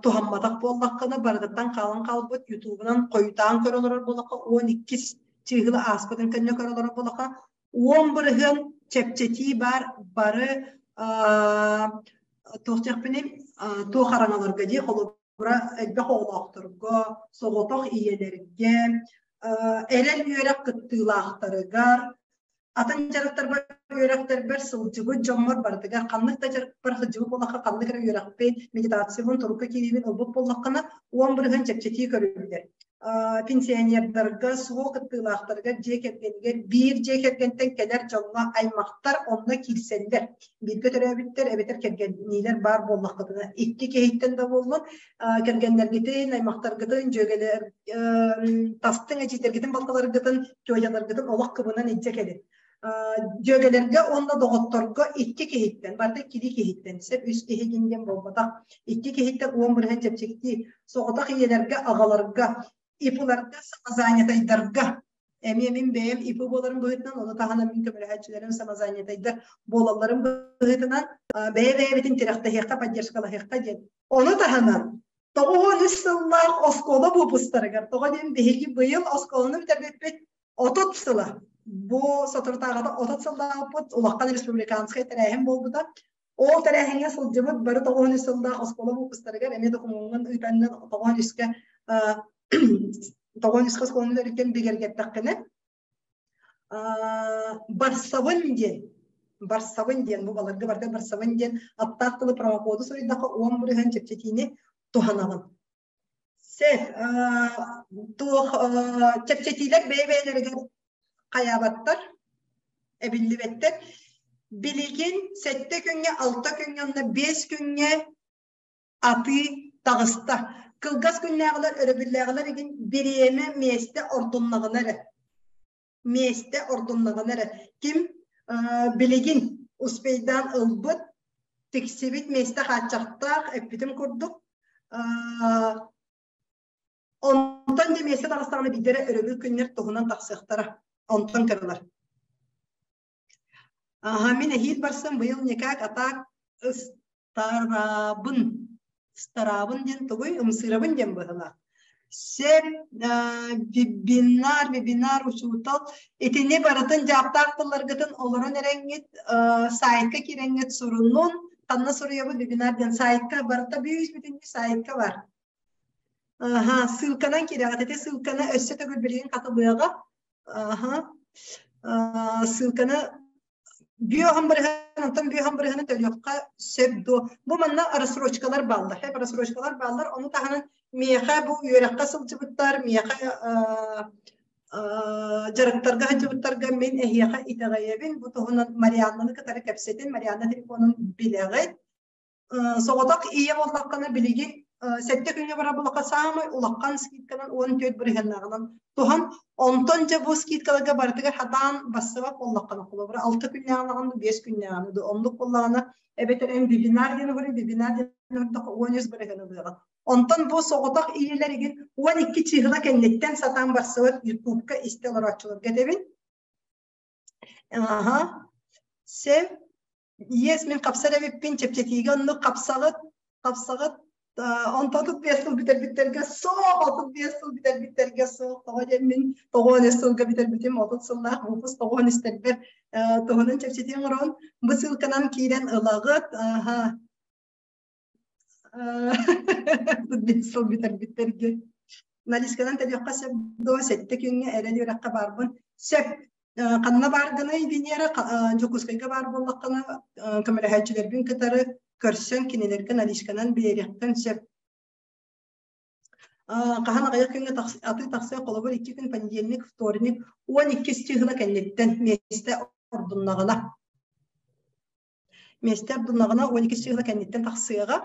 туһамматах буоллаххына барытыттан хаалан хаалбыт Ютубунан хойутаан көрө олорор буоллахха 12 чыыһыла ааспытын кэннэ көрө олорор буоллахха 10% чэпчэтии баар бары туох диэхпиний туох араҥаларга дии холобура элбэх оҕолоохторго соҕотох ийэлэргэ эрэл үөрэх кыттыылаахтарыгар атын дьарыктарбар үөрэхтэрбэр сылдьыбыт дьоммор барытыгар ханнык да дьарыкпар сылдьыбыт буоллахха ханнык эрэ үөрэхпин медитациябын турукка киириибин ылбыт буоллаххына 10% чэпчэтии көрүллэр пенсионердарга СВО кыттыылаахтарыгар дьиэ кэргэнигэр биир дьиэ кэргэнтэн кэлэр дьоҥҥо аймахтар онно киирсэллэр бииргэ төрөөбүттэр эбэтэр кэргэнниилэр баар буоллаххытына икки киһиттэн да буоллун кэргэннэргитин аймахтаргытын дьүөгэлэр тастыҥ эдьиийдэргитин балтыларгытын тетяларгытын олох кыбынан илдьэ кэлин дьүөгэлэргэ уонна доҕотторго икки киһиттэн барыта иккилии киһиттэн сөп үс киһи диэн буолбатах икки киһиттэн 10% чэпчэкитии соҕотох ийэлэргэ аҕаларга ИПларга самозанятайдарга эмиэ мин бэйэм ИП буоларым быһыытынан ону таһынан мин көмөлөһөөччүлэрим самозанятайдар буолалларын быһыытынан бэйэ-бэйэбитин тирэхтэһиэххэ поддержкалаһыахха диэн ону таһынан 93 сыллаах оскуола выпустарыгар тоҕо диэн биһиги быйыл оскуоланы бүтэрбиппит 30 сыла бу соторутааҕыта 30 сыллаахпыт улахан республиканскай тэрээһин буолбута ол тэрээһиҥҥэ сылдьыбыт бары 93 сыллаах оскуола выпустарыгар эмиэ докумуоҥҥун ыытаннын 93-кэ 93-кэ оскуоланы бүтэриккин бигэргэттэххинэ барсабын диэн. Барсабын диэн, бу баларга барда барсабын диэн аптаах тылы промокоду суруйдахха 10% чэпчэтиини туһанаҕын. Сеп, туох чэпчэтиилэр бэйэ-бэйэлэригэр хайаабаттар, эбиллибэттэр. Билигин сэттэ күҥҥэ, алта күҥҥэ уонна биэс күҥҥэ атыы таҕыста. Кылгас күннээҕилэр, өрөбүллээҕилэр игин бириэмэ, миэстэ ордуннаҕына эрэ. Миэстэ ордуннаҕына эрэ. Ким билигин успейдаан ылбыт, тиксибит миэстэ хааччахтаах, эппитим курдук, онтон дьэ миэстэ таҕыстаҕына биирдэрэ өрөбүл күннэр туһунан тахсыахтара. Онтон кырылар. Аха, мин эһиил барсам быйыл никак атаак ыстараабын ыстараабын диэн тугуй ымсыырабын диэн быһыылаах. Сөп вебинар, вебинар учуутал итини барытын дьааттаах тылларгытын олорон эрэҥҥит сайтка киирэҥҥит сурунун ханна суруйабыт вебинар диэн сайтка барыта бүүс бүтүннүү сайтка бар. Аха, ссылканан киирэҕит. Ити ссылканы өссө төгүл билигин хатылыаҕа. Аха. Ссылканы бүөһөн бырыһан, онтон бүөһөн бырыһаны төлүөххэ сөп дуо? Бу манна рассрочкалар бааллар. Хэп рассрочкалар бааллар. Ону таһынан миэхэ бу үөрэххэ сылдьыбыттар, миэхэ дьарыктарга сылдьыбыттарга мин эһиэхэ итэҕэйэбин. Бу туһунан Марианнаны кытары кэпсэтин. Марианна телефонун билэҕит. Соҕотох ийэ буоллаххына билигин сэттэ күҥҥэ барар буоллахха саамай улахан скидканан 14 бырыһыаннааҕынан туһан онтон дьэ бу скидкаларга барытыгар хатаан бассыбат буоллаххына холобура алта күннээҕин биэс күннээҕин да оннук буоллаҕына эбэтэр эн вебинар диэн уһуруй вебинар диэн уһурдахха 13 бырыһыан ылыаҕын онтон бу соҕотох ийэлэр игин 12 чыһыла кэнниттэн сатаан барсыбат ютубка истэ олорооччуларга этэбин аха сен Иэс мин хапсар эбиппин, чэпчэтиигэ оннук хапсаҕыт, хапсаҕыт, онтон 35 сыл бүтэрбиттэргэ суох, 35 сыл бүтэрбиттэргэ суох, тоҕо диэн мин 93 сылга бүтэрбитим, 30 сыллаах выпуск тоҕуон истэрбэр туһунан чэпчэтии оҥорон, бу ссылканан киирэн ылаҕыт, аха, 35 сыл бүтэрбиттэргэ. Наличканан төлүөххэ сөп дуо, сэттэ күҥҥэ эрэл үөрэххэ баарбын. Сөп. Ханна бааргыный, Венера? Дьокуускайга баар буоллаххына, көмөлөһөөччүлэрбин кытары көрсөн кинилэргэ наличканан биэриэххин сөп. Хаһан аҕыйах күҥҥэ атыы тахсыа, холобур, икки күн понедельник, вторник, 12 чыһыла кэнниттэн миэстэ ордуннаҕына. Миэстэ ордуннаҕына 12 чыһыла кэнниттэн тахсыаҕа.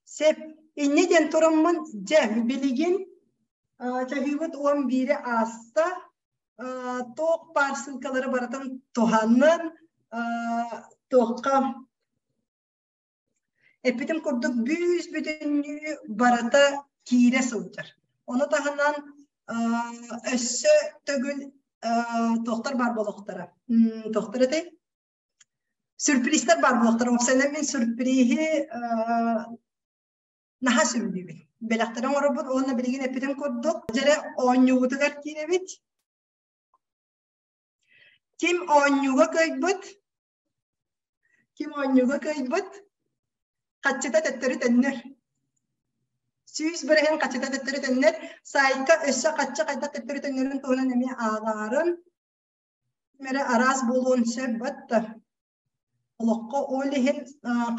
Сеп, инньэ диэн тураммын, дьэ, билигин чаһыыбыт уон биири ааста, туох баар ссылкалары барытын туһанан, туохха эппитим курдук бүүс бүтүннүү барыта киирэ сылдьар. Ону таһынан өссө төгүл туохтар баар буолуохтара. Туохтар этэй? Сюрпризтар баар буолуохтара. Уопсайынан мин сюрприһи наһаа сөбүлүүбүн. Бэлэхтэри оҥоробут уонна билигин эппитим курдук, дьэрэ оонньуубутугар киирэбит. Ким оонньууга кыайбыт, ким оонньууга кыайбыт, хаччыта төттөрү төннөр. 100% хаччыта төттөрү төннөр. Сайтка өссө хаччы хайдах төттөрү төннөрүн туһунан эмиэ ааҕаарын. Эрэ араас буолуон сөп батта. Олоххо ол иһин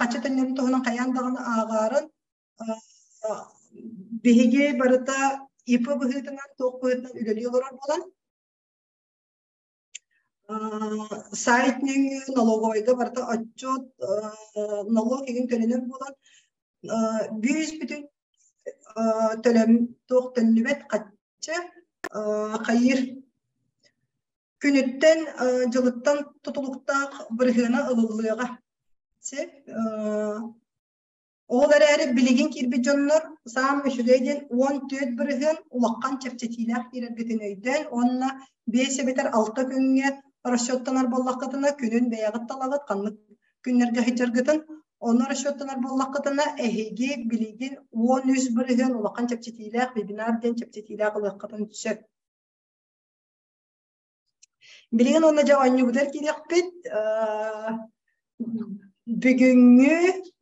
хаччы төннөрүн туһунан хайаан даҕаны ааҕаарын биһиги барыта ИП быһыытынан туох быһыытынан үлэлии олорор буолан сайт нөҥүө налоговайга барыта отчет налог игин төлөнөр буолан бүүс бүтүн төлөм туох төннүбэт хаччы хайыыр күнүттэн дьылыттан тутулуктаах бырыһыана ылыллыаҕа. Сөп. Ол эрээри билигин киирбит дьоннор саамай үчүгэй диэн 14% улахан чэпчэтиилээх киирэргитин өйдөөн уонна биэс эбэтэр алта күҥҥэ расчеттанар буоллаххытына күнүн бэйэҕит талаҕыт ханнык күннэргэ сылдьаргытын ону расчеттанар буоллаххытына эһиги билигин 13% улахан чэпчэтиилээх вебинар диэн чэпчэтиилээх ылыаххытын сөп. Билигин уонна дьэ оонньуубутугар киириэхпит. Бүгүҥҥү.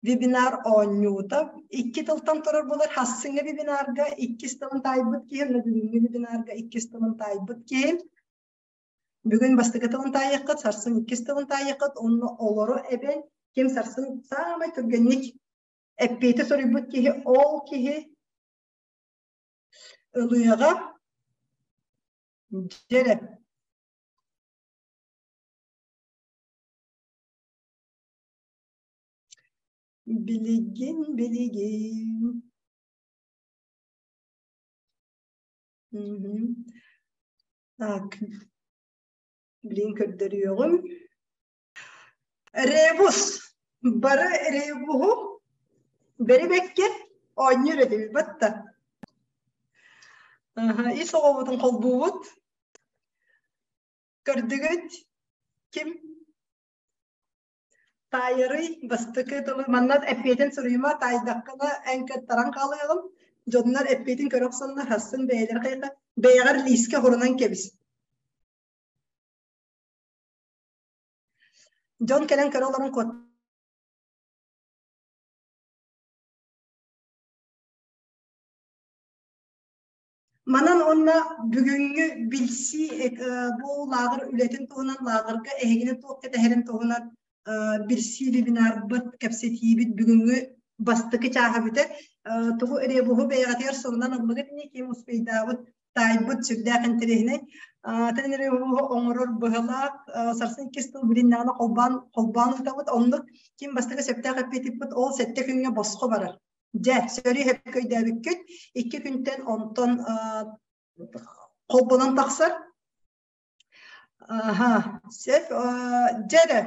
Вебинар оонньуута икки тылтан турар буолар. Хассыҥҥа вебинарга иккис тылын таайбыт киһи, уонна бүгүҥҥү вебинарга иккис тылын таайбыт киһи. Бүгүн бастакы тылын таайыаххыт, сарсын иккис тылын таайыаххыт, онно олору эбэн ким сарсын саамай түргэнник эппиэти суруйбут киһи, ол киһи ылыаҕа. Дьэрэ. Билигин, билигин. Так, билигин көрдөрүөҕүм. Ребус. Бары ребуһу бэрибэккэ оонньуур этибит батта. Ис оҕобутун холбуубут. Көрдүгүт? Ким Таайарый бастакы тылы манна эппиэтин суруйума таайдаххына эн кыттаран хаалыаҕым. Дьоннор эппиэтин көрө охсоннор хассын бэйэлэрэ хайата бэйэҕэр лиискэ хурунан кэбис. Дьон кэлэн көрө олорон куот. Манан уонна бүгүҥҥү билсии бу лааҕыр үлэтин туһунан, лааҕырга эһигини туох кэтэһэрин туһунан билсии вебинарбыт, кэпсэтиибит бүгүҥҥү бастакы чааһа бүтэр. Тугу ребуһу бэйэҕитигэр сурунан ыллыгыт ини ким успейдаабыт, таайбыт сүрдээх интэриэһинэй. Тэн ребуһу оҥорор быһалаах сарсын иккис тыл билиннэҕинэ холбоон холбоон ыытабыт. Оннук ким бастакы сөптөөх эппиэтиппит ол сэттэ күҥҥэ босхо барар. Дьэ, сөрү сөпкө өйдөөбүккүт. Икки күнтэн онтон холбонон тахсар. Аха, сөп. Дьэ эрэ,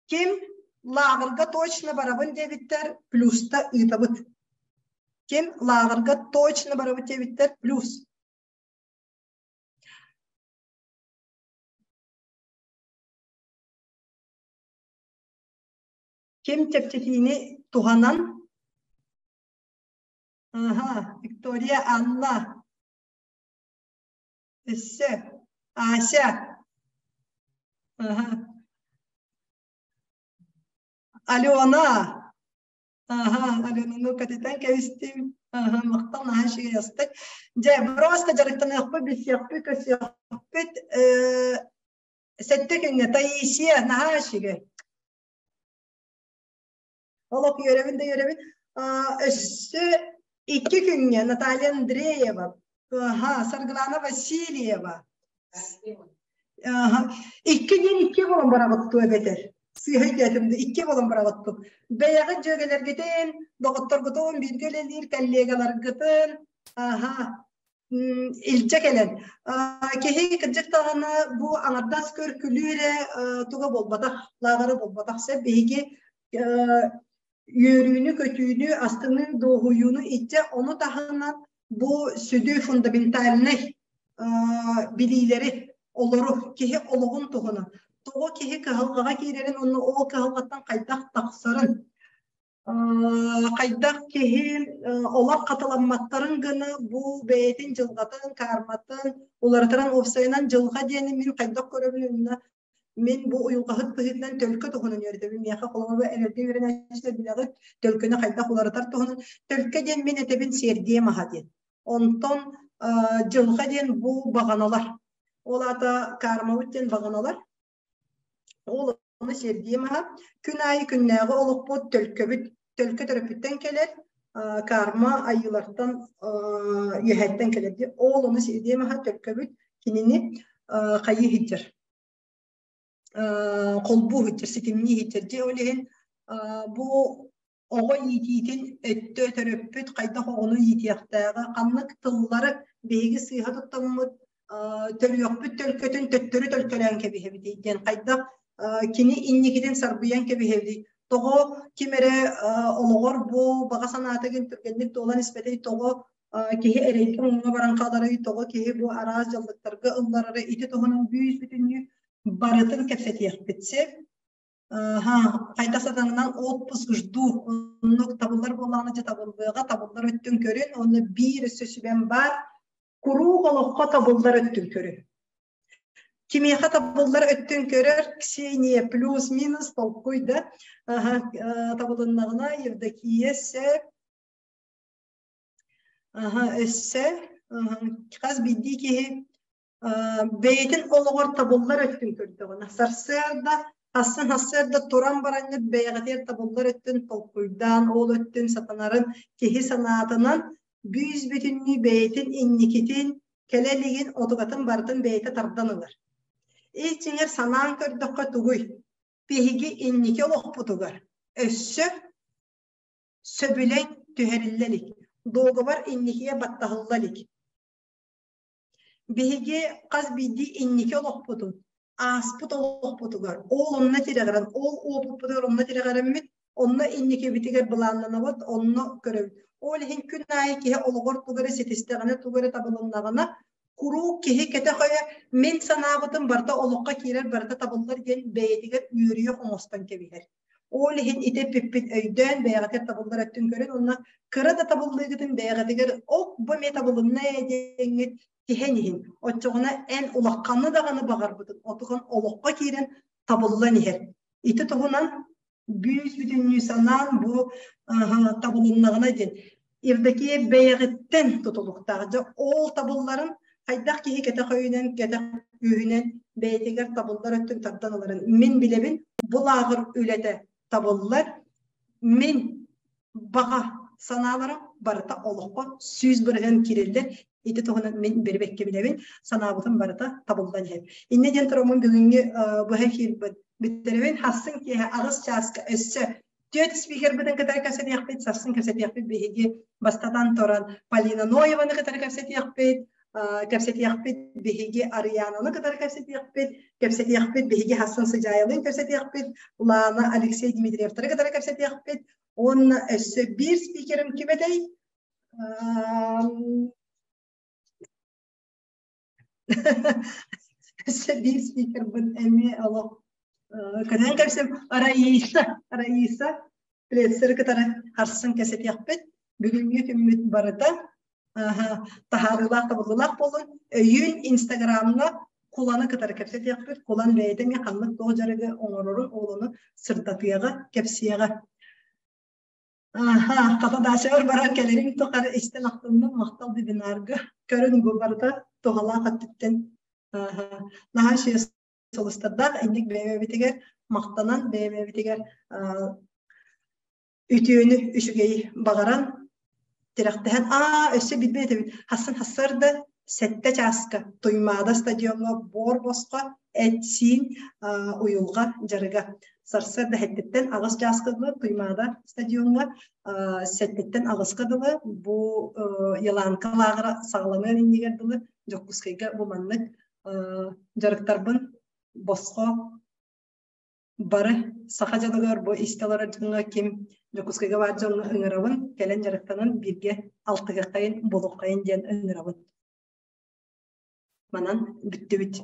ким лааҕырга точно барабын диэбиттэр, плюста ыытабыт. Ким лааҕырга точно барабыт диэбиттэр, плюс. Ким чэпчэтиини туһанан Аха, Виктория Анна. Өссө Ася. Аха. Алена. Аха, Аленаны кэтитэн кэбистим. Аха, махтал наһаа үчүгэй астык. Дьэ, просто дьарыктаныахпыт, билсиэхпит, көрсүөхпүт. Сэттэ күҥҥэ Таисия наһаа үчүгэй. Олох үөрэбин да үөрэбин. Өссө икки күҥҥэ Наталья Андреева, Саргылана Васильева. Икки диэн икки буолан барабыт дуо эбэтэр? Сыыһа өйдөөтүм да икки буолан барабыт дуу? Бэйэҕит дьүөгэлэргитин, доҕотторгутун, бииргэ үлэлиир коллегаларгытын, аха, илдьэ кэлэн киһи кырдьык даҕаны бу аҥардас көр күлүү эрэ туга буолбатах лааҕыра буолбатах сөп биһиги үөрүүнү көтүүнү астыныы дуоһуйууну иччэ ону таһынан бу сүдү фундаментальнай билиилэри олору киһи олоҕун туһунан тоҕо киһи кыһалҕаҕа киирэрин уонна ол кыһалҕаттан хайдах тахсарын хайдах киһи олох хатыламматтарын гына бу бэйэтин дьылҕатын, карматын уларытарын уопсайынан дьылҕа диэни мин хайдах көрөбүн уонна мин бу уйулҕаһыт быһыытынан төлкө туһунан үөрэтэбин. Миэхэ холобура эрэлгэ үөрэнээччилэр билэҕит төлкөнү хайдах уларытар туһунан. Төлкө диэн мин этэбин сиэрдиэ маһа диэн. Онтон дьылҕа диэн бу баҕаналар. Ол аата кармабыт диэн баҕаналар. Ол ону сиэрдиэм аһа. Күн аайы күннээҕи олохпут төлкөбүт төлкө төрөппүттэн кэлэр, карма айыылартан үөһэттэн кэлэр диye. Ол ону сиэрдиэм аһа төлкөбүт кинини хайыы сылдьар. Холбуу сылдьар, ситимнии сылдьар дии. Ол иһин бу оҕо иитиитин өттө төрөппүт хайдах оҕону иитиэхтээҕэ, ханнык тыллары биһиги сыыһа туттаммыт төрүөхпүт төлкөтүн төттөрү төлкөлөөн кэбиһэбитий диэн хайдах кини инникитин сарбыйан кэбиһэбитий тоҕо ким эрэ олоҕор бу баҕа санаатыгын түргэнник туолан испэтий тоҕо киһи эрэйгэ муҥҥа баран хааларый тоҕо киһи бу араас дьаллыктарга ылларарый ити туһунан бүүс бүтүннүү барытын кэпсэтиэхпит сөп хайдах сатанынан отпуск жду оннук табыллар буоллаҕына дьэ табыллыаҕа табыллар өттүн көрүн уонна биир өссө сүбэм баар куруук олоххо табыллар өттүн көрүн. Кимиэхэ табыллар өттүн көрөр Ксения плюс-минус толкуй да табылыннаҕына Евдокия сөп. Аха, өссө хас биирдии киһи бэйэтин олоҕор табыллар өттүн көрдөҕүнэ сарсыарда хассын сарсыарда туран бараҥҥыт бэйэҕитигэр табыллар өттүн толкуйдаан ол өттүн сатанарын киһи санаатынан бүүс бүтүннүү бэйэтин инникитин кэлэ илигин отугатын барытын бэйэтэ тардан ылар. Ис дьиҥэр санаан көрдөххө тугуй? Биһиги инники олохпутугар өссө сөбүлэҥ түһэриллэ илик, дуогабар инникигэ баттаһылла илик. Биһиги хас биирдии инники олохпутун, ааспыт олохпутугар, ол онно тирэҕирэн, ол уопуппутугар онно тирэҕирэммит, онно инникибитигэр былааннанабыт, онно көрөбүт. Ол иһин күн аайы киһи олоҕор тугу эрэ ситистэҕинэ, тугу эрэ табылыннаҕына, куруук киһи кэтэх өйө мин санаабытым барыта олоххо киирэр, барыта табыллар диэн бэйэтигэр үөрүйэх оҥостон кэбиһэр. Ол иһин ити эппиппин өйдөөн бэйэҕитигэр табыллар өттүн көрүн уонна кыра да табыллыыгытын бэйэҕитигэр ок бу эмиэ табылынна ээ диэҥҥит тиһэн иһин. Оччоҕуна эн улахханы даҕаны баҕарбытын отуган олоххо киирэн табыллан иһэр. Ити туһунан бүүс бүтүннүү санаан бу табылыннаҕына диэн Евдокия бэйэҕиттэн тутулуктаах. Дьэ ол табылларын хайдах киһи кэтэх өйүнэн, кэтэх күүһүнэн бэйэтигэр табыллар өттүн тардан ыларын мин билэбин. Бу лааҕыр үлэтэ табыллар. Мин баҕа санааларым барыта олоххо 100% киирэллэр. Ити туһунан мин бэрибэккэ билэбин. Санаабытым барыта табыллан иһэр. Инньэ диэн тураммын бүгүҥҥү быһа эфирбит бүттэрэбин. Хассын киэһэ аҕыс чааска өссө Түөрт спикербытын кытары кэпсэтиэхпит, сарсын кэпсэтиэхпит биһиги бастатан туран Полина Ноеваны кытары кэпсэтиэхпит, кэпсэтиэхпит биһиги Арыйаананы кытары кэпсэтиэхпит, кэпсэтиэхпит биһиги Хассан Сыдьаайалыын кэпсэтиэхпит, Лана Алексей Дмитриевтары кытары кэпсэтиэхпит уонна өссө биир спикерим ким этэй? Өссө биир спикербын эмиэ олох көрөн кэпсэм Раиса, Раиса Плецеры кытары харсан кэсэтиэхпит. Бүгүҥҥү күммүт барыта таһаарыылаах табыллыылаах буолун. Өйүүн Инстаграмҥа Куланы кытары кэпсэтиэхпит. Кулан бэйэтэ эмиэ ханнык туох дьарыгы оҥорорун оҕолону сырдатыаҕа, кэпсиэҕэ. Аха, хата даачабар баран кэлэрим тухары истэн ахтынным махтал вебинарга. Көрүн бу барыта туһалаах өттүттэн аха, наһаа үчүгэй сулустардаах инник бэйэбитигэр махтанан бэйэбитигэр үтүөнү үчүгэйи баҕаран тирэхтэһэн аа өссө билбэт эбит хассан хассарда сэттэ чааска Туймаада стадиоҥҥа буор босхо эт-сиин уйулҕа дьарыга сарсыарда сэттэттэн аҕыс чааска дылы Туймаада стадиоҥҥа сэттэттэн аҕыска дылы бу Еланка лааҕыра саҕаланыан иннигэр дылы Дьокуускайга бу маннык дьарыктарбын босхо бары саха дьонугар бу истэ олорор дьоҥҥо ким Дьокуускайга баар дьоҥҥо ыҥырабын, кэлэн дьарыктанан бииргэ алтыһыаххайын, буолуоххайын диэн ыҥырабын. Манан бүттүбүт.